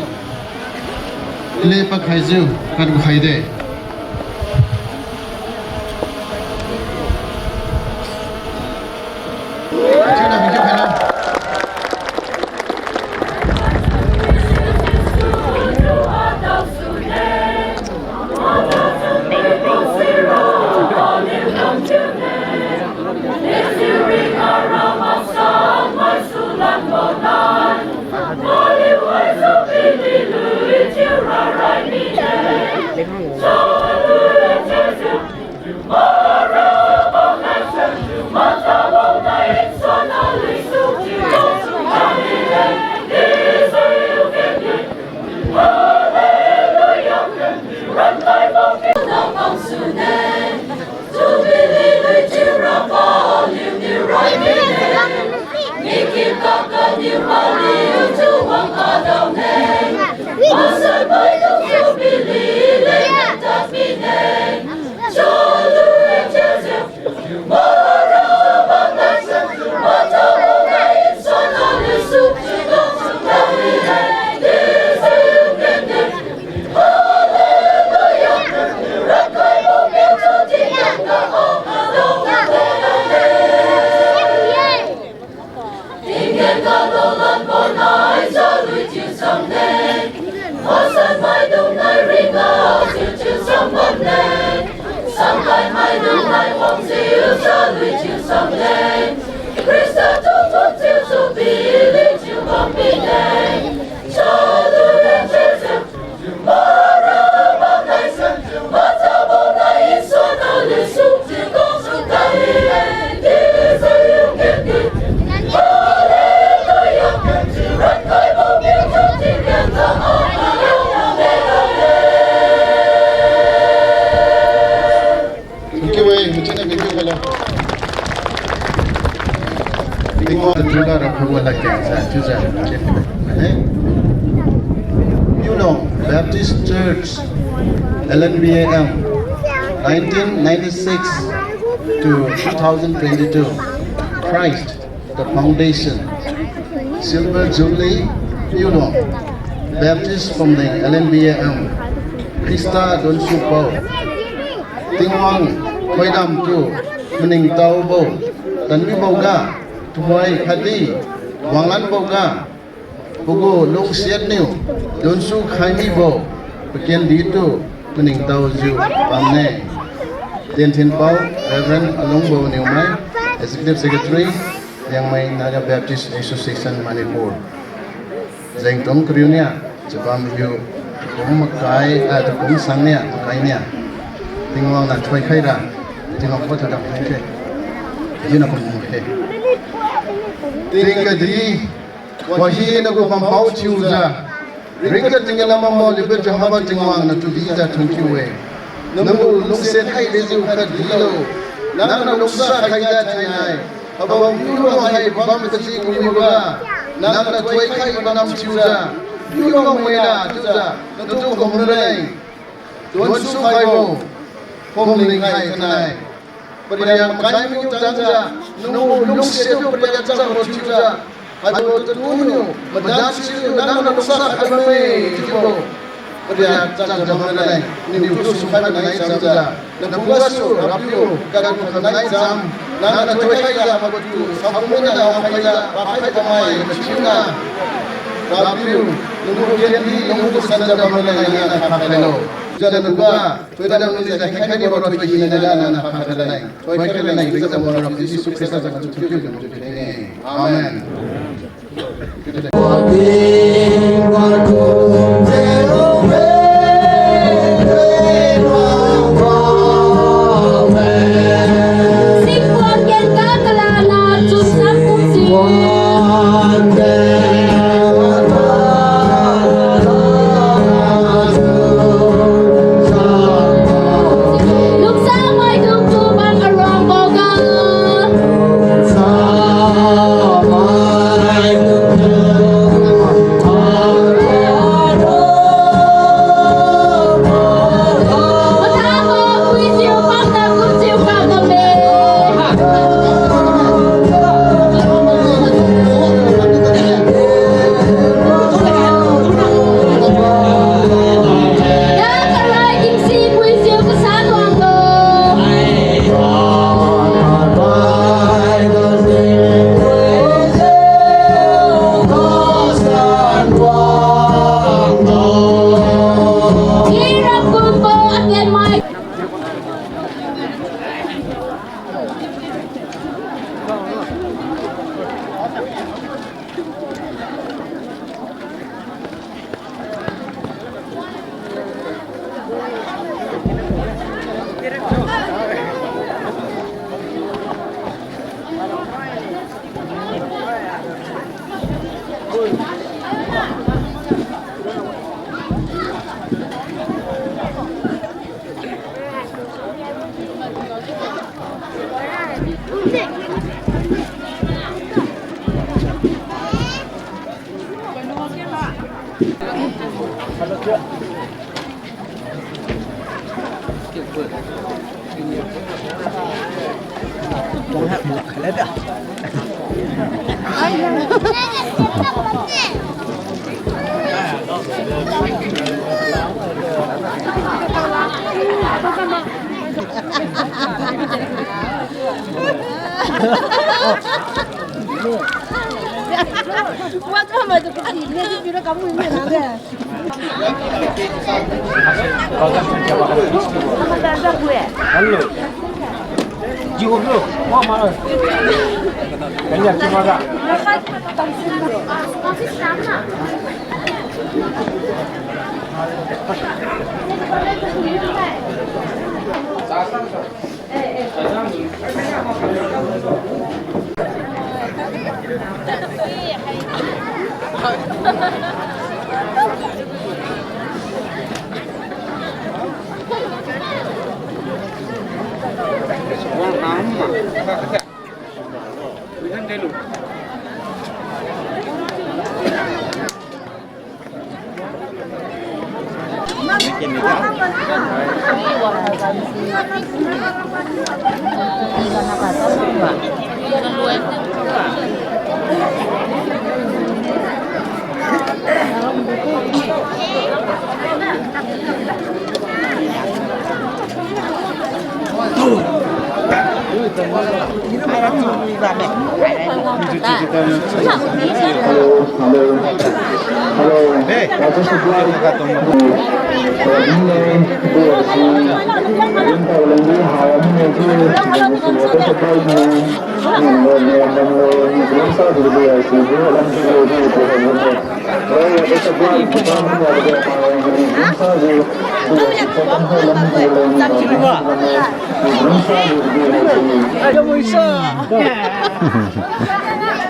le pakhaijiu, khatgu khaide. Hey, machina video kalo. Tingwang tula ra phuwa la keng sa, chiujiu. Eh? Yulong Baptist Church, L N B A M, nineteen ninety-six to two thousand twenty-two. Christ, the foundation. Silver Jubilee, Yulong Baptist Phumling, L N B A M, Khrista donsu pao. Tingwang thoidam tu maningtaobo, tanmibo ga, tuhoi khatdi wanglanbo ga, pagu lungsiat niu donsu khai mibo pakendi tu maningtaojiu bamne. Tenthinpao Reverend Alungbo Newmai, Executive Secretary, Liangmai Naga Baptist Association Manipur. Jengtung kariu nia, chabam hiu, kum makai, ah, kum sang nia, makai nia. Tingwang na thoikhai ra, Tingwang khuga thoidam khai khe. Yu na kum khe. Tingkadi, wahina gu pampao thiujiu, ringka tingga lamamo liubo Jehovah Tingwang natu dijiu thuon kiu-e. Nanggu lungsiat hai dejiu khatdi lo, nangniu lungsa khaijiu thainai, habo Yulong hai bam kaji kumibo ga, nangniu thoikhaibo nam thiujiu, Yulong maina chiujiu, natu kum raleng, donsu khaibo, Phumling hai thainai. Pariak makai miu changjiu, nanggu lungsiat tu pariak changbo thiujiu, haibo tatu niu madan siu nangniu lungsa khai bamme chiubo. Pariak changjiu bamraleng, niu tu sumkhai manai changjiu, nakhugasu Rapiu, kalu khanai cham, nangniu thoikhaijiu haibo tu saokum mina ngao khaijiu, pakhai tamai mathiuna, Rapiu, nanggu kendi, nanggu kasanjiu bamraleng nangniu khakhailo. Jana nakhuga thoidam nangniu jai khaikhai nibo rot pagina nangniu khakhailo. Thoikhailanai, chiujiu Tingwang Rapiu Jesu Khrista zan tu thuonkiu nangniu thuonkiu-e. Amen.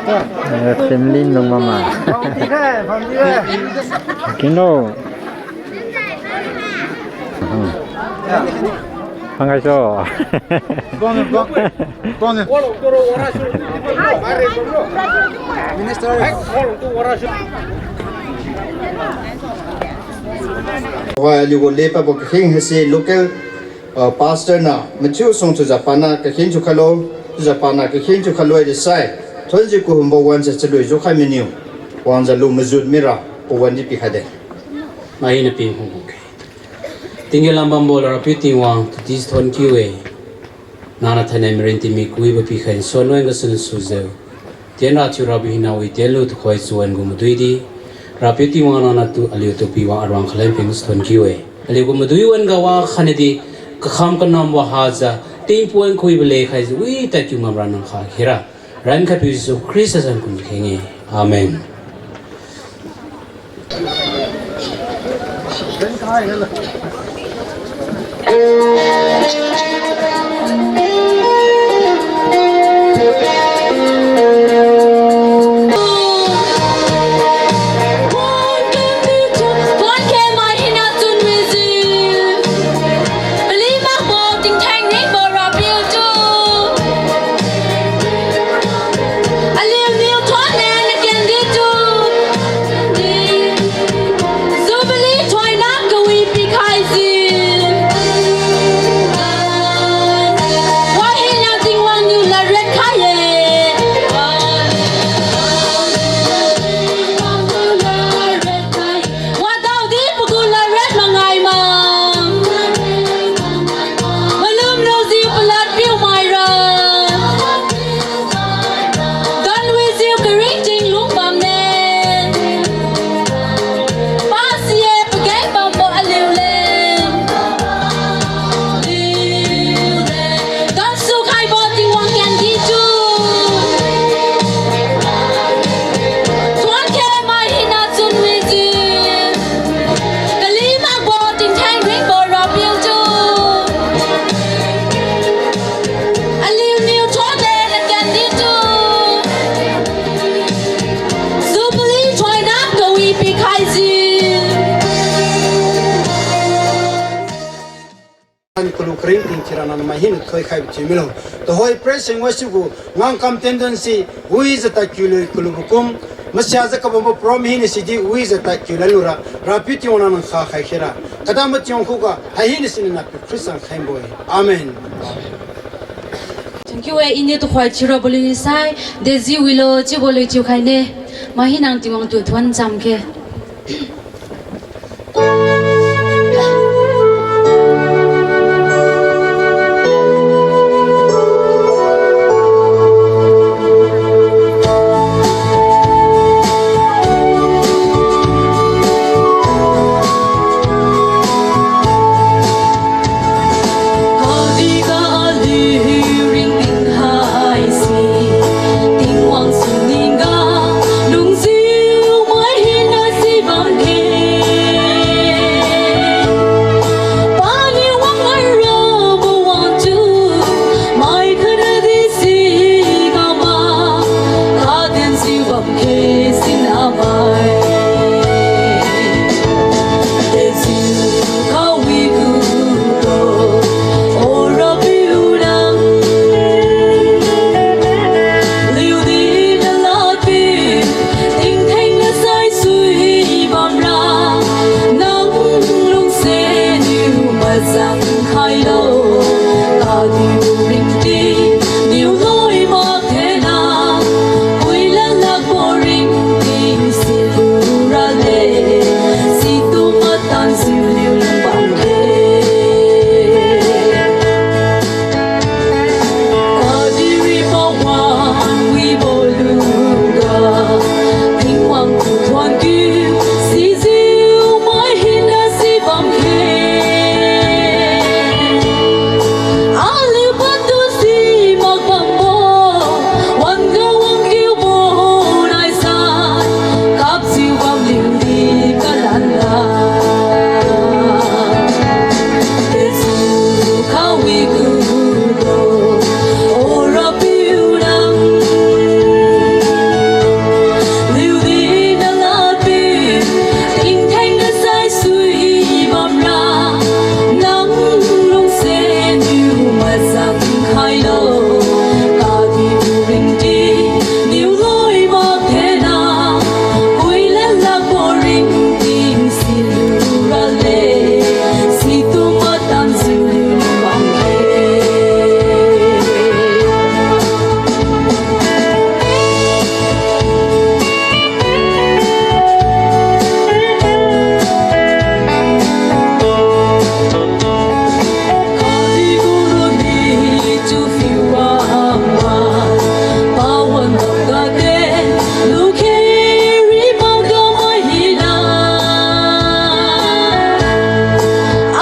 Eh, family nung mama. Kino. Hangaiso. Wa aliu gu lepabo kakheng haise local, uh, pastor na mathiu song chiujiu pana kakheng thiukhailo, chiujiu pana kakheng thiukhailo de sai, thuonjiu kahumbo wan se chalui jukhai meniu, wangjiu lu majut mira pawan di pikhaide. Mai hina ping hung hung ke. Tingge lambambo Rapiu Tingwang, tuti thuon kiu-e. Nangniu thainai marin tingmi kawibo pikhai nsuan wan gasu nsujiu, tienra thiurabo hina wi tienlu tukhoi chuwan gu madui di, Rapiu Tingwang nangniu tu aliu tu piwang aruang khaleng ping thuon kiu-e. Aliu gu madui wan ga wa khanidi, kakham kanam wa hajiu, tingpuan kawibo lekhaijiu wi tadkiu ngamra nang kha khira. Rankhaipiu Jesu Khrista zan kum kheng-e. Amen. Aliuniu thuonne nakendi tu. Jubilee thoina kawi pikhaijiu. Wahina Tingwang niu ladriat khai-e. Wadaodi pagu ladriat mangai ma. Malum lujiu palad piu maira. Donwijiu karingting lung bamme. Pasi-e pageng bambo aliu leng. Donsu khaibo Tingwang kendi tu. Thuon khe mai hina chunwijiu. Kali makbo tingtheng ringbo Rapiu tu. Aliuniu thuonne nakendi tu. Jubilee thoina kawi pikhaijiu. Kalu karingting thiura nang mai hina thoikhaibo thiu milo. Tuhoi praise and worship gu ngangkam tendon si wijiu tadkiu lui kalubo kum, masiajiu kabambo program hina sidi wijiu tadkiu lanlura, Rapiu Tingwang nang kha khai khira. Kadambo Tingwang khuga hai hina siniu Napiu Khrista khengbo-e. Amen. Thank you e, iniu tuhoi thiurabo lui sai, dejiwilo chiubo lui thiukhaine, mai hina Tingwang tu thuon cham khe. Ringting niu loi mak thena, kuilan lakbo ringting silu rale, situ matan siu liu lung bamkhe. Kadihpiri pawan wibo lungga, Tingwang khuan kiu sijiu mai hina si bamkhe. Aliu patu si mak bambo, wan-ga wang kiubo naisai, kapjiu bamliu di kalanla. Jesu kawigu lo, O RAPIU nang, liudi nalad pi, tingtheng gasai sui bamra, nang lungsanniu mazang khailo. Kadihpiri ringting niu loi mak thena, kuilan lakbo ringting silu rale, situ matan siu liu lung bamkhe.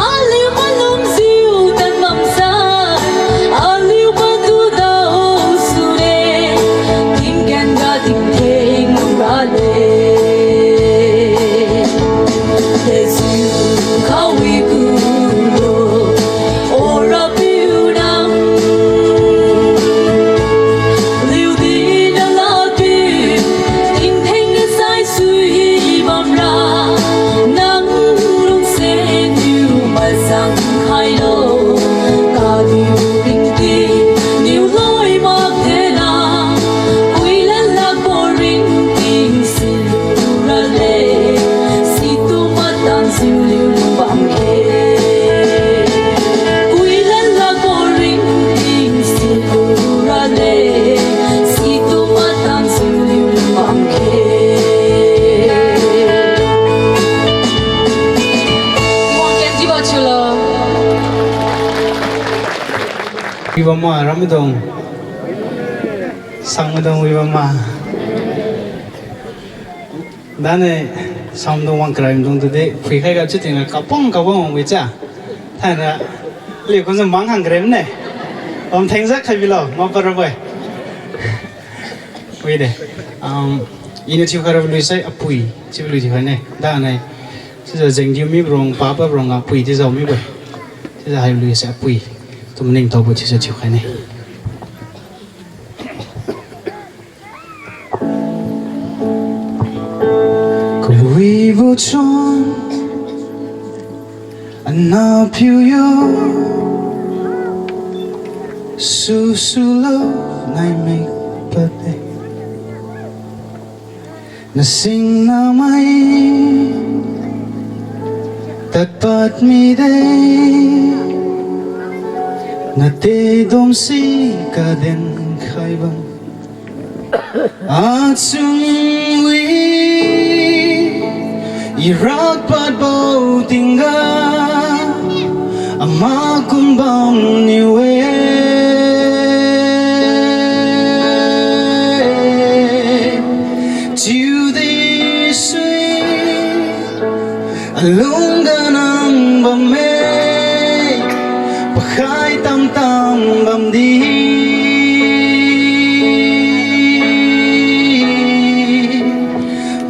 Aliu malumjiu tan bamsai, aliu patu dao sune, tinggen ga tingtheng rale. Jesu kawigu lo, O RAPIU nang, liudi nalad pi, tingtheng gasai sui bamra, nang lungsanniu mazang khailo. Kadihpiri ringting niu loi mak thena, kuilan lakbo ringting silu rale, situ matan siu liu lung bamkhe. Kuilan lakbo ringting silu rale, situ matan siu liu lung bamkhe. Wang kenjibo chiulo. Wibam ma, rammaidung. Sangmaidung wibam ma. Dane, samdung wang karai maidung tudi phuikhaiga chiu tingga kapang kapang wangwi cha. Thaira, aliu kumjiu mang khang karemne. Pamtheng jak khai bilo, maparabo-e. Wide. Um, iniu thiukhai rabo lui sai apui chiubo lui thiukhaine. Dane, chiujiu jengdiu mibo rong, papa rong apui chiujiu mibo-e. Chiujiu hai lui sai apui tu maningtaobo chiujiu thiukhaine. Kawibo chun anahpiu yo, susulo naimik pade. Nasing namai tadpad mide, nate domsi kaden khaibam. Achun wi, irak padbo tingga, ama kum bamniu-e. Chiudi sui, alungga nang bamme, pakhai tamtam bamdi.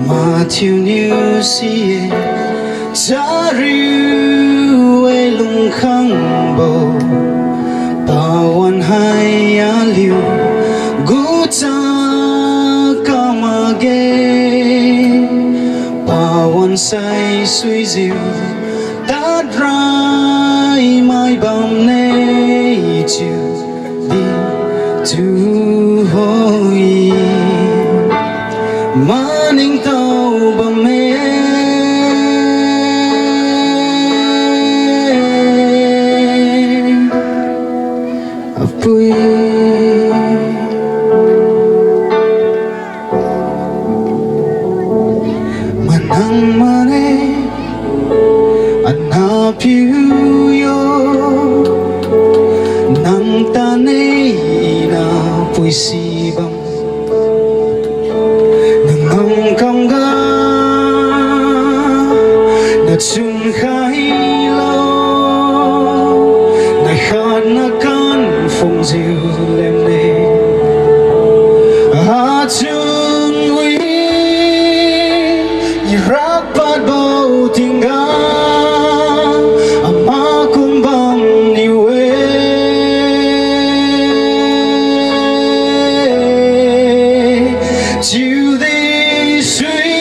Mathiuniu si-e, chariu-e lungkhangbo, pawan hai aliu gucha kamakge, pawan sai suijiu tadrai mai bamne chiudi tuhoi maningtao bamme. Pui. Manang mane anahpiu yo, nang tane ina puisi bam. Nang ngamkam ga nachun khailo, naikhat nakan phungjiu lenne. Achun wi, irak padbo tingga, ama kum bamniu-e. Chiudi sui,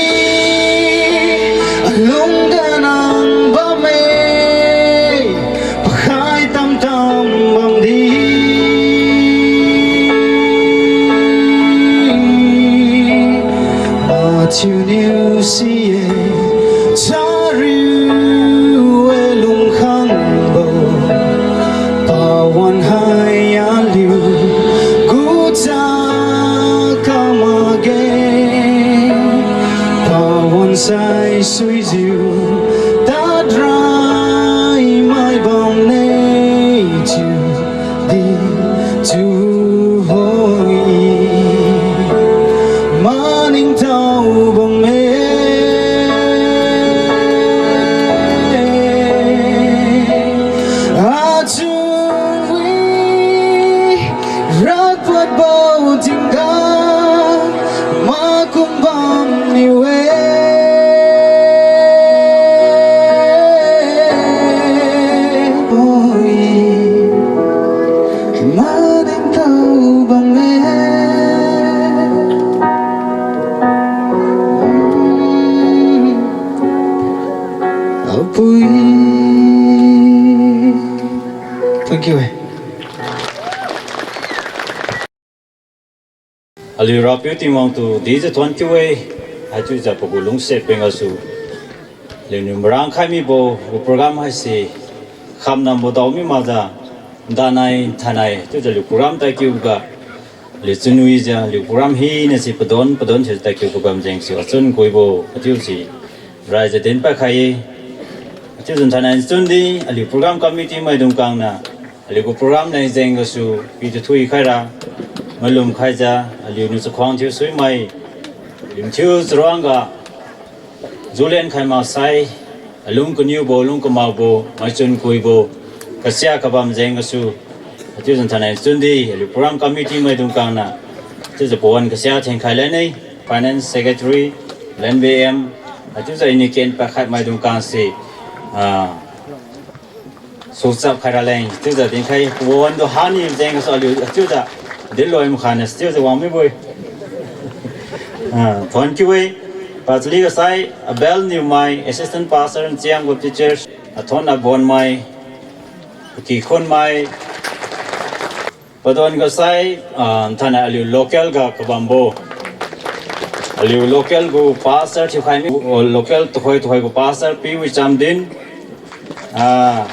alung ganang bamme, pakhai tamtam bamdi. Mathiuniu si-e, chariu-e lungkhangbo, pawan hai aliu gucha kamage, pawan sai suijiu tadrai mai bamne chiudi tuhoi maningtao bamme. Achun wi, rakpadbo tingga, makum bamniu-e. Oi, maningtao bamme. Apui. Thank you. Aliu Rapiu Tingwang tu dijiu thonkiu-e, haichiujiu pagu lungsiat peng gasu aliuniu marangkhai mibo gu program haise khamnambo daomi makjiu, danai thainai chiujiu aliu program tadkiuga, aliu chunwijiu aliu program hinase padon padon thiujiu tadkiu kabam jengsu achun kuibo, achiusi raijiu dinpad khai-e. Achiujiu thainai chun di aliu program committee maidung kangniu aliu gu program leng jeng gasu pitu thui khaira malum khaijiu aliuniu chakhuang thiu suimai limthiu charuangga julen khai maksai, alung kaniubo, lung kamakbo, maichun kuibo, kasia kabam jeng gasu, achiujiu thainai chun di aliu program committee maidung kangniu chiujiu pawan kasia thengkhai lenne, Finance Secretary, Len B M, achiujiu iniu ken pakhai maidung kangse, ah, suchap khaira leng chiujiu dinkhai, pawan tu hani jeng gasu aliu achiujiu dinloi makhaniu chiujiu wang mibo-e. Ah, thonkiu-e. Pachali gasai Abel Niumai, Assistant Pastor, Nchiang gu teachers, Athon Abonmai, Kikhunmai, padon gasai, ah, thainai aliu local ga kabambo, aliu local gu pastor thiukhai mi, local tuhoi tuhoi gu pastor Pi Wichamdin, ah,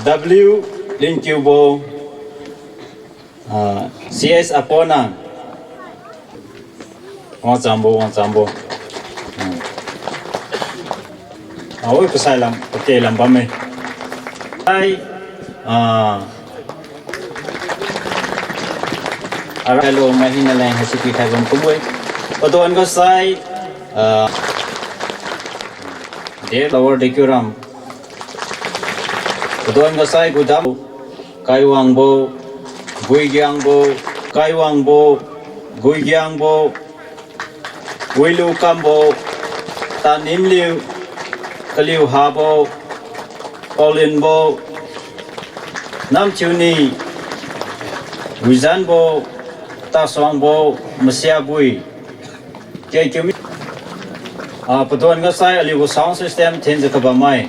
W Linkiubo, ah, C S Apona, wangchambo, wangchambo. Hmm. Ah, wi pasai lam, pake lam bamme. Hai, ah, arai lo mai hina leng haisi pikhai bam kumbo-e. Padon gasai, ah, de Lower Dekiuram. Padon gasai Gudam, Kaiwangbo, Guigiangbo, Kaiwangbo, Guigiangbo, Wilukambo, Tanimliu, Kaliuhabo, Paulinbo, Namthiuni, Wizanbo, Tasuangbo, Masiabui. Ke kiumi. Ah, padon gasai aliu gu sound system thinjiu kabammai.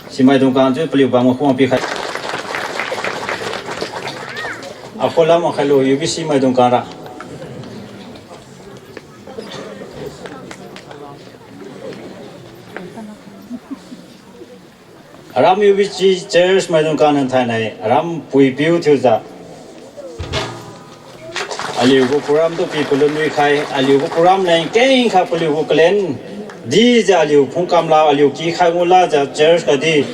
Simaidung kang chiu paliu bam ga khung pikhai. Akhulam akhailo U B C maidung kang ra. Aram U B C Church maidung kangniu thainai aram puipiu thiujiu aliugu program tu pi palun wikhai, aliugu program leng kengkha paliugu kalen dijiu aliu phungkam la, aliu kikhai ngula jiu church gadi,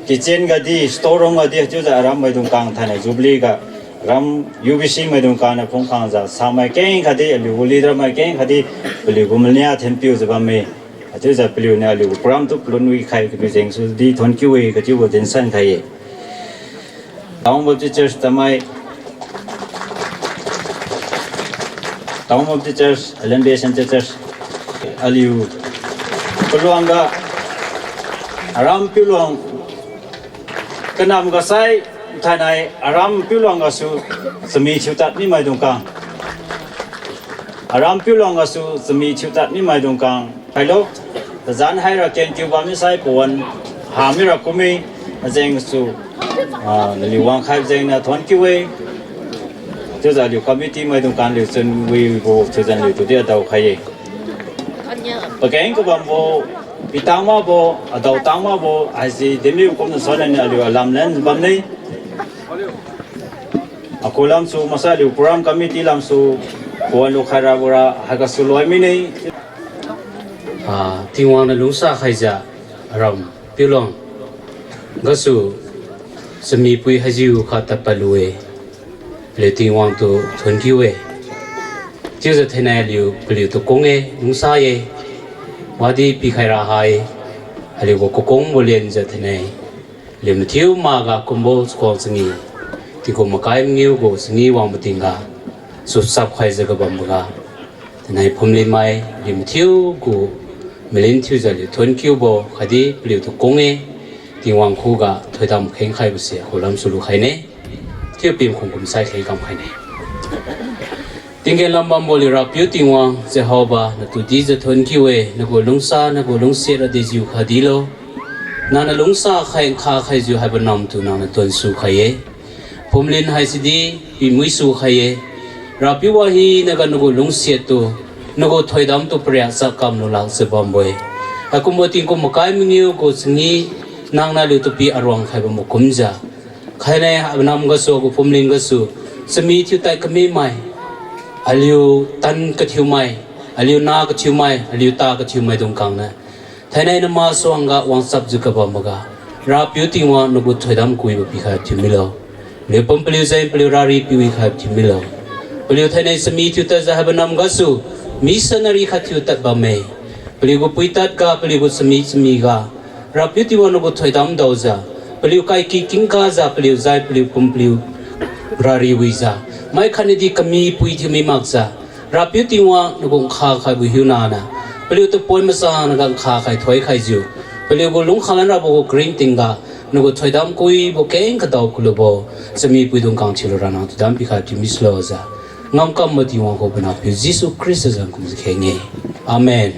kitchen gadi, store room gadi chiujiu aram maidung kang thainai Jubilee ga, aram U B C maidung kangniu phungkhangjiu samai kengkhadi, aliugu leader mai kengkhadi, paliugu mania thenpiujiu bamme. Achiujiu paliuniu aliugu program tu palun wikhai kapiu jengsu di thonkiu-e kachiubo dinsan khai-e. Town Baptist Church Tamei, Town Baptist Church, L N B Central Church, aliu paluang ga, aram piuluang kanam ga sai, thainai aram piuluang gasu chami thiutad mi maidung kang, aram piuluang gasu chami thiutad mi maidung kang khailo. Tazan haira kengkiu bammi sai pawan hamira kumi, ajengsu, ah, naliu wangkhai jengniu thonkiu-e. Chiujiu aliu committee maidung kang liu chunwibo thiujiu aliu tudi adao khai-e. Pakeng kabambo, pitang makbo, adao tang makbo haisi dinmibo kumjiu soniu aliu alam len bamne. Akhu lamsu maksai aliu program committee lamsu pawan lukhai rabora haigasu loi mine. Ah, Tingwang niu lungsa khaijiu aram piuluang gasu chami pui haijiu kha tadpadlu-e. Paliu Tingwang tu thonkiu-e. Chiujiu thainai aliu paliutu kung-e, lungsa-e. Wadi pikhai ra ha-e. Aliugu kakungbo lenjiu thainai aliu mathiu makga kumbo chakhuang changi, tingkum makai mangiu gu changi wangbo tingga, suchap khaijiu kabamboga, thainai phumlin mai aliu mathiu gu malin thiujiu aliu thonkiubo khatdi paliutu kung-e. Tingwang khuga thoidam khengkhaibo se akhu lamsu lukhaine. Chiu pimkhung kumsai kheng kamkhaine. Tinggen lambambo aliu Rapiu Tingwang Jehova, natu dijiu thonkiu-e, nagu lungsa, nagu lungsiat ra dejiu kha dilo. Nangniu lungsa khai nkha khaijiu haibo namtu nangniu tuansu khai-e. Phumlin haisidi pimuisu khai-e. Rapiu wahinaga nagu lungsiattu, nagu thoidamtu pariak chak kamlu lakjiu bambo-e. Haikumbo tingkum makai mangiu gu changi, nangniu aliutu pi aruang khai bambo kumjiu, khainai haibo nam gasu, agu phumlin gasu, chami thiutad kamimai, aliu tan kathiumai, aliu na kathiumai, aliu ta kathiumaidung kangniu thainai namasuangga wangchapjiu kabamboga, Rapiu Tingwang nagu thoidam kuibo pikhai thiu milo. Paliu pum paliu jeng paliu rari piwikhai thiu milo. Paliu thainai chami thiutadjiu haibo nam gasu, missionary khat thiutad bamme. Paliugu puitadga, paliugu chami chamiga, Rapiu Tingwang nagu thoidam daojiu, paliu kaiki kingkajiu, paliu jai paliu pum paliu rari wijiu, mai khatnadi kami pui thiumi makjiu, Rapiu Tingwang nagu nkha khaibo hiunaniu, paliutu poi masanaga nkha khai thoi khaijiu, paliugu lungkhang lan rabo gu karingtingga, nagu thoidam kuibo keng kadao kulubo, chami puidung kang thiulu ra nang thoidam pikhai thiu misilo jiu, ngamkambo Tingwang khuga panahpiu Jesu Khrista zan kumjiu kheng-e. Amen.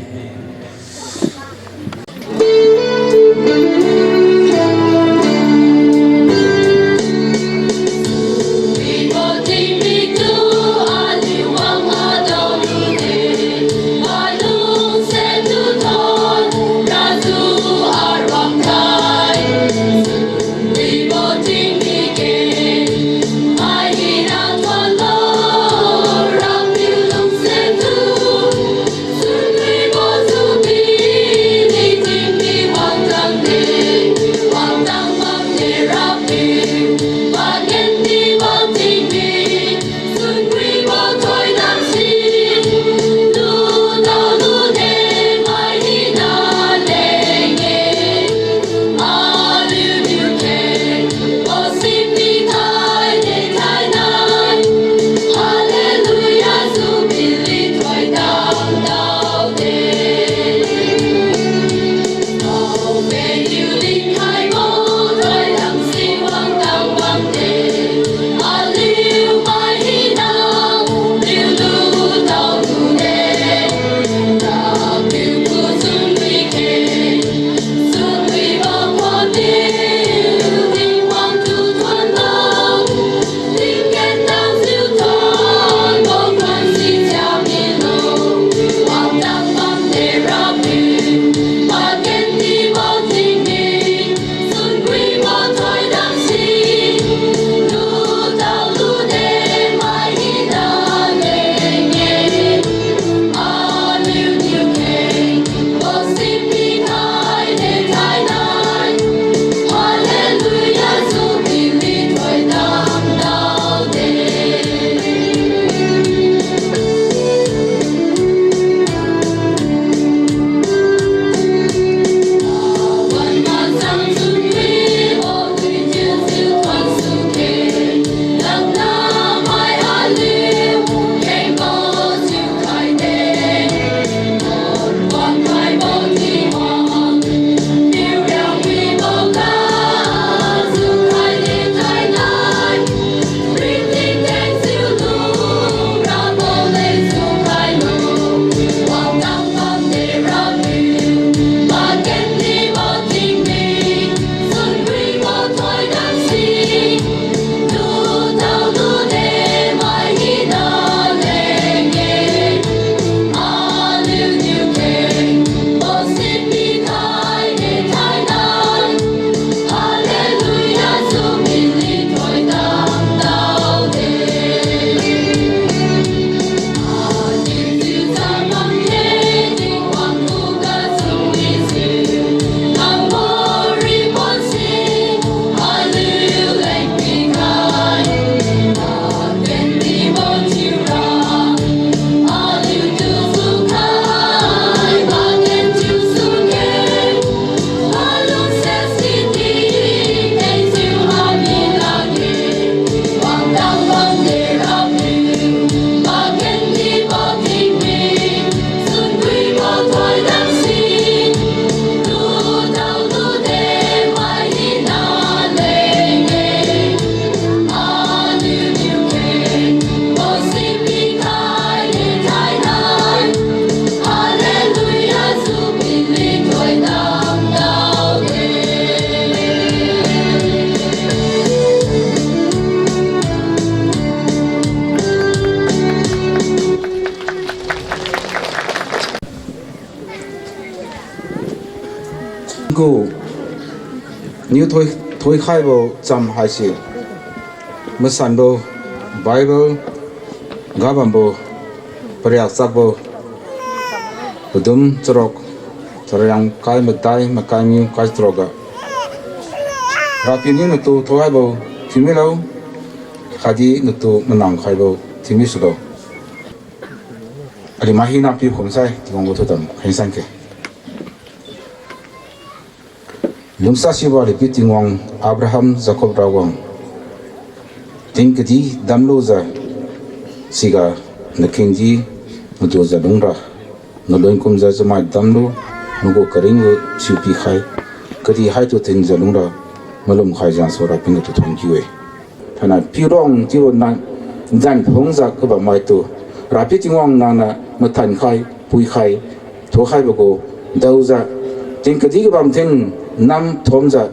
Niu thoi, thoikhaibo cham haise masanbo Bible gabambo pariak chakbo padum charuk, chariang kai madai makai niu kai charuk ga, Rapiu niu natu thoikhaibo thiumilo, khatdi natu manang khaibo thiumi sulo. Aliu mai hina piu khumsai Tingwang gu thoidam kheng sangkhe. Lungsa sibo aliu piu Tingwang, Abraham, Jacob Rawang, ting kadi damlujiu, siga nakengdi madujiu lungra, nalun kumjiu chamai damlu, nagu karingbo siu pikhai, kadihaitu tinjiu lungra, malum khai jengsu Rapiu natu thonkiu-e. Thainai piurong chiubo nan, nzan phungjiu kabammaitu, Rapiu Tingwang nangniu mathankhai, puikhai, thoikhaibo gu daojiu, ting kadi kabam thin nam thomjiu,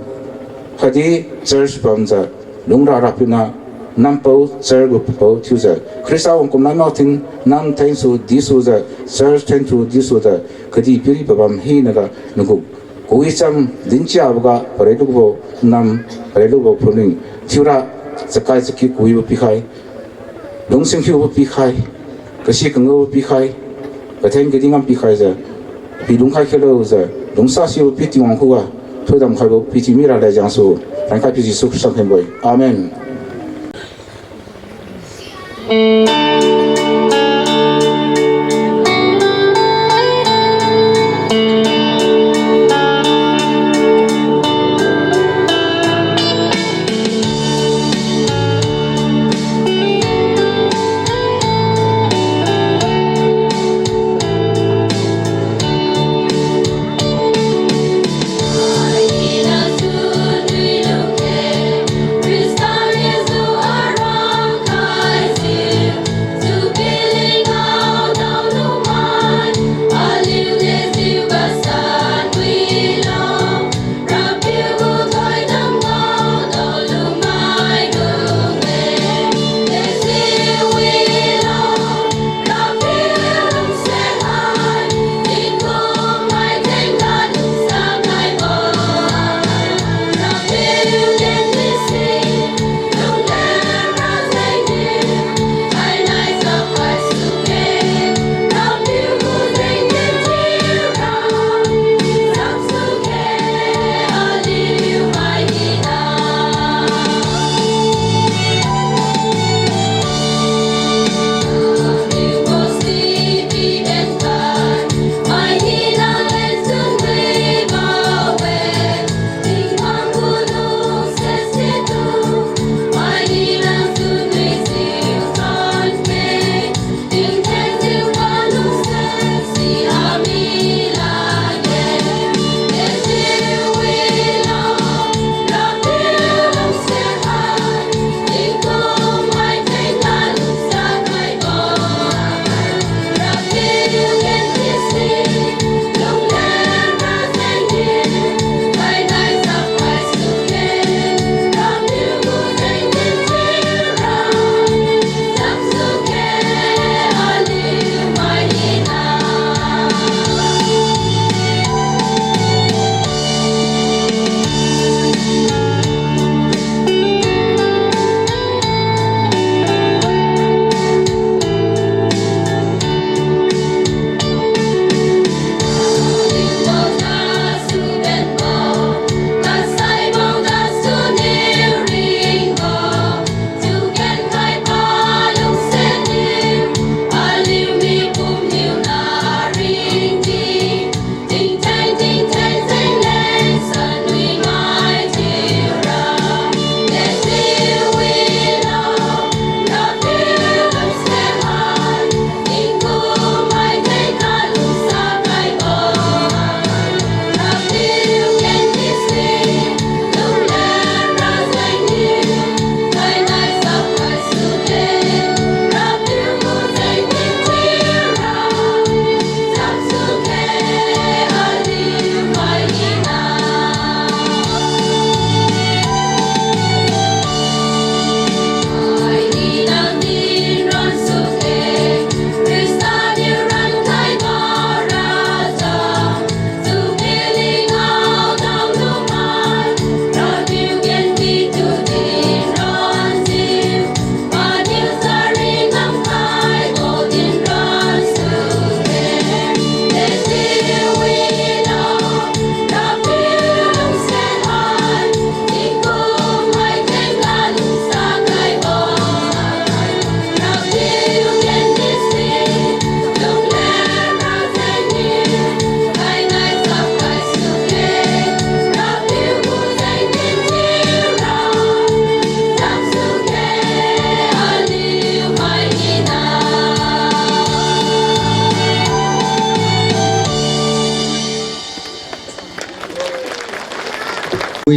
khatdi church bamjiu, lungra Rapiu niu nampao church gu papao thiujiu, Khrista wang kumlai mak thin nam thensu disujiu, church thensu disujiu, kadihpiri pabam hinaga nagu kawicham dinchiaboga parelubo nam, parelubo phuning thiura, chakai chaki kawibo pikhai, lungsingkhiubo pikhai, kasi kangaobo pikhai, katheng kadi ngam pikhaijiu, pi lungkhai khelojiu, lungsa sibo piu Tingwang khuga thoidam khaibo pichiu mira lajengsu, rankhai piu Jesu Khrista khengbo-e. Amen.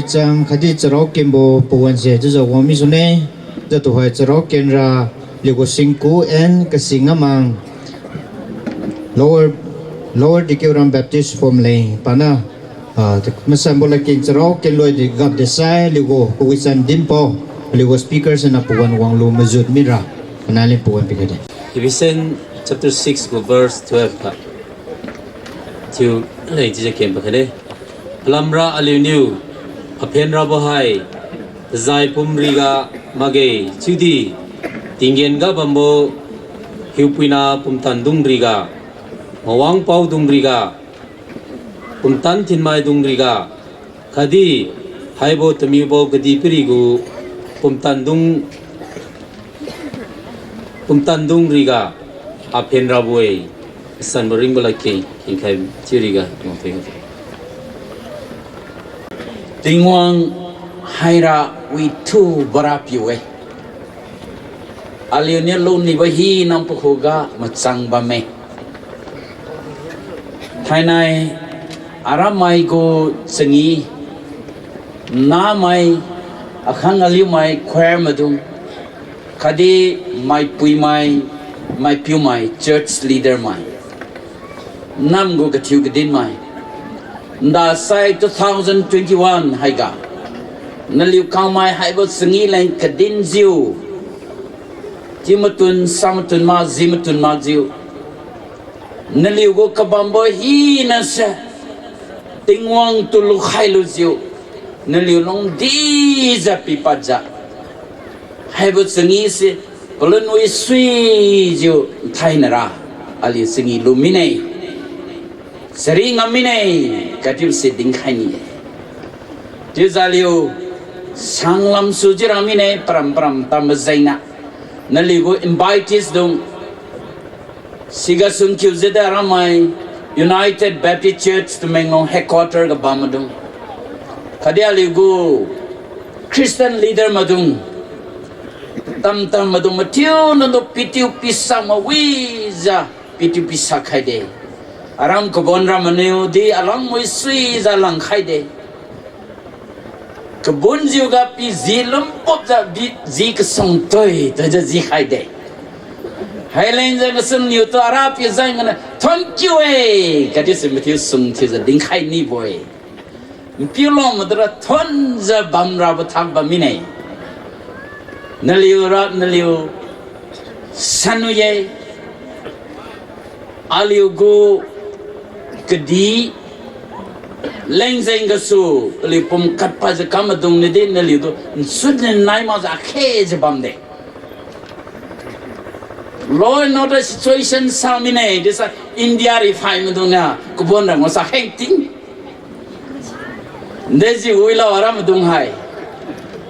Chang khatdi charao kenbo pawan se chiujiu wang misune. Jatuhai charao kenra aliugu singku and kasing amang Lower, Lower Dikiuram Baptist Phumleng pana, ah, masanbo ladkeng charao kenloi di gapdesai aliugu kawisan dinpao, aliugu speaker siniu pawan wanglu majut mira, panaliu pawan pikhaide. Ephesians chapter six gu verse twelve ga chiu leng chiujiu ken pakhaide. Palamra aliuniu aphenrabo hai tajai pum riga makge chiudi, tinggen ga bambo hiupuina pumtandung riga, mawangpaodung riga, pumtan thinmaidung riga, khatdi haibo tamiubo kadihpiri gu pumtandung, pumtandung riga aphen rabo-e. Sanbo ringbo ladkeng kengkhai chiu riga wangphe. Tingwang haira withu bara piu-e. Aliuniu lunibo hina pakhuga machang bamme. Thainai aramai gu changi, namai, akhang aliumai choir maidung, khatdi maipuimai, maipiumai, church leader mai, nam gu kathiu kadinmai, ndasai two thousand twenty-one haiga naliu kangmai haibo changi leng kadinjiu, chiu matun, sa matun makjiu, matun makjiu, naliu gu kabambo hinase Tingwang tu lukhai lujiu, naliu lungdijiu pipadjiu, haibo changi se palun wi suijiu nthainara aliu changi lu mine, chari ngam mine, kachiubo se dinkhai ni-e. Chiujiu aliu sanglam sujiu ra mine, param param tambo jengniu, naliu gu invitees dung, siga sungkiu jide ramai United Baptist Church Tamenglong headquarter ga bam maidung, khatdi aliu gu Christian leader maidung, tamtam maidung mathiu nangdu pitiu pisa mawijiu, pitiu pisa khaide. Aram kabon ram maniu di alang mui suijiu langkhaide. Kabunjiu ga pi ji lumpupjiu bi ji kasung toi toijiu ji khaide. Haileng jeng gasun niu tu ara pi jeng gana thank you-e, kadi si mathiu sung thiujiu dinkhai nibo-e. Npiu lom madura thonjiu bamrabo thak bam mine. Naliu ra naliu sanu ye, aliu gu kadi lengjeng gasu, aliu pumkatpadjiu kam maidung nidi naliutu nsun nai makjiu akhejiu bamde. Law and order situation sa mine, disa India ri phai maidung niu, kabon ra ngasa kheng ting. Dejiu wilo aram maidung hai.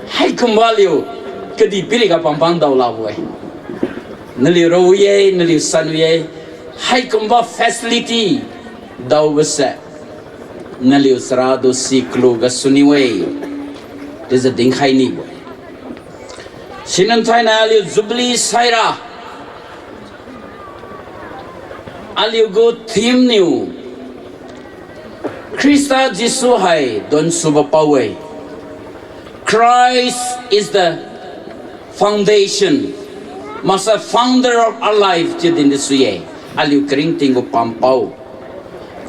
Haikumbo aliu, kadihpiriga pampang daolabo-e. Naliu rawi-e, naliu sanwi-e. Haikumbo facility daobose, naliu charadu si kalu gasu niu-e, chiujiu dinkhai nibo-e. Sinan thainai aliu Jubilee saira, aliu gu theme niu Khrista Jesu hai donsubo pao-e. Christ is the foundation, maksai founder of our life chiu din di sui-e. Aliu karingting gu pampao,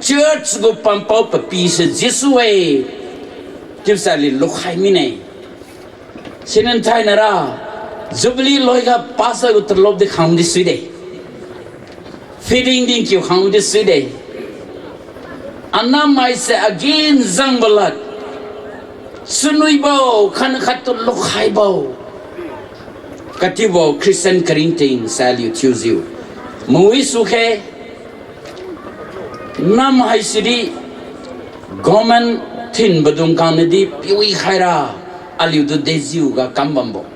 church gu pampao papise Jesu-e, chiusa aliu lukhai mine. Sinan thainai ra, Jubilee loiga pastor gu talop di khang di suide. Feeding din kiu khang di suide. Anam maise agin jangbo lad, sunuibo, khan khattu lukhaibo, katiubo Christian karingting sai aliu thiujiu mawi sukhe. Nam haisidi government thinbodung kang nadi piwi khaira, aliutu dejiuga kam bambo,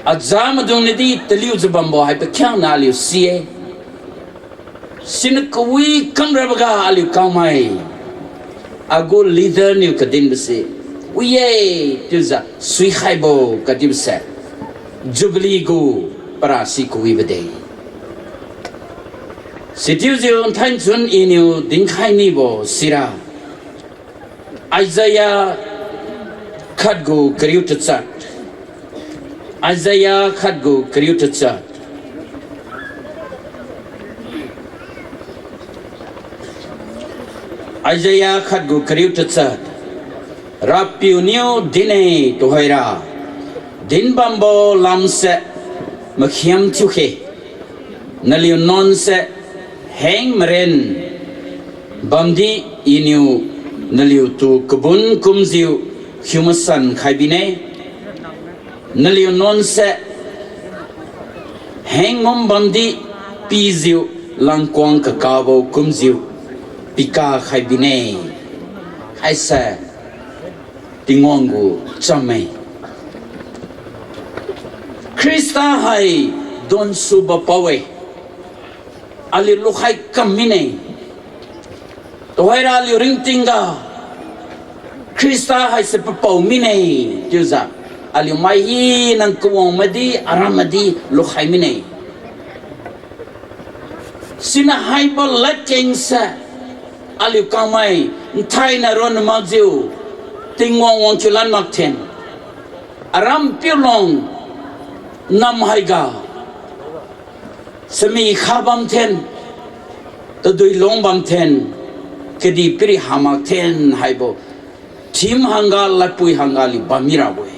aja maidung nadi taliujiu bambo hai pakhiangna aliu si-e. Siniu kawi kamraboga aliu kangmai, agu leader niu kadinbose, wi-e, chiujiu suikhaibo kadibose, Jubilee gu parasi kawibo de. Sichiujiu nthainchun iniu dinkhai nibo sira, Isaiah khatgu kariu tachat. Isaiah khatgu kariu tachat. Isaiah khatgu kariu tachat. Rapiu niu din-e tuhoira, dinbambo lamse makhiam thiukhe. Naliu nuanse heng maren bamdi Iniu naliutu kabun kumjiu hiumasan khai bine. Naliu nuanse heng ngum bamdi pijiu langkuang kakabo kumjiu pika khai bine. Haise Tingwang gu chamme. Khrista hai donsubo pao-e. Aliu lukhai kam mine. Tuhoira aliu ringtingga Khrista haise papao mine chiujiu, aliu mai hina kawang madi, aram madi lukhai mine. Siniu haibo ladkengse aliu kangmai nthaina ronna makjiu Tingwang wangkiu lan makthen, aram piulong nam haiga sami kha bamthen, tadui long bamthen, kadihpiri ha makthen haibo theme hangga, ladpui hangga aliu bammi rabo-e.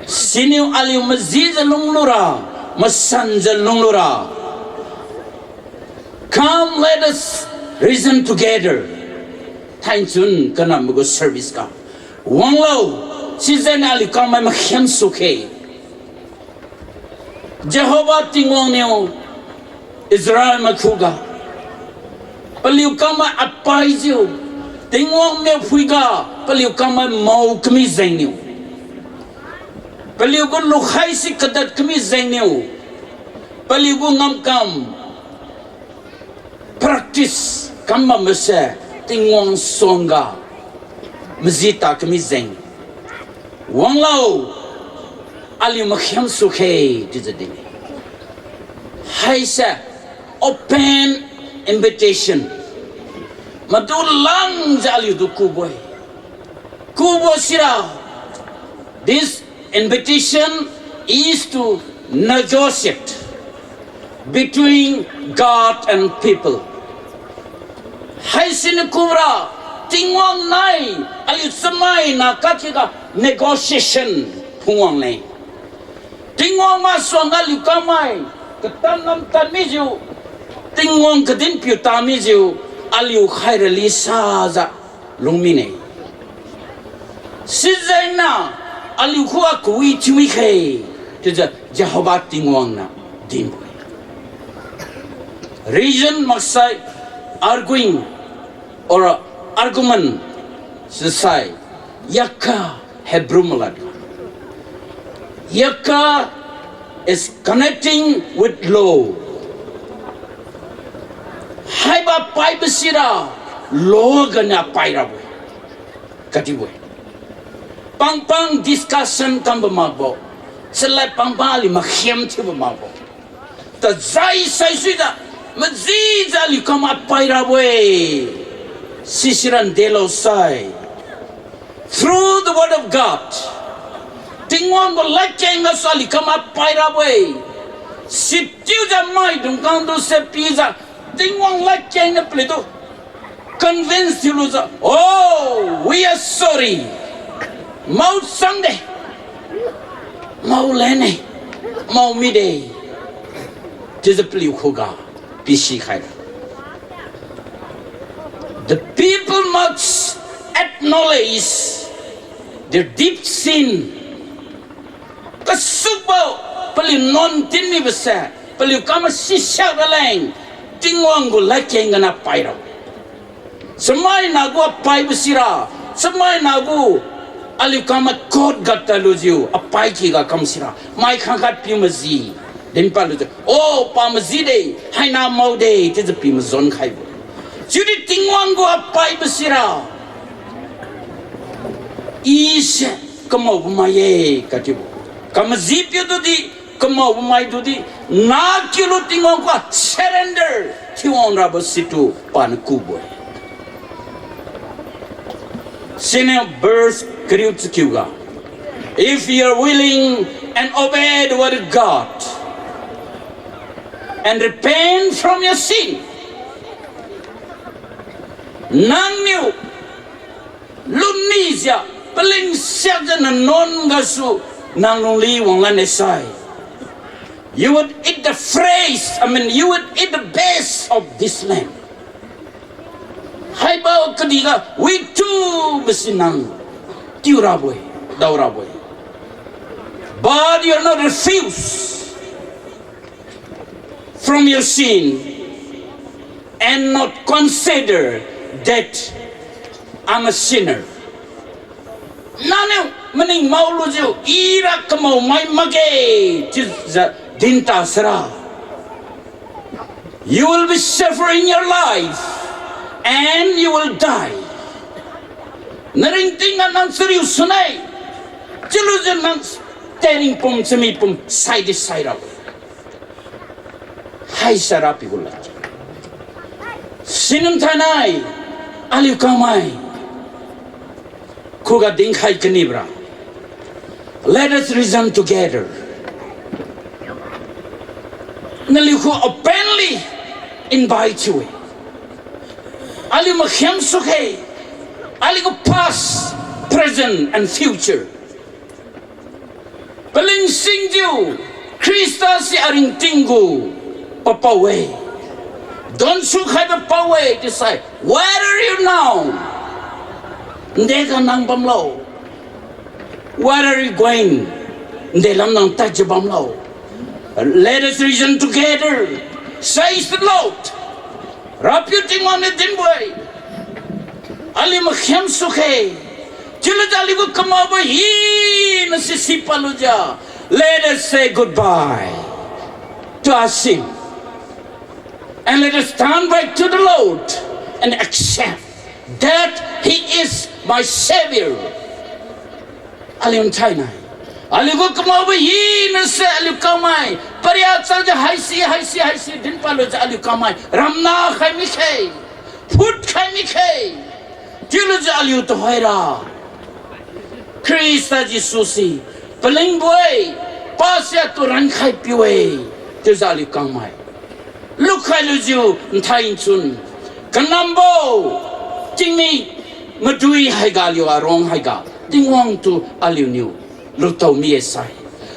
Siniu aliu majijiu lunglura, masanjiu lunglura, come, let us reason together. Thainchun kanambo gu service ga, wanglo, sijengniu aliu kangmai makhiam sukhe. Jehova Tingwang niu Israel mai khuga paliu kangmai apaijiu, Tingwang miaphuiga paliu kangmai mao kami jengniu, paliu gu lukhai si kadad kami jengniu, paliu gu ngamkam practice kambamse Tingwang suangga majita kami jeng. Wanglo, aliu makhiam sukhe, chiujiu din-e. Haise open invitation. Madu langjiu aliutu kubo-e. Kubo sira, this invitation is to negotiate between God and people. Haisiniu kubora, Tingwang nai aliu chamaina kakhiga negotiation phungwang le. Tingwang masuangga aliu kangmai katam lam tad mijiu, Tingwang kadin piu ta mijiu, aliu khairali sajiu lung mine. Sijengniu aliu khuga kawi thiumi khe, chiujiu Jehova Tingwang niu dinbo-e. Reason maksai arguing or argument sisai, yakha Hebrew malad ga, yakha is connecting with law. Haibo paibo sira law ganiu pai rabo-e. Katibo-e. Pangpang discussion kambo makbo, chalad pangpang aliu makhiam thiubo makbo, tajai saisuijiu, majijiu aliu kangmai pai rabo-e. Sisira ndelo sai, through the word of God, Tingwang gu ladkeng gasu aliu kangmai pai rabo-e. Sichiujiu maidung khangtuse pijiu, Tingwang ladkeng niu paliutu convince thiulujiu, oh, we are sorry. Mao changde. Mao lenne. Mao mide. Chiujiu paliu khuga pisi khaira. The people must acknowledge their deep sin. Kasukbo paliu nuan tinmibose, paliu kangmai sisiak raleng, Tingwang gu ladkeng ganiu pai rabo. Chamaina gu apaibo sira, chamaina gu aliu kangmai court ga tadlujiu apai kyga kam sira, mai khangkhat piu maji dinpadlujiu, oh, pa majide, haina maode, chiujiu pi mazan khaibo. Chiudi Tingwang gu apaibo sira, ise kamaobo mai-e katiubo, kamaji piu tudi, kamaobo mai tudi, nakiulu Tingwang khuga surrender thiuwang rabo situ paniu kubo-e. Siniu verse kariu chakiuga, if you are willing and obey the word of God and repent from your sin, nangniu lunijiu, paling siakjiu nanuan gasu, nang lungli wanglan-e sai, you would eat the fresh, I mean, you would eat the best of this land. Haibo kadihga witu basi nang tiurabo-e, daorabo-e. But you are not refuse from your sin and not consider that I'm a sinner. Nangniu maning maolujiu, ira kamao mai makge, chiujiu dinta sara, you will be suffer in your life and you will die. Naringting ga nang chariu sune, chiulujiu nang tadring pum chami pum saidi sairabo-e. Haisai Rapiu gu lad. Siniu thainai, aliu kangmai khuga dinkhai kanibora, let us reason together. Naliu khu openly invite thiu-e. Aliu makhiam sukhe. Aliu gu past, present and future. Palingsenjiu, Khrista si aringting gu papao-e. Donsu khaibo pao-e chiusai, where are you now? Nde ga nang bamlo? Where are you going? Nde lam nang tadjiu bamlo? Let us reason together, says the Lord. Rapiu Tingwang niu dinbo-e. Aliu makhiam sukhe. Chiulujiu aliu gu kamaobo hina sisi palujiu, let us say goodbye to our sin. And let us turn back to the Lord and accept that He is my Savior. Aliu nthainai, aliu gu kamaobo hina se aliu kangmai pariak changjiu haisi, haisi, haisi dinpalujiu aliu kangmai ramna khai mikhe, phut khai mikhe. Chiulujiu aliu tuhoira Khrista Jesu si palingbo-e, pasi atu rankhai piu-e, chiujiu aliu kangmai lukhai lujiu nthai nchun kanambo tingmik madui haiga aliu arong haiga Tingwang tu aliuniu lutao mi-e sai,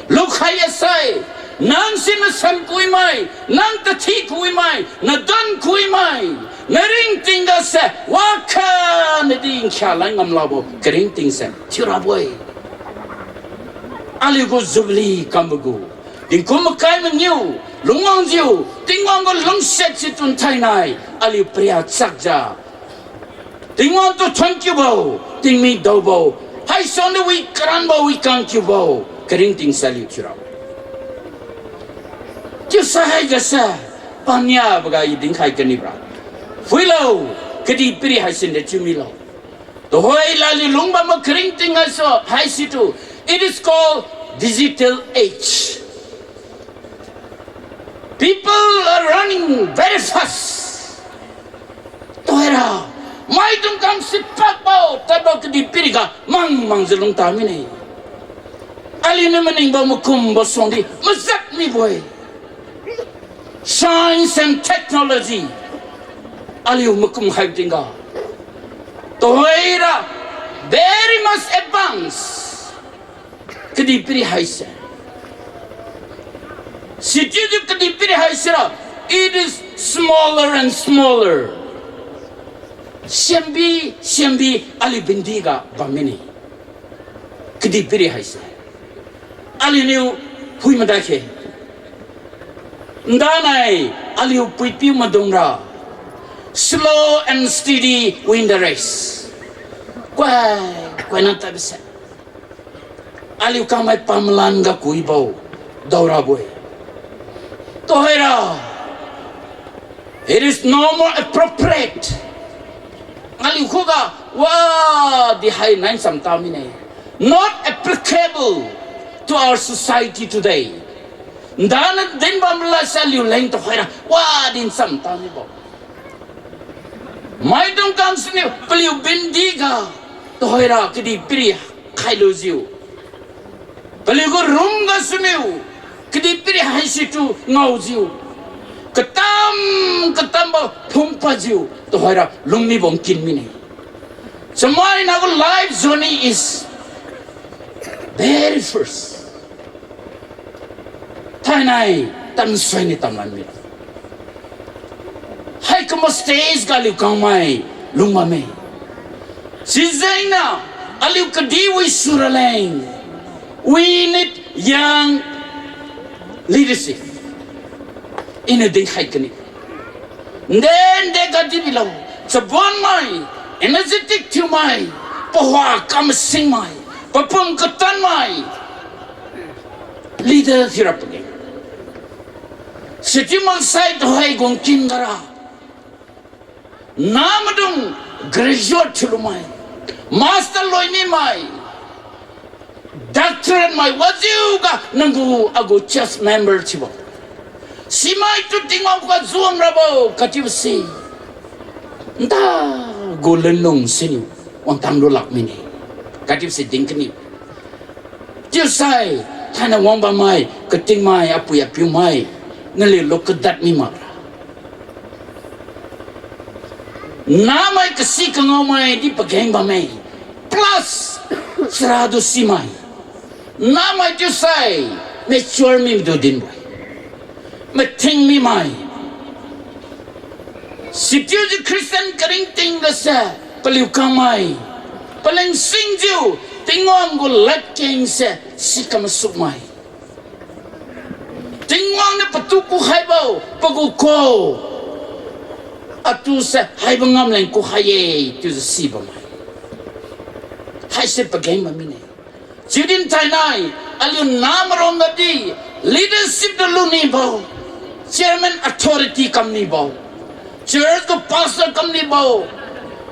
lukhai-e sai, nang si nasan kui mai, nang tathi kui mai, nadon kui mai, naringting ga se wakha nadi nkhia lan ngamlabo karingting se thiurabo-e. Aliu gu Jubilee kambo gu tingkum makai mangiu lungwangjiu, Tingwang gu lungsiat si tun thainai aliu pariak chakjiu Tingwang tu thon kiubo, tingmik daobo, haisuang di wi karanbo wi kang kiubo karingting se aliu thiura. Chiusai haiga se, paniaboga i dinkhai kanibora, phuilo, kadihpiri haise de chiu milo. Tuhoi lali lungbambo karingting haisu haisitu, it is called digital age. People are running very fast. Tuhoira, maidung kam sipakbo tadbo kadihpiriga mang mangjiu lungta mine. Aliuniu maningbo makumbo suangdi mazat mibo-e. Science and technology aliu makum khaibo tingga, tuhoira very much advanced. Kadihpiri haise, sichiujiu kadihpiri haisera, it is smaller and smaller. Siambi siambi aliu bindiga bam mine. Kadihpiri haise aliuniu phui madai khe. Ndanai aliu puipiu maidungra slow and steady win the race. Kuai, kuaina tadbise aliu kangmai pamalan ga kuibo daorabo-e. Tuhoira, it is no more appropriate. Aliu khuga wadi hai nai ncham ta mine. Not applicable to our society today. Ndana dinbam lase aliuleng tuhoira wadi ncham ta mibo. Maidung kam siniu paliu bindiga Tuhoira kadihpiri khailujiu, paliugu room ga suniu, kadihpiri haisitu ngaojiu, katam katambo phungpadjiu tuhoira lungmibo nkin mine. Chamaina gu life journey is very first. Thainai tamsui ni tamlan mira, haikumbo stage ga aliu kangmai lungbamme. Sijengniu aliu kadih wi suraleng, we need young leadership. Iniu dinkhai kani, nde nde gadi bilo, chabonmai, energetic thiumai, pahua kamasingmai, papum katanmai leader thiura pageng. Sichiu maksai tuhoi gu nkin gara, namaidung graduate thiulumai, master loimimai, doctorate mai wajiuga nanggu agu church member thiubo, simaitu Tingwang khuga zuang rabo kachiubo si, nda gu lunlung siniu wangtang lulak mine kachiubo si din kani. Chiusai thainai wangbammai, katingmai, apui apiumai, naliu lu kadad mi makra, namai kasi kangaomai di pageng bamme, plus charadu simai, namai chiusai mature midu dinbo-e, mathing mimai. Sichiujiu Christian karingting gase paliu kangmai, paleng singjiu Tingwang gu ladkengse si kamasukmai. Tingwang niu patu kukhaibo pagu ko, atuse haibo ngamleng kukhai-e chiujiu sibammai. Haise pageng bam mine. Chiudin thainai, aliu namarom gadi, leadership ga lunibo, chairman authority kamnibo, church gu pastor kamnibo,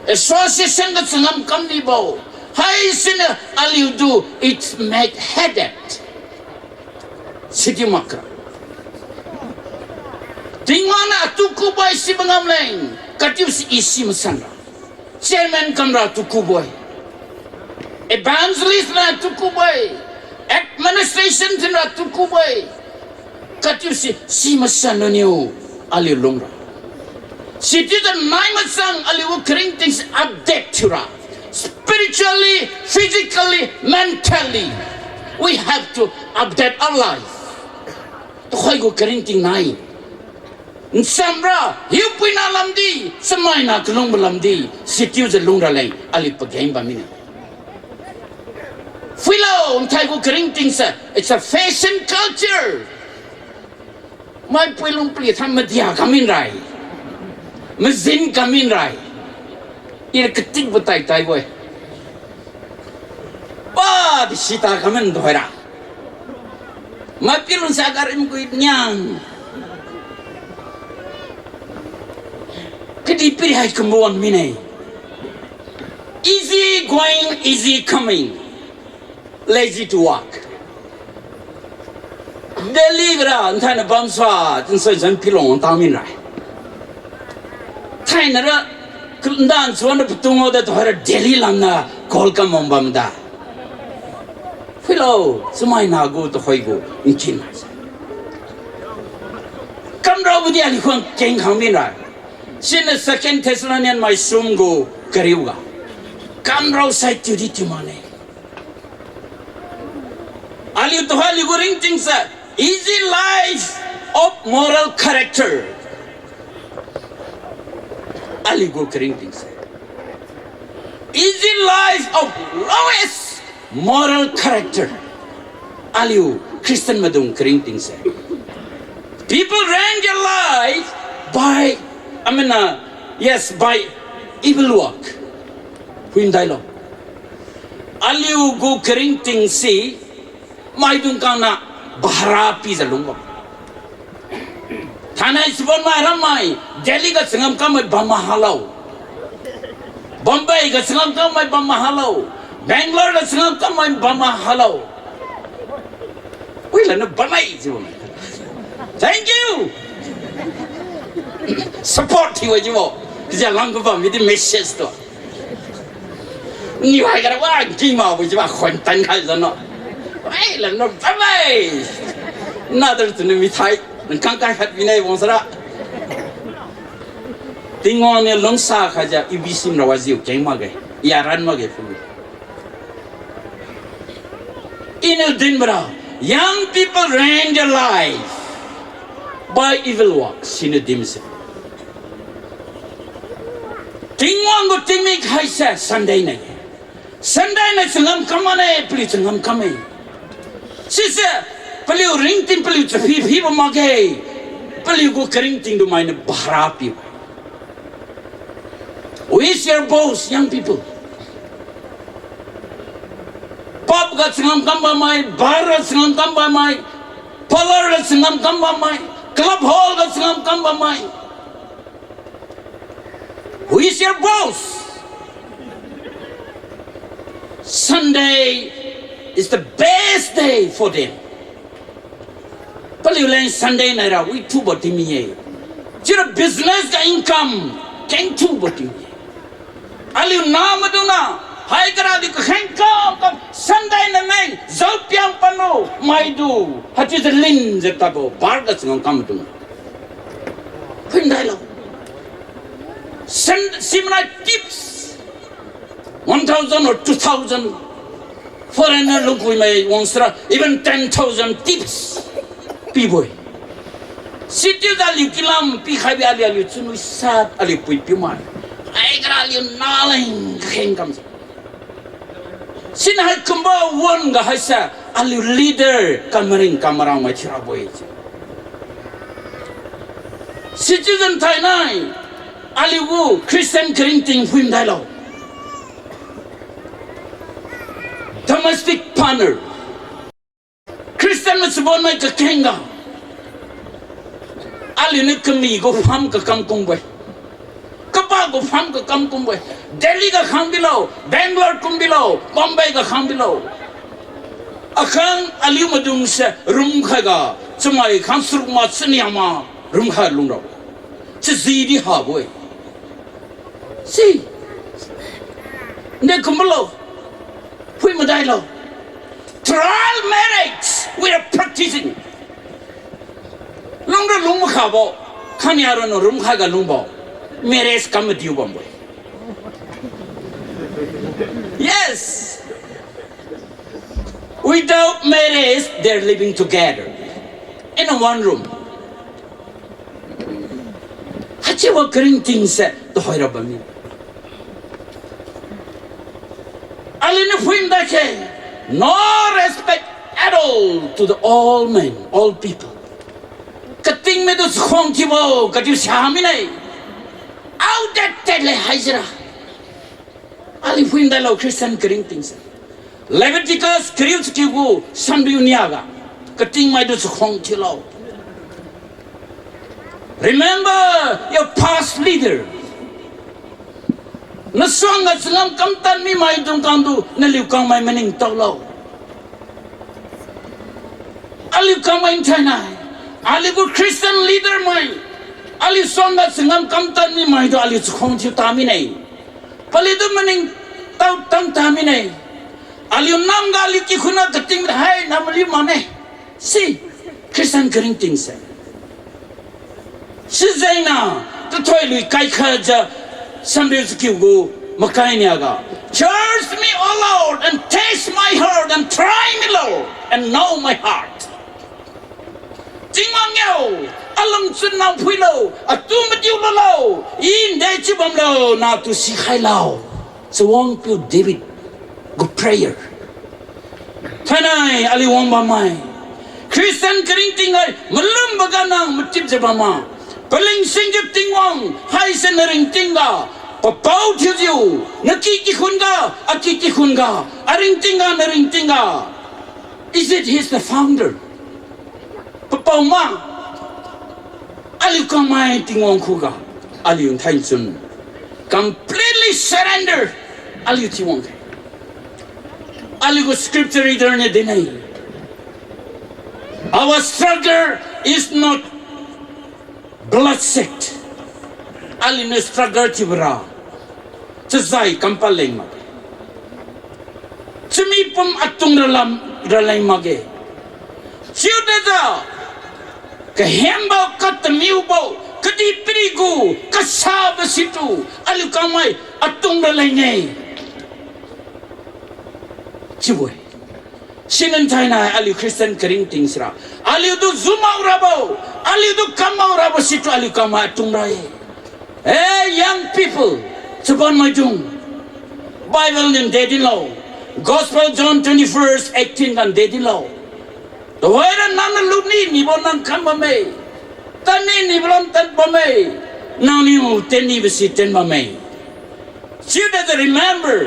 association ga changam kamnibo, haisiniu aliutu it make headache. Sichiu makra, Tingwang niu atu kubo-e sibo ngamleng, kachiusi i si masanra. Chairman kamra atu kubo-e, evangelist ra atu kubo-e, administration thinra atu kubo-e, kachiusi si masanluniu aliu lungra. Sichiujiu nai machang aliu gu karingtingse update thiura, spiritually, physically, mentally, we have to update our life. Tuhoi gu karingting nai nchamra, hiupuina lamdi, chamaina kalungbo lamdi, sichiujiu lungraleng aliu pageng bam mine. Phuilo, nthai gu karingtingse it's a fashion culture. Maipui lungpli tham madia kamin rai, mazin kamin rai. Ira katikbo tai taibo-e, padi sita kamin tuhoira, maipiu lungsa karim kui niang, kadihpiri hai kumbo wang mine. Easy going, easy coming, lazy to work. Delhi gara nthainiu bamsa, tinsoi jan pilong tangmin rai. Thainara, ndan chuan patung ngao da tuhoira Delhi lamniu call kam wang bamda. Phuilo, chamaina gu tuhoi gu nkin. Kamraobo di aliu khuang keng khang min rai. Siniu Second Thessalonian mai sum gu kariu ga, kamrao sai tiu di tiu mane. Aliu tuhoi aliu gu ringtingse, easy life of moral character. Aliu gu karingtingse, easy life of lowest moral character. Aliu Christian maidung karingtingse, people run their life by, I mean, uh, yes, by evil work. Huimdailo. Aliu gu karingtingse, maidung khangniu bhara pijiu lungbam. Thainai chabonmai rammai, Delhi ga changam kammai bam mahalo, Bombay ga changam kammai bam mahalo, Bangalore ga changam kammai bam mahalo. Wi laniu bammai chiubo. Thank you. Support thiu-e chiubo. Kajia lam kabam midi message tu. Niu hai kara wa, nki makbo jiu ba khon tan khai jano. Ai, lam no, bye bye. Another to ni mithai. Nang kang kai khat bine wang sara. Tingwang niu lungsa khaijiu, I B C mra wajiu keng makge. I aran makge phu. Iniu dinbora, young people ruin their life by evil works, siniu dinse. Tingwang gu tingmik haise Sunday nai. Sunday nai changam kam mane, paliu changam kamme. Sise, paliu ringting paliu chaphi phibo makge. Paliu gu karingting du mainiu bhara pi. Who is your boss, young people? Pub ga changam kam bammai, bar ga changam kam bammai, parlour ga changam kam bammai, club hall ga changam kam bammai. Who is your boss? Sunday is the best day for them. Paliuleng Sunday naira withubo tingmi-e. Chiura business ga income kengthubo tingmi-e. Aliu namaidungna, haiga ra aliu kakheng kam kam Sunday nameng jaopiang panu maidu, haichiujiu linjiu tadbo bar ga changam kam maidung. Phuimdailo. Sun-, simanai tips. One thousand or two thousand. Foreigner lungkuimai wangsara, even ten thousand tips pibo-e. Sichiujiu aliu kilam pikhaibi aliu, aliu chunwi sat aliu pui piumai. Haiga ra aliu naleng kakheng kamjiu. Siniu haikumbo wan-ga haise aliu leader kamaring kamarangmai thiurabo-e. Sichiujiu thainai, aliu gu Christian karingting phuimdailo. Domestic partner. Christian machabonmai kakengga, aliuniu kami gu farm kakam kumbo-e. Kapa gu farm kakam kumbo-e. Delhi ga khang bilo, Bangalore kum bilo, Bombay ga khang bilo. Akhang aliu maidungse rumkhaiga, chamai khang saruk ma chania ma rumkhai lungra. Chajidi habo-e. Si. Nde kumbolo. Phui madailo. Trial marriage we are practicing. Lungra lung makhabo. Khania ranu rumkhaiga lungbo. Marriage kam madiu bambo. Yes. Without marriage, they're living together in a one room. Haichiubo karingtingse tuhoira bammi. Aliuniu phui madai khe, no respect at all to the all men, all people. Katingmai tu chakhuang thiubo, katiu samine. Outdated le haisira. Aliu phui madailo Christian karingtingse. Leviticus kariu chakiu gu samriu niaga. Katingmai tu chakhuang thiulo. Remember your past leader. Nasuangga changam kamtan mimaidung khangtu naliu kangmai maningtaolo. Aliu kangmai nthainai, aliu gu Christian leader mai, aliu suangga changam kamtan mimaitu aliu chakhuang thiu tamine. Paliutu maningtao tang tamine. Aliu namga aliu kikhunna kating hai namaliu mane. Si, Christian karingtingse. Sijengniu, tathoi lui kaikhajiu, samriu chakiu gu makai niaga, Search me, O Lord, and test my heart, and try me, Lord, and know my heart. Tingwang yo, alungchun nang phuilo, atu madiu lulo, I nde chiu bamlo, natu sikhailo. Chawangpiu David gu prayer. Thainai aliu wang bammai, Christian karingting hai malumboga nang matipjiu bamma. Palingsenjiu Tingwang haise naringtingga papao thiujiu, naki kikhunga, aki kikhunga, aringtingga naringtingga. Is it he is the founder? Papao ma. Aliu kangmai Tingwang khuga, aliu nthaichun completely surrender aliu Tingwang khe. Aliu gu scripture reader niu dinne, our struggle is not bloodshed. Aliuniu struggle thiubora chazai kampaleng makge. Pum atung ralam raleng makge. Chiudajiu, kahembo, katamiubo, kadihpiri gu, kasabo situ, aliu kangmai atung raleng-e. Chiubo-e. Sinan thainai aliu Christian karingting sira, aliutu zumao rabo, aliutu kammao rabo situ aliu kangmai atung ra-e. Hey, young people, chabon maidung, Bible niu nde dinlo. Gospel John twenty verse eighteen ga nde dinlo. Tuhoira nangniu luni nibo nang kam bamme. Tanni nibo lam tan bamme. Nangniu tennibo si ten bamme. Chiuda remember,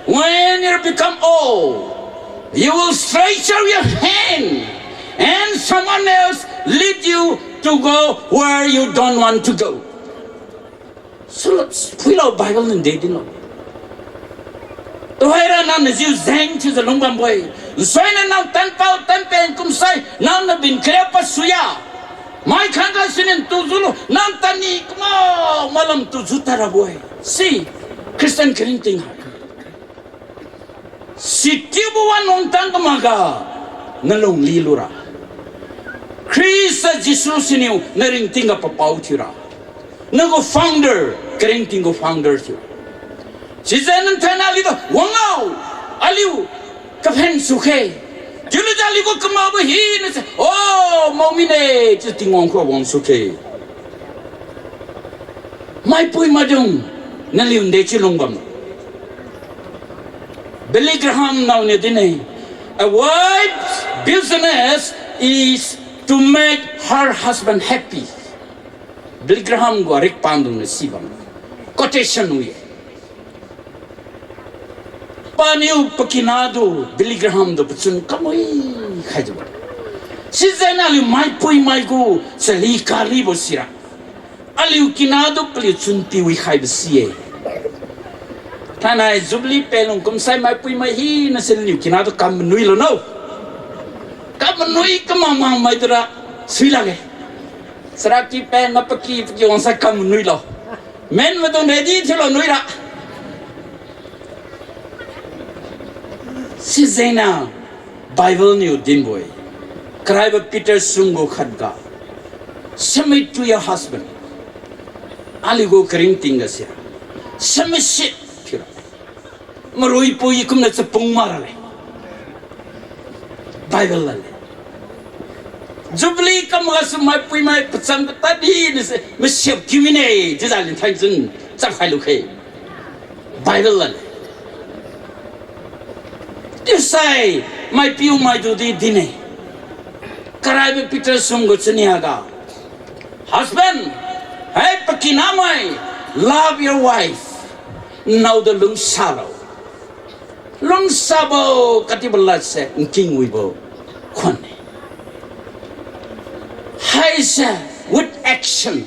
when you become old, you will stretch out your hand, and someone else lead you to go where you don't want to go. Silo, phuilo Bible niu nde dinlo. Tuhoira nangniu jiu jeng chiujiu lungbambo-e. Nsuina nang tanpao tanpen kumsai nangniu bin kariu pasuya. Mai khangga siniu tujulo, nang tanni kuma malam tuju tarabo-e. Si, Christian karingting hai. Sichiubo wan wangtang kamakga, nalung lilura, Khrista Jesu siniu naringting ga papao thiura, nagu founder, karingting gu founder thiu. Sijeng nang thainai aliutu wangao, aliu kaphen sukhe. Chiulujiu aliu gu kamakbo hinase, oh, mao mine, chiu Tingwang khuga wang sukhe. Maipui maidung, naliu nde chiu lungbam. Billy Graham naoniu din-e, a wife's business is to make her husband happy. Billy Graham gu ariak pandungniu sibam quotation wi-e. Paniu pakinatu Billy Graham tu pachun kamui khaijiu, sijengniu aliu maipuimai gu chali kalibo sira, aliu kinatu paliu chun piwi khaibo si-e. Thainai Jubilee pen lung kumsai maipuimai hinase naliu kinatu kam manui lo no. Kam manui kamang mangmai tura sui lakge. Charaky pen ma paky paky wangsai kam manui lo. Men maidung ready thiulo nuira. Sijengniu Bible niu dinbo-e, karaibo Peter sunggu khatga, submit to your husband. Aliu gu karingting ga sira submission thiura, marui pui kumniu chapung marale. Bible lale. Jubilee kam gasu maipuimai pacham katad hinase masiap kiu mine, chiujiu aliu thainai chun chap khailu khe. Bible lale. Chiusai maipiu maidungdi din-e, karaibo Peter sunggu chaniaga, husband, hai pakinamai, love your wife. Naotu lungsalo. Lungsabo katibo ladse nkingwibo khuan-e. Haise with action,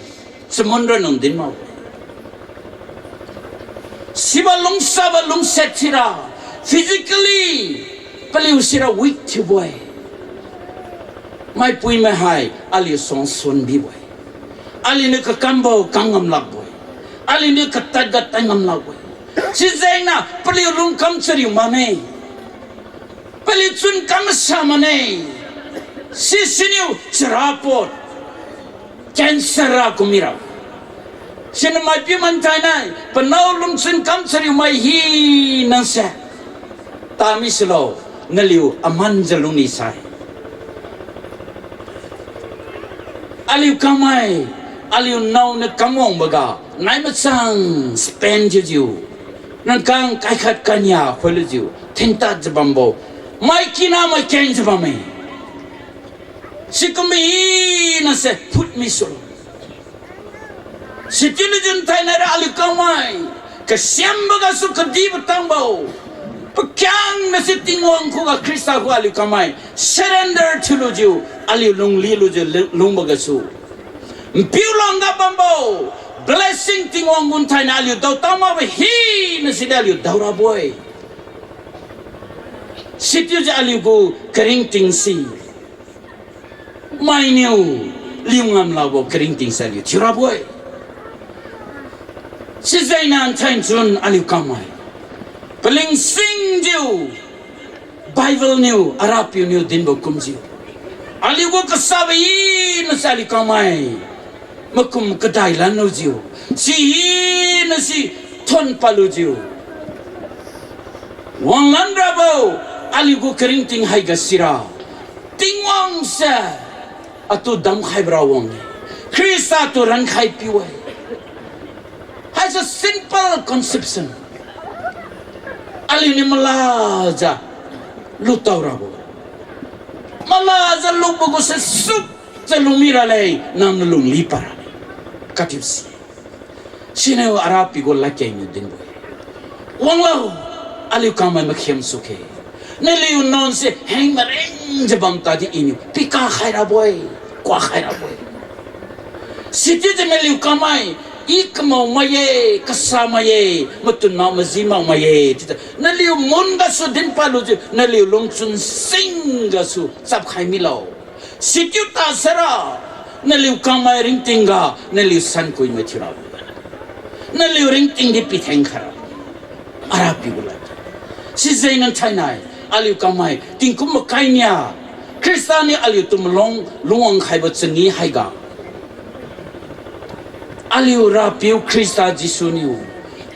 chamun ranung din mak-e. Sibo lungsabo lungsiat sira, physically paliu sira weak thiubo-e. Maipuimai hai aliu suang suan bibo-e. Aliuniu kakambo kam ngam lakbo-e. Aliuniu katadga tad ngam lakbo-e. Sijengniu paliu lungkam chariu mane. Paliu chun kam masa mane. Sisiniu charapot, cancer ra kumira. Siniu maipiu man thainai panao lungchun kam chariu mai hinase, tami silo, naliu amanjiu lungni sai. Aliu kangmai, aliu naoniu kamwangboga nai machang spend thiujiu, rangkang kaikhat kania khoilujiu thentadjiu bambo, mai kinamai kengjiu bamme. Sikumbo hinase phut misulo. Sichiulujiu thainaira aliu kangmai kasiambo gasu kadibo tangbo, pakhiangna si Tingwang khuga Khrista khuga aliu kangmai surrender thiulujiu, aliu lunglilujiu lungbo gasu, npiu langga bambo blessing Tingwang gu thainai aliu daotang makbo hina sidi aliu daorabo-e. Sichiujiu aliu gu karingting si mainiu liu ngam lakbo karingting si aliu thiurabo-e. Sijengniu nthainchun aliu kangmai paling singjiu, Bible niu, Arapiu niu dinbo kumjiu, aliu gu kasabo hina si aliu kangmai makum kadai lanlujiu, si hina si thon palujiu, wanglan rabo aliu gu karingting haiga sira, Tingwang se atu damkhaibo ra wang-e. Khrista tu rankhai piu-e. Haise simple conception. Aliu niu malajiu lutao rabo, malajiu lubo gu se sukjiu lungmi raleng, nang nalung li para. Katip si. Siniu Arapiu gu ladkeng niu dinbo-e. Wanglo, aliu kangmai makhem sukhe. Naliu nuan se heng maringjiu bam tadi Iniu pika khai rabo-e, kua khai rabo-e. Sichiujiu naliu kangmai, I kamao mai-e, kasa mai-e, matun mak maji mak mai-e chiujiu naliu mun gasu dinpalujiu, naliu lungchun sing gasu chapkhai milo. Sichiu ta saira, naliu kangmai ringting ga naliu sankui mai thiurabo, naliu ringting di pitheng khaira. Arapiu gu lad. Sijeng nang thainai, aliu kangmai tingkum makai nia, Khrista niu aliutu malung lungwang khaibo changi haiga, aliu Rapiu Khrista Jesu niu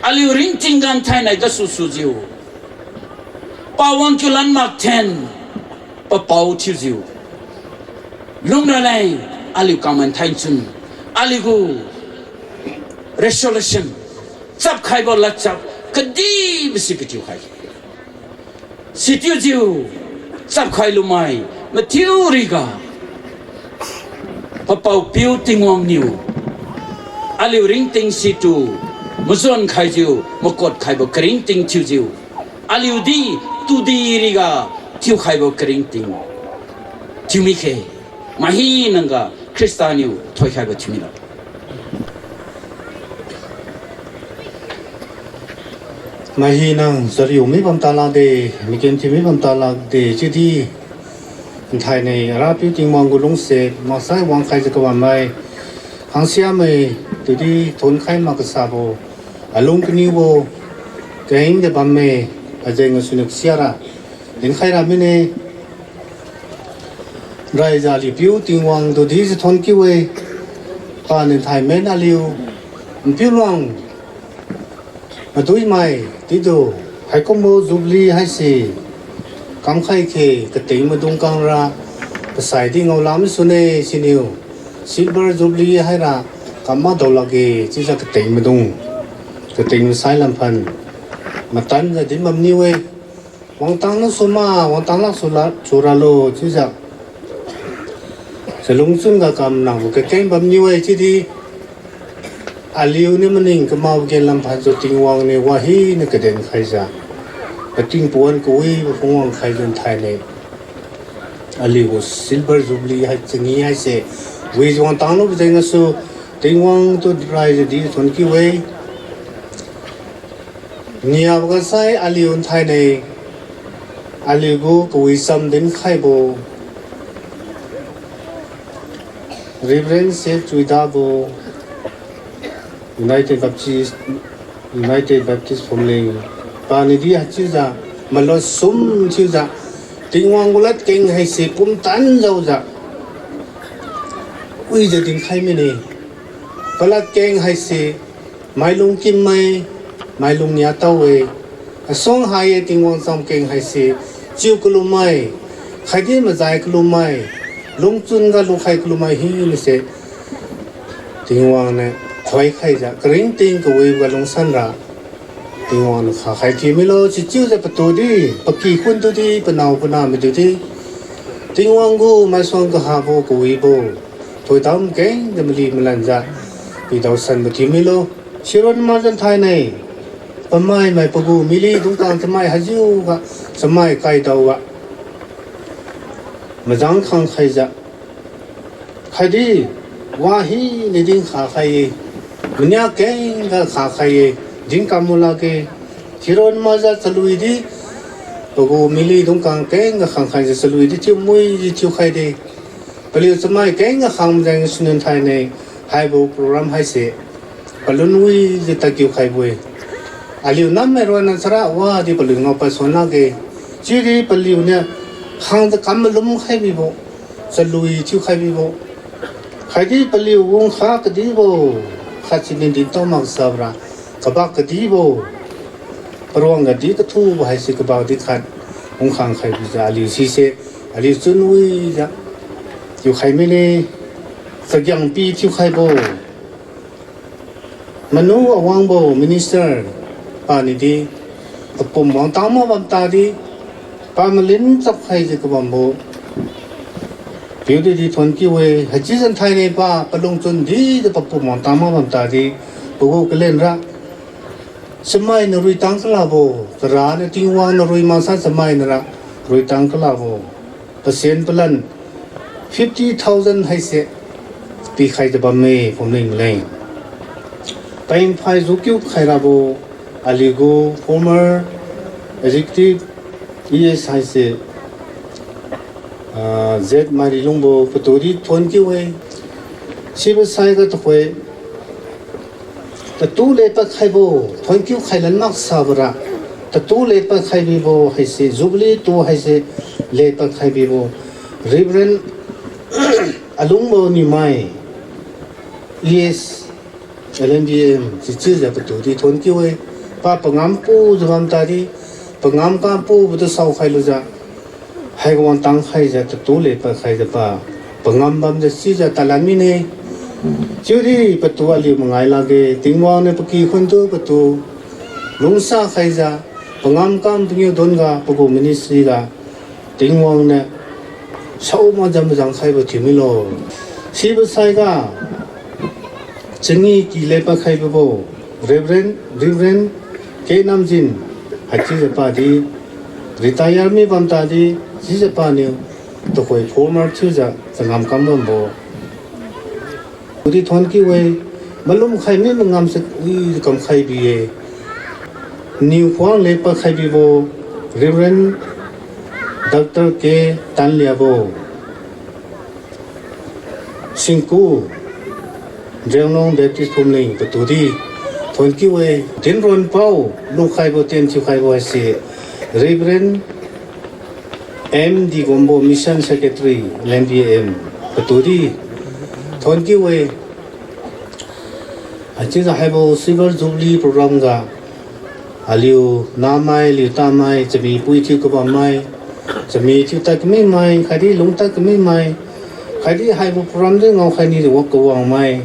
aliu ringting gan thainai gasu sujiu, pawang kiulan makthen, papao thiujiu, lungraleng, aliu kangmai thainchun, aliu gu resolution, chapkhaibo ladchap kadibo si kathiukhai. Sichiujiu chapkhai lumai mathiu riga, Papao Piu Tingwang niu aliu ringting situ majuan khaijiu makot khaibo karingting thiujiu, aliu di tudi riga thiukhaibo karingting thiumikhe, mai hina ga Khrista niu thoikhaibo thiumilo. Mai hina chariu mi bam ta lakde, miken thiu mi bam ta lakde chiudi, nthainai Arapiu Tingwang gu lungse maksai wangkhaijiu kabammai, khangsiamai, tudi thonkhai mak kasabo, alung kaniubo, kahengjiu bamme, ajeng gasuniu kasiara dinkhai ra mine. Raijiu aliu Piu Tingwang tudi jiu thonkiu-e, paniu nthai men aliu Npiuluang maduimai chiudu, haikumbo Jubilee haise kamkhai khe kating maidung kangra, pasai di ngaolam sune siniu, Silver Jubilee haira kam makdao lakge chiujiu kating maidung, kating masai lamphan matanjiu din bamniu-e. Wangtang laksu ma, wangtang laksu la, churalo chiujiu chalungchun ga kam nangbo kakeng bamniu-e chiudi, aliuniu maning kamakbo ge lamphanjiu Tingwang niu wahina kaden khaijiu, pating pawan kawibo phungwang khaijiu nthainai aliu gu Silver Jubilee hai changi haise wijiu wangtang lubo jeng gasu Tingwang tu raijiu di thonkiu-e. Niabo ga sai aliu nthainai, aliu gu kawicham dinkhaibo Reverend Seth Chuidabo, United Baptist, United Baptist Phumling, paniudi haichiujiu malot sum thiujiu, Tingwang gu ladkeng haise pumtan jaojiu wijiu dinkhai mine. Paladkeng haise mailung kimmai, mailung niatao-e. Asuang hai-e Tingwang chamkeng haise, chiu kalummai, khatdi majai kalummai, lungchun ga lukhai kalummai hinase Tingwang niu thoikhaijiu karingting kawibo ga lungsanra Tingwang niu khakhai thiu milo. Sichiujiu patu di, paky khun tu di, panao panahmai tu di, Tingwang gu maisuang kahabo kawibo thoidam kengjiu mali malanjiu pidao sanbo thiu milo. Siron majan thainai, pamaimai pagu mily dungkang chamai haijiu ga, chamai kaidao ga majang khang khaijiu, khatdi wahina din khakhai-e, mania kengga khakhai-e, din kambo lakge. Siron majiu chalui di, pagu mily dungkang kengga khang khaijiu chalui di thiumui di thiukhaide. Paliu chamai kengga khang jeng suniu thainai, haibo program haise palun wijiu tadkiu khaibo-e. Aliu nammai ronna chara wadi paliu ngao pasuan lakge. Chiudi paliuniu khangjiu kam malum khai bibo, chalui thiukhai bibo, khatdi paliu wungkha kadibo, khat siniu dintao maksabra, kabak kadibo, paruangga di kathubo haise kabak di khat wungkhang khai bijiu aliu sise, aliu chunwijiu thiukhai mine, chagiang pi thiukhaibo. Manu awangbo minister paniudi papum wangtang mak bam tadi, pa malin chapkhaijiu kabambo piudi di thuonkiu-e. Haichiujiu thainai pa palungchun dijiu papum wangtang mak bam tadi, pagu kalenra chamainiu ruitang kalabo, charaniu Tingwang niu rui maksa chamainara ruitang kalabo, pasen palan fifty thousand haise pikhaijiu bamme phumling maleng. Pengphai jukiu khairabo aliugu former executive E S haise, ah, Z Marilungbo patudi thuonkiu-e. Sibo saiga tuhoi tatu lepad khaibo, thuonkiu khailan maksabora, tatu lepad khai bibo haise, Jubilee tu haise lepad khai bibo Reverend Alungbo Niumai, E S, L N B M, sichiujiu patudi thuonkiu-e. Pa pangam pujiu bam tadi, pangam kam pubo tu saokhai lujiu, haiga wangtang khaijiu tatu lepad khaijiu pa pangam bamjiu sijiu talan mine. Chiudi patu aliu mangai lakge, Tingwang niu paky khuntu patu lungsa khaijiu, pangam kam pangiu donga pagu ministry ga Tingwang niu sao majam majang khaibo thiumilo. Sibo saiga changi ky lepad khai bibo Reverend, Reverend K Namjin, haichiujiu padi retire mi bam tadi, chiujiu paniu tuhoi former thiujiu changam kam bambo di thuonkiu-e. Malum khai mi mangamse wi kam khai bi-e. Niu khuang lepad khai bibo Reverend Doctor K Tanliabo, Singku, Zeliangrong Baptist Phumling patudi thuonkiu-e. Dinron pao lukhaibo ten thiukhaibo haise Reverend M D Gombo, Mission Secretary, L N B M, patudi thuonkiu-e. Haichiujiu haibo Silver Jubilee program ga aliu namai, aliu tamai, chami pui thiu kabammai, chami thiu tad kamimai, khatdi lung tad kamimai, khatdi haibo program di ngaokhai nijiu wa kawangmai,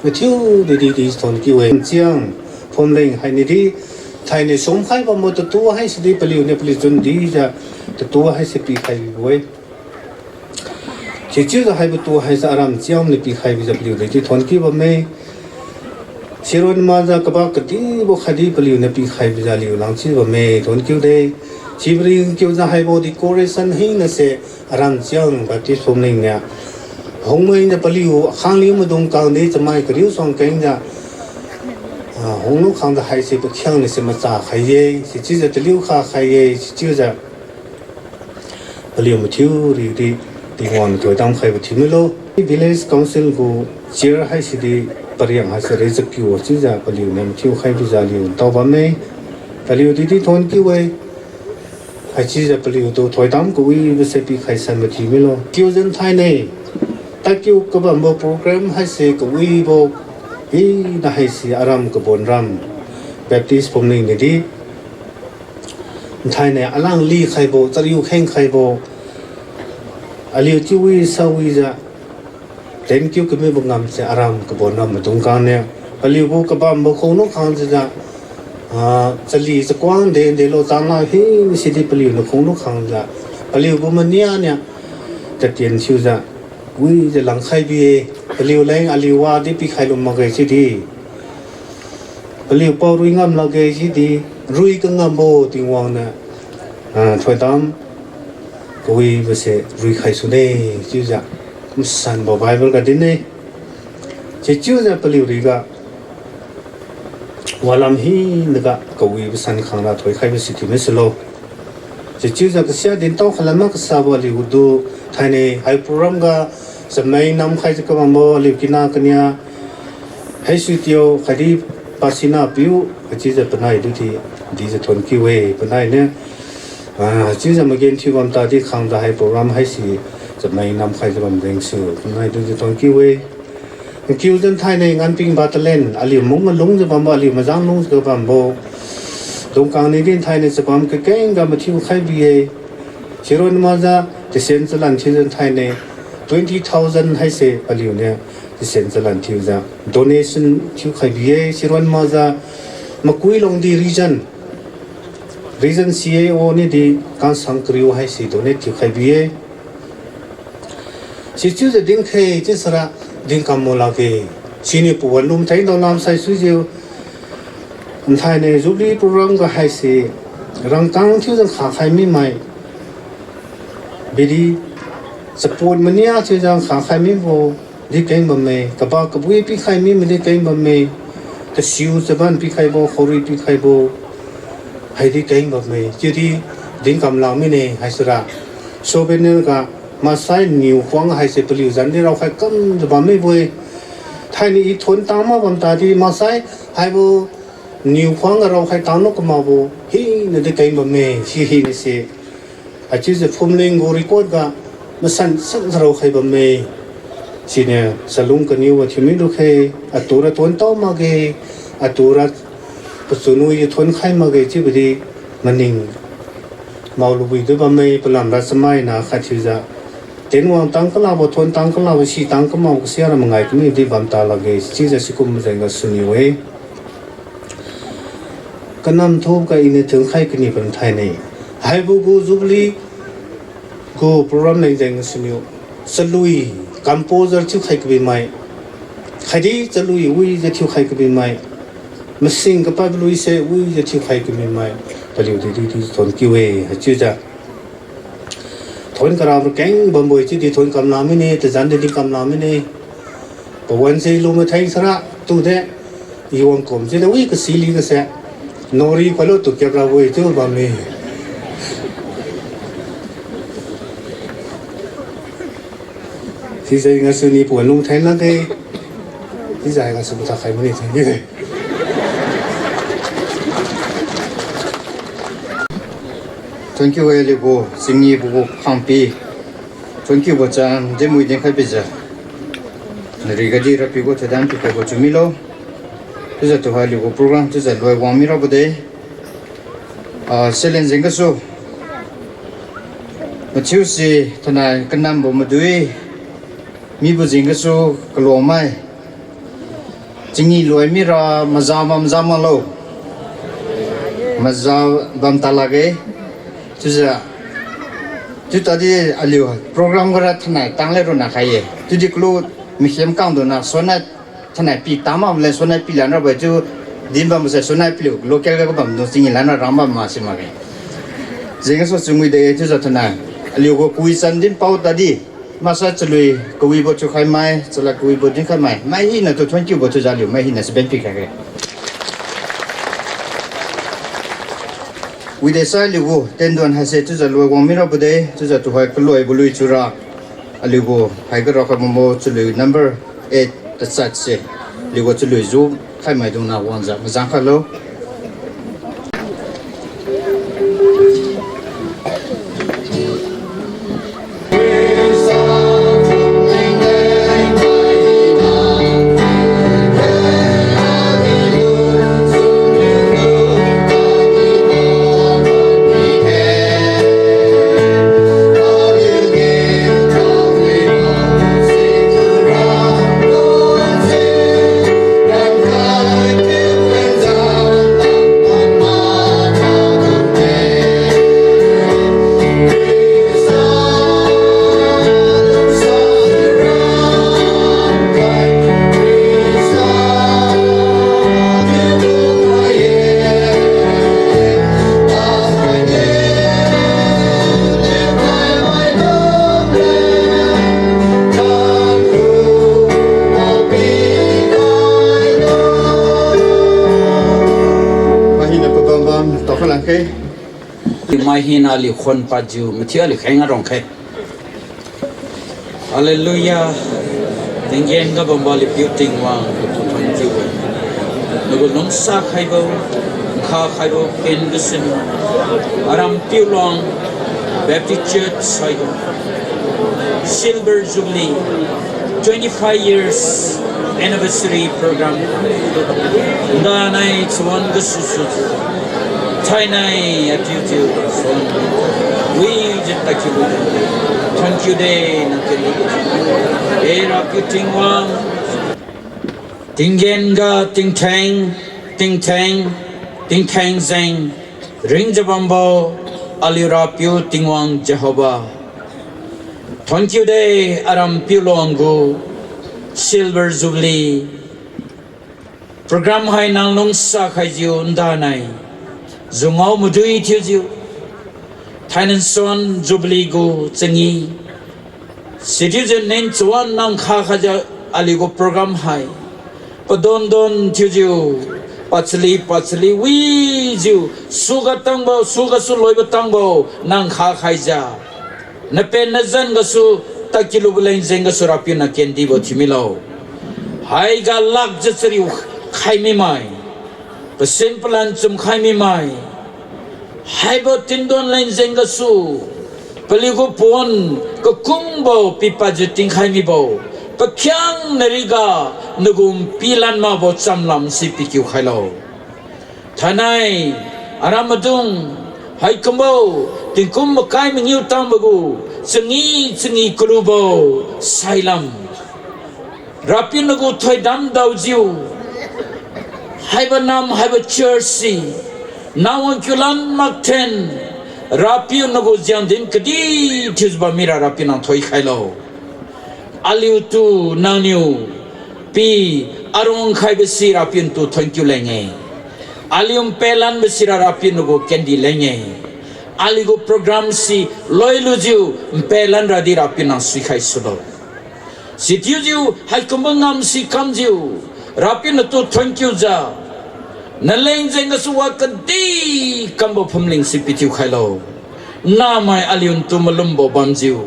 mathiu didi thuonkiu-e. Chiang Phumling hainiudi thainai sumkhai bambo tatu haisidi paliuniu paliu chun dijiu tatu haise pikhai bibo-e. Sichiujiu haibo tu haise aram chiang niu pikhai bijiu paliu didi thuonkiu bamme. Siron majiu kabak kadibo khatdi paliuniu pikhai bijiu aliu langchiu bamme, thuonkiu de. Sibri kiujiu haibo decoration hinase aram chiang Baptist Phumling niu hungmai niu paliu akhangliu maidung kangdi chamai kariu suang kengjiu, ah, hunglu khangjiu haise pakhiang nise macha khai-e, sichiujiu taliu kha khai-e, sichiujiu paliu mathiu ridi Tingwang niu thoidam khaibo thiumilo. Village Council gu chair haisidi pariang haise rejakiu chiujiu paliuniu mathiu khai bijiu aliu ntao bamme. Paliu didi thuonkiu-e. Haichiujiu paliutu thoidam kawibose pikhai sanbo thiumilo. Kiujiu thainai tadkiu kabambo program haise kawibo hina haise aram Kabonram Baptist Phumling niudi thainai alangli khaibo, chariu kheng khaibo, aliu chiuwi sawijiu tenkiu kamibo ngamse aram Kabonram maidung kangniu paliugu kabambo khungnu khangjiujiu, ah, chali chakuang de delo changla hi sidi paliuniu khungnu khangjiu paliugu mania niu tatien thiujiu wijiu langkhai bi-e. Paliu leng aliu wadi pikhai lu makge chiudi paliu pao rui ngam lakge chiudi, rui kangambo Tingwang niu, ah, thoidam kawibose ruikhai sune, chiujiu masanbo Bible ga din-e. Sichiujiu paliu riga walam hinaga kawibo san khangra thoikhaibo si thiumi sulo. Sichiujiu kasia dintao khalam makasabo aliutu thainai hai program ga chamai namkhaijiu kabambo aliu kina kania, haisuitio khatdi pasina piu, haichiujiu panai tudi, dijiu thuonkiu-e, panai niu Ah, chiujiu magenthiu bam tadi khangjiu hai program haise chamai namkhaijiu bam jengsu nai dujiu thon kiu-e. Nkiujiu nthainai Nganping Battalion aliu mung alungjiu bambo, aliu majang lungjiu bambo, dungkang ni di nthainai chabam kakengga mathiu khai bi-e. Siron majiu tasen chalan thiujiu nthainai twenty thousand haise paliuniu tasen chalan thiujiu donation thiukhai bi-e. Siron majiu Makuilongdi region, region C A O nidi kangsang kariu haise donate thiukhai bi-e. Sichiujiu dinkhai chiusara dingkam mo lakge. Siniu pawan lum theng dao lam saisuijiu nthainai Jubilee program ga haise rangkang thiujiu nkha khai mimai, bidi chapon mania thiujiu nkha khai mibo di keng bamme, kaba kabui pikhai mimai di keng bamme, kasiu chaban pikhaibo, khaorui pikhaibo, haidi keng bamme, chiudi dingkam la mine haisira. Souvenir ga maksai niu khuang haise paliu zan di raokhai kamjiu bammibo-e. Thainai i thon tang mak bam tadi maksai haibo niu khuang ga raokhai tang nu kamakbo hina di keng bamme, si hinase. Haichiujiu phumling gu record ga masan san raokhai bamme. Siniu salung kaniubo thiumi lukhe, atura thon tao makge, atura pachunwi thon khai makge chiubo di maning maolu widu bamme, palamra chamaina khat thiujiu. Tenwang tang kalabo, thon tang kalabo, si tang kamakbo kasiara mangai kami di bam ta lakge, chiujiu sikum majeng gasuniu-e. Kanam thuga iniu thunkhai kani panthaine. Haibo gu Jubilee gu program leng jeng gasuniu. Chalui composer thiukhai kabimai, khatdi chalui wijiu thiukhai kabimai, masing kapadbo luise wijiu thiukhai kabimai, paliu di di di thon kiu-e, haichiujiu. Thon karabo keng bambo-e chiudi thon kamla mine, tazan di di kamla mine. Pawan se lu matheng sara tu de. I wang kum chiude wi kasili gase. Nori khuilo tu kiak rabo-e chiu bamme. Sijeng gasu ni pawan lung theng lakge. Sijeng gasu matha khai mane theng de. Thank you, aliu gu, chingi gu khangpi. Thank you, bachan, dimui dinkhai bijiu. Nari gadi rapiu gu thadam pikhaibo chiu milo. Chiujiu tuhoi aliu gu program chiujiu loi wang mirabo de. Ah, challenge jeng gasu. Mathiu si thanai kanambo madui. Mibo jeng gasu kaluangmai. Chingi loi mira maza bam maza maklo. Maza bam ta lakge. Chiujiu. Chiu tadi aliu program gara thanai tang le ronna khai ye. Chiudi kalu makhem kangduna sonna thanai pi tang makle sonna pi lan rabo chiu din bambo se sonna paliu local ga kabamdung chingi lanra ram bam masi makge. Jeng gasu chunwi de chiujiu thanai. Aliu gu kawi chan din pao tadi. Maksai chalui kawibo thiukhai mai, chalad kawibo dinkhai mai. Mai hinatu thank you bo chiujiu aliu mai hina si ben pikhai ge. Wide sai aliu gu tendon haise chiujiu loi wang mirabo de, chiujiu tuhoi kaloibo lui chiura. Aliu gu haiga raokhai bambo chalui number eight tachat se. Aliu gu chalui zu khai maidungna wangjiu mazang khailo. Mai hina pabam bam, tao khalan khe. Mai hina aliu khon pajiu, mathiu aliu kheng arong khe. Hallelujah. Tinggen ga bambo aliu piu Tingwang, natu thon kiu-e. Nagu lungsa khaibo, Kha khairo ken gasin, aram Piulong Baptist Church saiga Silver Jubilee, twenty-five years anniversary program. Ndanai chuan gasusu. Thainai atiu tiu son. Wi jin takilu. Thank you de na kiri. E Rapiu Tingwang. Tinggen ga tingtheng, tingtheng, tingtheng jeng ringjiu bambo, aliu Rapiu Tingwang Jehovah. Thank you de, aram Piulong gu Silver Jubilee program hai nang lungsa khaijiu ndanai, jungao madui thiujiu, thainai suan Jubilee gu changi, sichiujiu nen chuan nang kha khaijiu aliu gu program hai padon don thiujiu, pachali pachali wijiu, suga tangbo, sugasu loibo tangbo, nang kha khaijiu. Napen nazan gasu, takilubo leng jeng gasu Rapiu na kendibo thiumilo. Haiga lakjiu chariu khai mimai. Pasin palan chum khai mimai. Haibo tindon leng jeng gasu, paliu gu pon kakungbo pipadjiu tingkhai mibo, pakhiangnariga nagu pilan makbo chamlam si pikiu khailo. Thainai, aram maidung, haikumbo, tingkum makai mangiu tangbo gu, changi changi kalubo, sailam. Rapiu nagu thoidam daojiu. Haibo nam, haibo church si, nawang kiulan makthen, Rapiu nagu jengdin kadi thiujiu bam mira Rapiu nang thoikhailo. Aliutu nangniu pi arung khaibo si Rapiu ntu thank you leng-e. Aliu npelanbo sira Rapiu nagu kendi leng-e. Aliu gu program si loilujiu npelan radi Rapiu nang suikhai sulo. Sichiujiu haikumbo ngam si kamjiu, Rapiu natu thank you jiu. Naleng jeng gasu wa kadi kambo phumling si pithiu khailo. Namai aliu ntu malumbo bamjiu,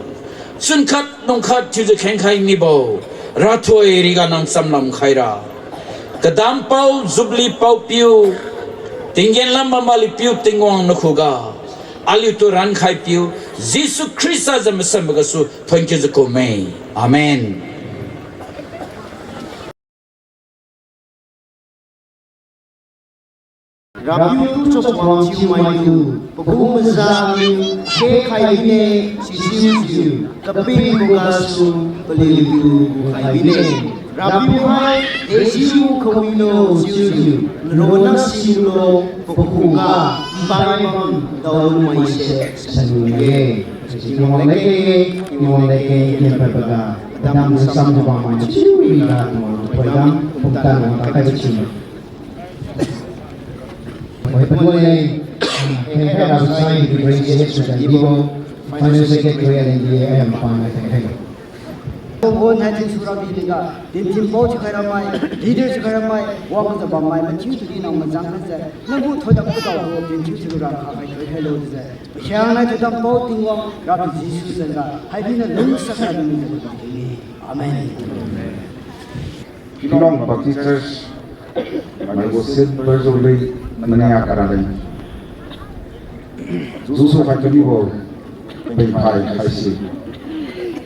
chun khat nung khat thiujiu khengkhai mibo, rathoi riga nang chamlam khaira. Kadampao Jubilee paopiu, tinggen lam bam aliu piu Tingwang nakhuga, aliutu rankhaipiu, Jesu Khrista jam masanbo gasu thank you jiu kumme. Amen. Rapiu chakhuang thiumaitu, pagu mazaniu, khe khai bine, sichiujiu, kapingbo gasu, paliutu, khai bine. Rapiu hai, dejiu kawilo chiujiu, nronna silulo, pakhuga, npai bam, daolumaise, sanlu ye. Tingwang ladkeng-e, Tingwang ladkeng, kenpadboga, padam samjiu bammai chiu riga Tingwang thoidam, pumtan wang takhaibo thiu. Oi, paduai, ah, kengkhairabo sai, Reverend J H Rajandibo, Final Secretary, L N D A, M P na kengkhai. Tongkon hai thiu sura biniga, dintimpao thiukhai ramai, leader thiukhai ramai, wang kajiu bammai, mathiu tudi nang majang khaise, nanggu thoidam kadaobo, dintiu thiu ra khakhai thoikhailo chiujiu. Pakhiangnai thoidampao Tingwang, Rapiu Jesu zanga, haibiniu lungsa khai lungjiu bamme. Amen. Pilong Baptist Church, maigu Silver Jubilee mania karaleng. Jusu khai kamibo, pengphai haise.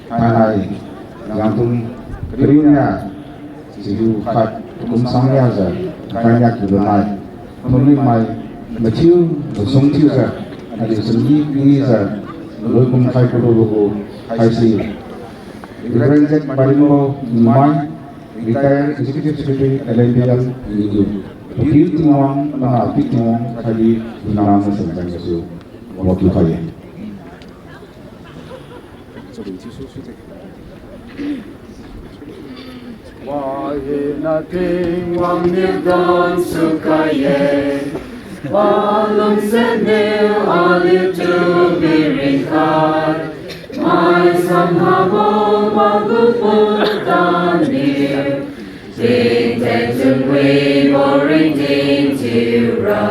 Thainai, yangtung, kariu nia, sidu khat, kum sang niajiu, kai nia kiu lunai. Thonmimai, mathiu, masung thiujiu, aliu sumdi pijiu, lui kum khai kalubo gu, haise. Reverend Z Parimbo, Nimai, Retired Executive Secretary, L N B M, Iniu. Piu Tingwang, Pana Piu Tingwang, khatdi, Tingwang Masan Jang Jesu, wakiu khai-e. Wahina Tingwang niu donsu khai-e, walungsa niu aliutu miringkai, mai samhabo magu pumtan niu, tingtheng chunwibo ringting thiura.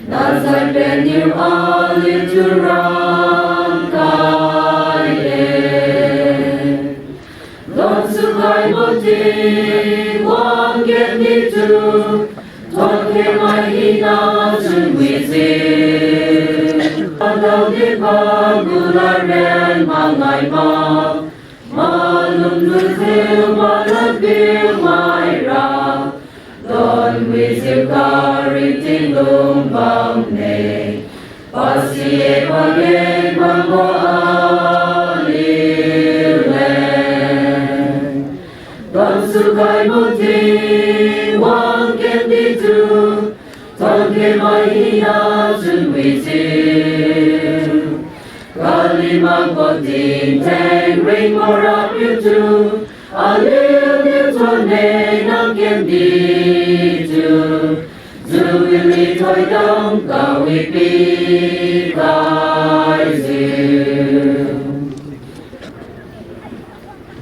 Nazareth niu aliutu rangkai-e. Donsu khaibo Tingwang gatnitu, Tuan khe mai hina chunwijiu, adao di pagu ladriat mangai ma, malum lujiu paladpiu maira, tuan wijiu karingting lung bamme. Pasi-e pageng bambo aliu leng. Damsukhaibo Tingwang kenditu, tuan khe mai hina chunwijiu. Kali makbo tingtheng ringbo Rapiutu, aliuniu tuanne nang kenditu. Jubilee thoidam kawi pikhaijiu.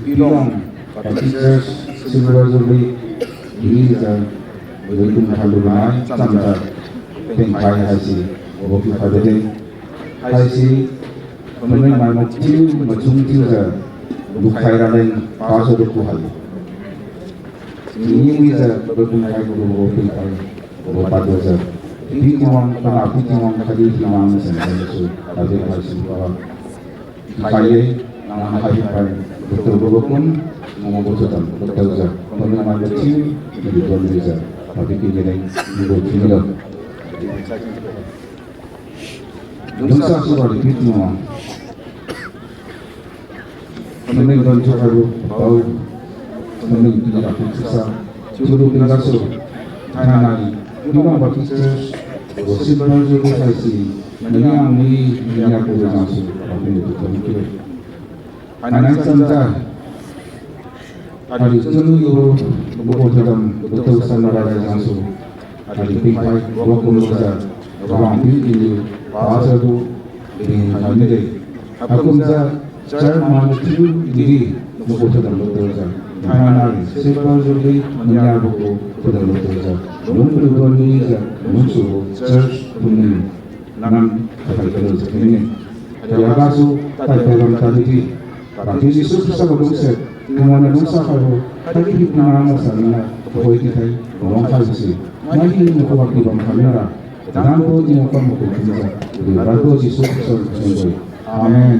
Pilong Baptist Church Silver Jubilee inijiu, Luikun Khalu Nai chamjiu, pengkhai haise, wapikhai bade. Haise, pameng mai mathiu, machun thiujiu, lukhai raleng, pasa luku hai. Sini mijiu, Luikun Khalu gu pengkhai, wapadbojiu. Pi Tingwang, pana Pi Tingwang, khatdi Tingwang, sen sen su, khatdi hai su, pa. Khai-e, nang hai pai, Doctor Bobokun, mungbo chadam, Doctor Za, pameng mai mathiu, idu tuan rijiu, papikin jeleng, mungbo thiulo. Lungsa suga di Pi Tingwang. Pameng don thiukhaibo, pao, pameng pi ra pi sa, chiulu ping gasu, thainai, Pilong Baptist Church, gu Silver Jubilee haise, naliang ni, naliang ku jangsu, papikin tu tuan kilo. Hainai chamjiu, aliu chunwibo, lubo chadam, lubo chadam rai jangsu, aliu pingpai, wakum lujiu, wangpiu iniu, pasa tu, pingkhai mide. Hakumjiu, chairman thiu didi, lubo chadam lubo chadam, thainai, Silver Jubilee, mania lubo chadam lubo chadam, lungpui lubo nijiu, lungsu, church, puni, nang, kathai kalo chakini. Kaya gasu, tai tai bam tadidi. Rapiu Jesu Khrista gu lungsiat, Tingwang niu lungsa khaibo, khatdi Pi Tingwang masanna, tuhoi tithai, wangkhaibo si. Mai hina khuga pi bam khaimira, Tingwang tu Tingwang kam makum kumjiu, Rapiu Jesu Khrista gu sungbo. Amen.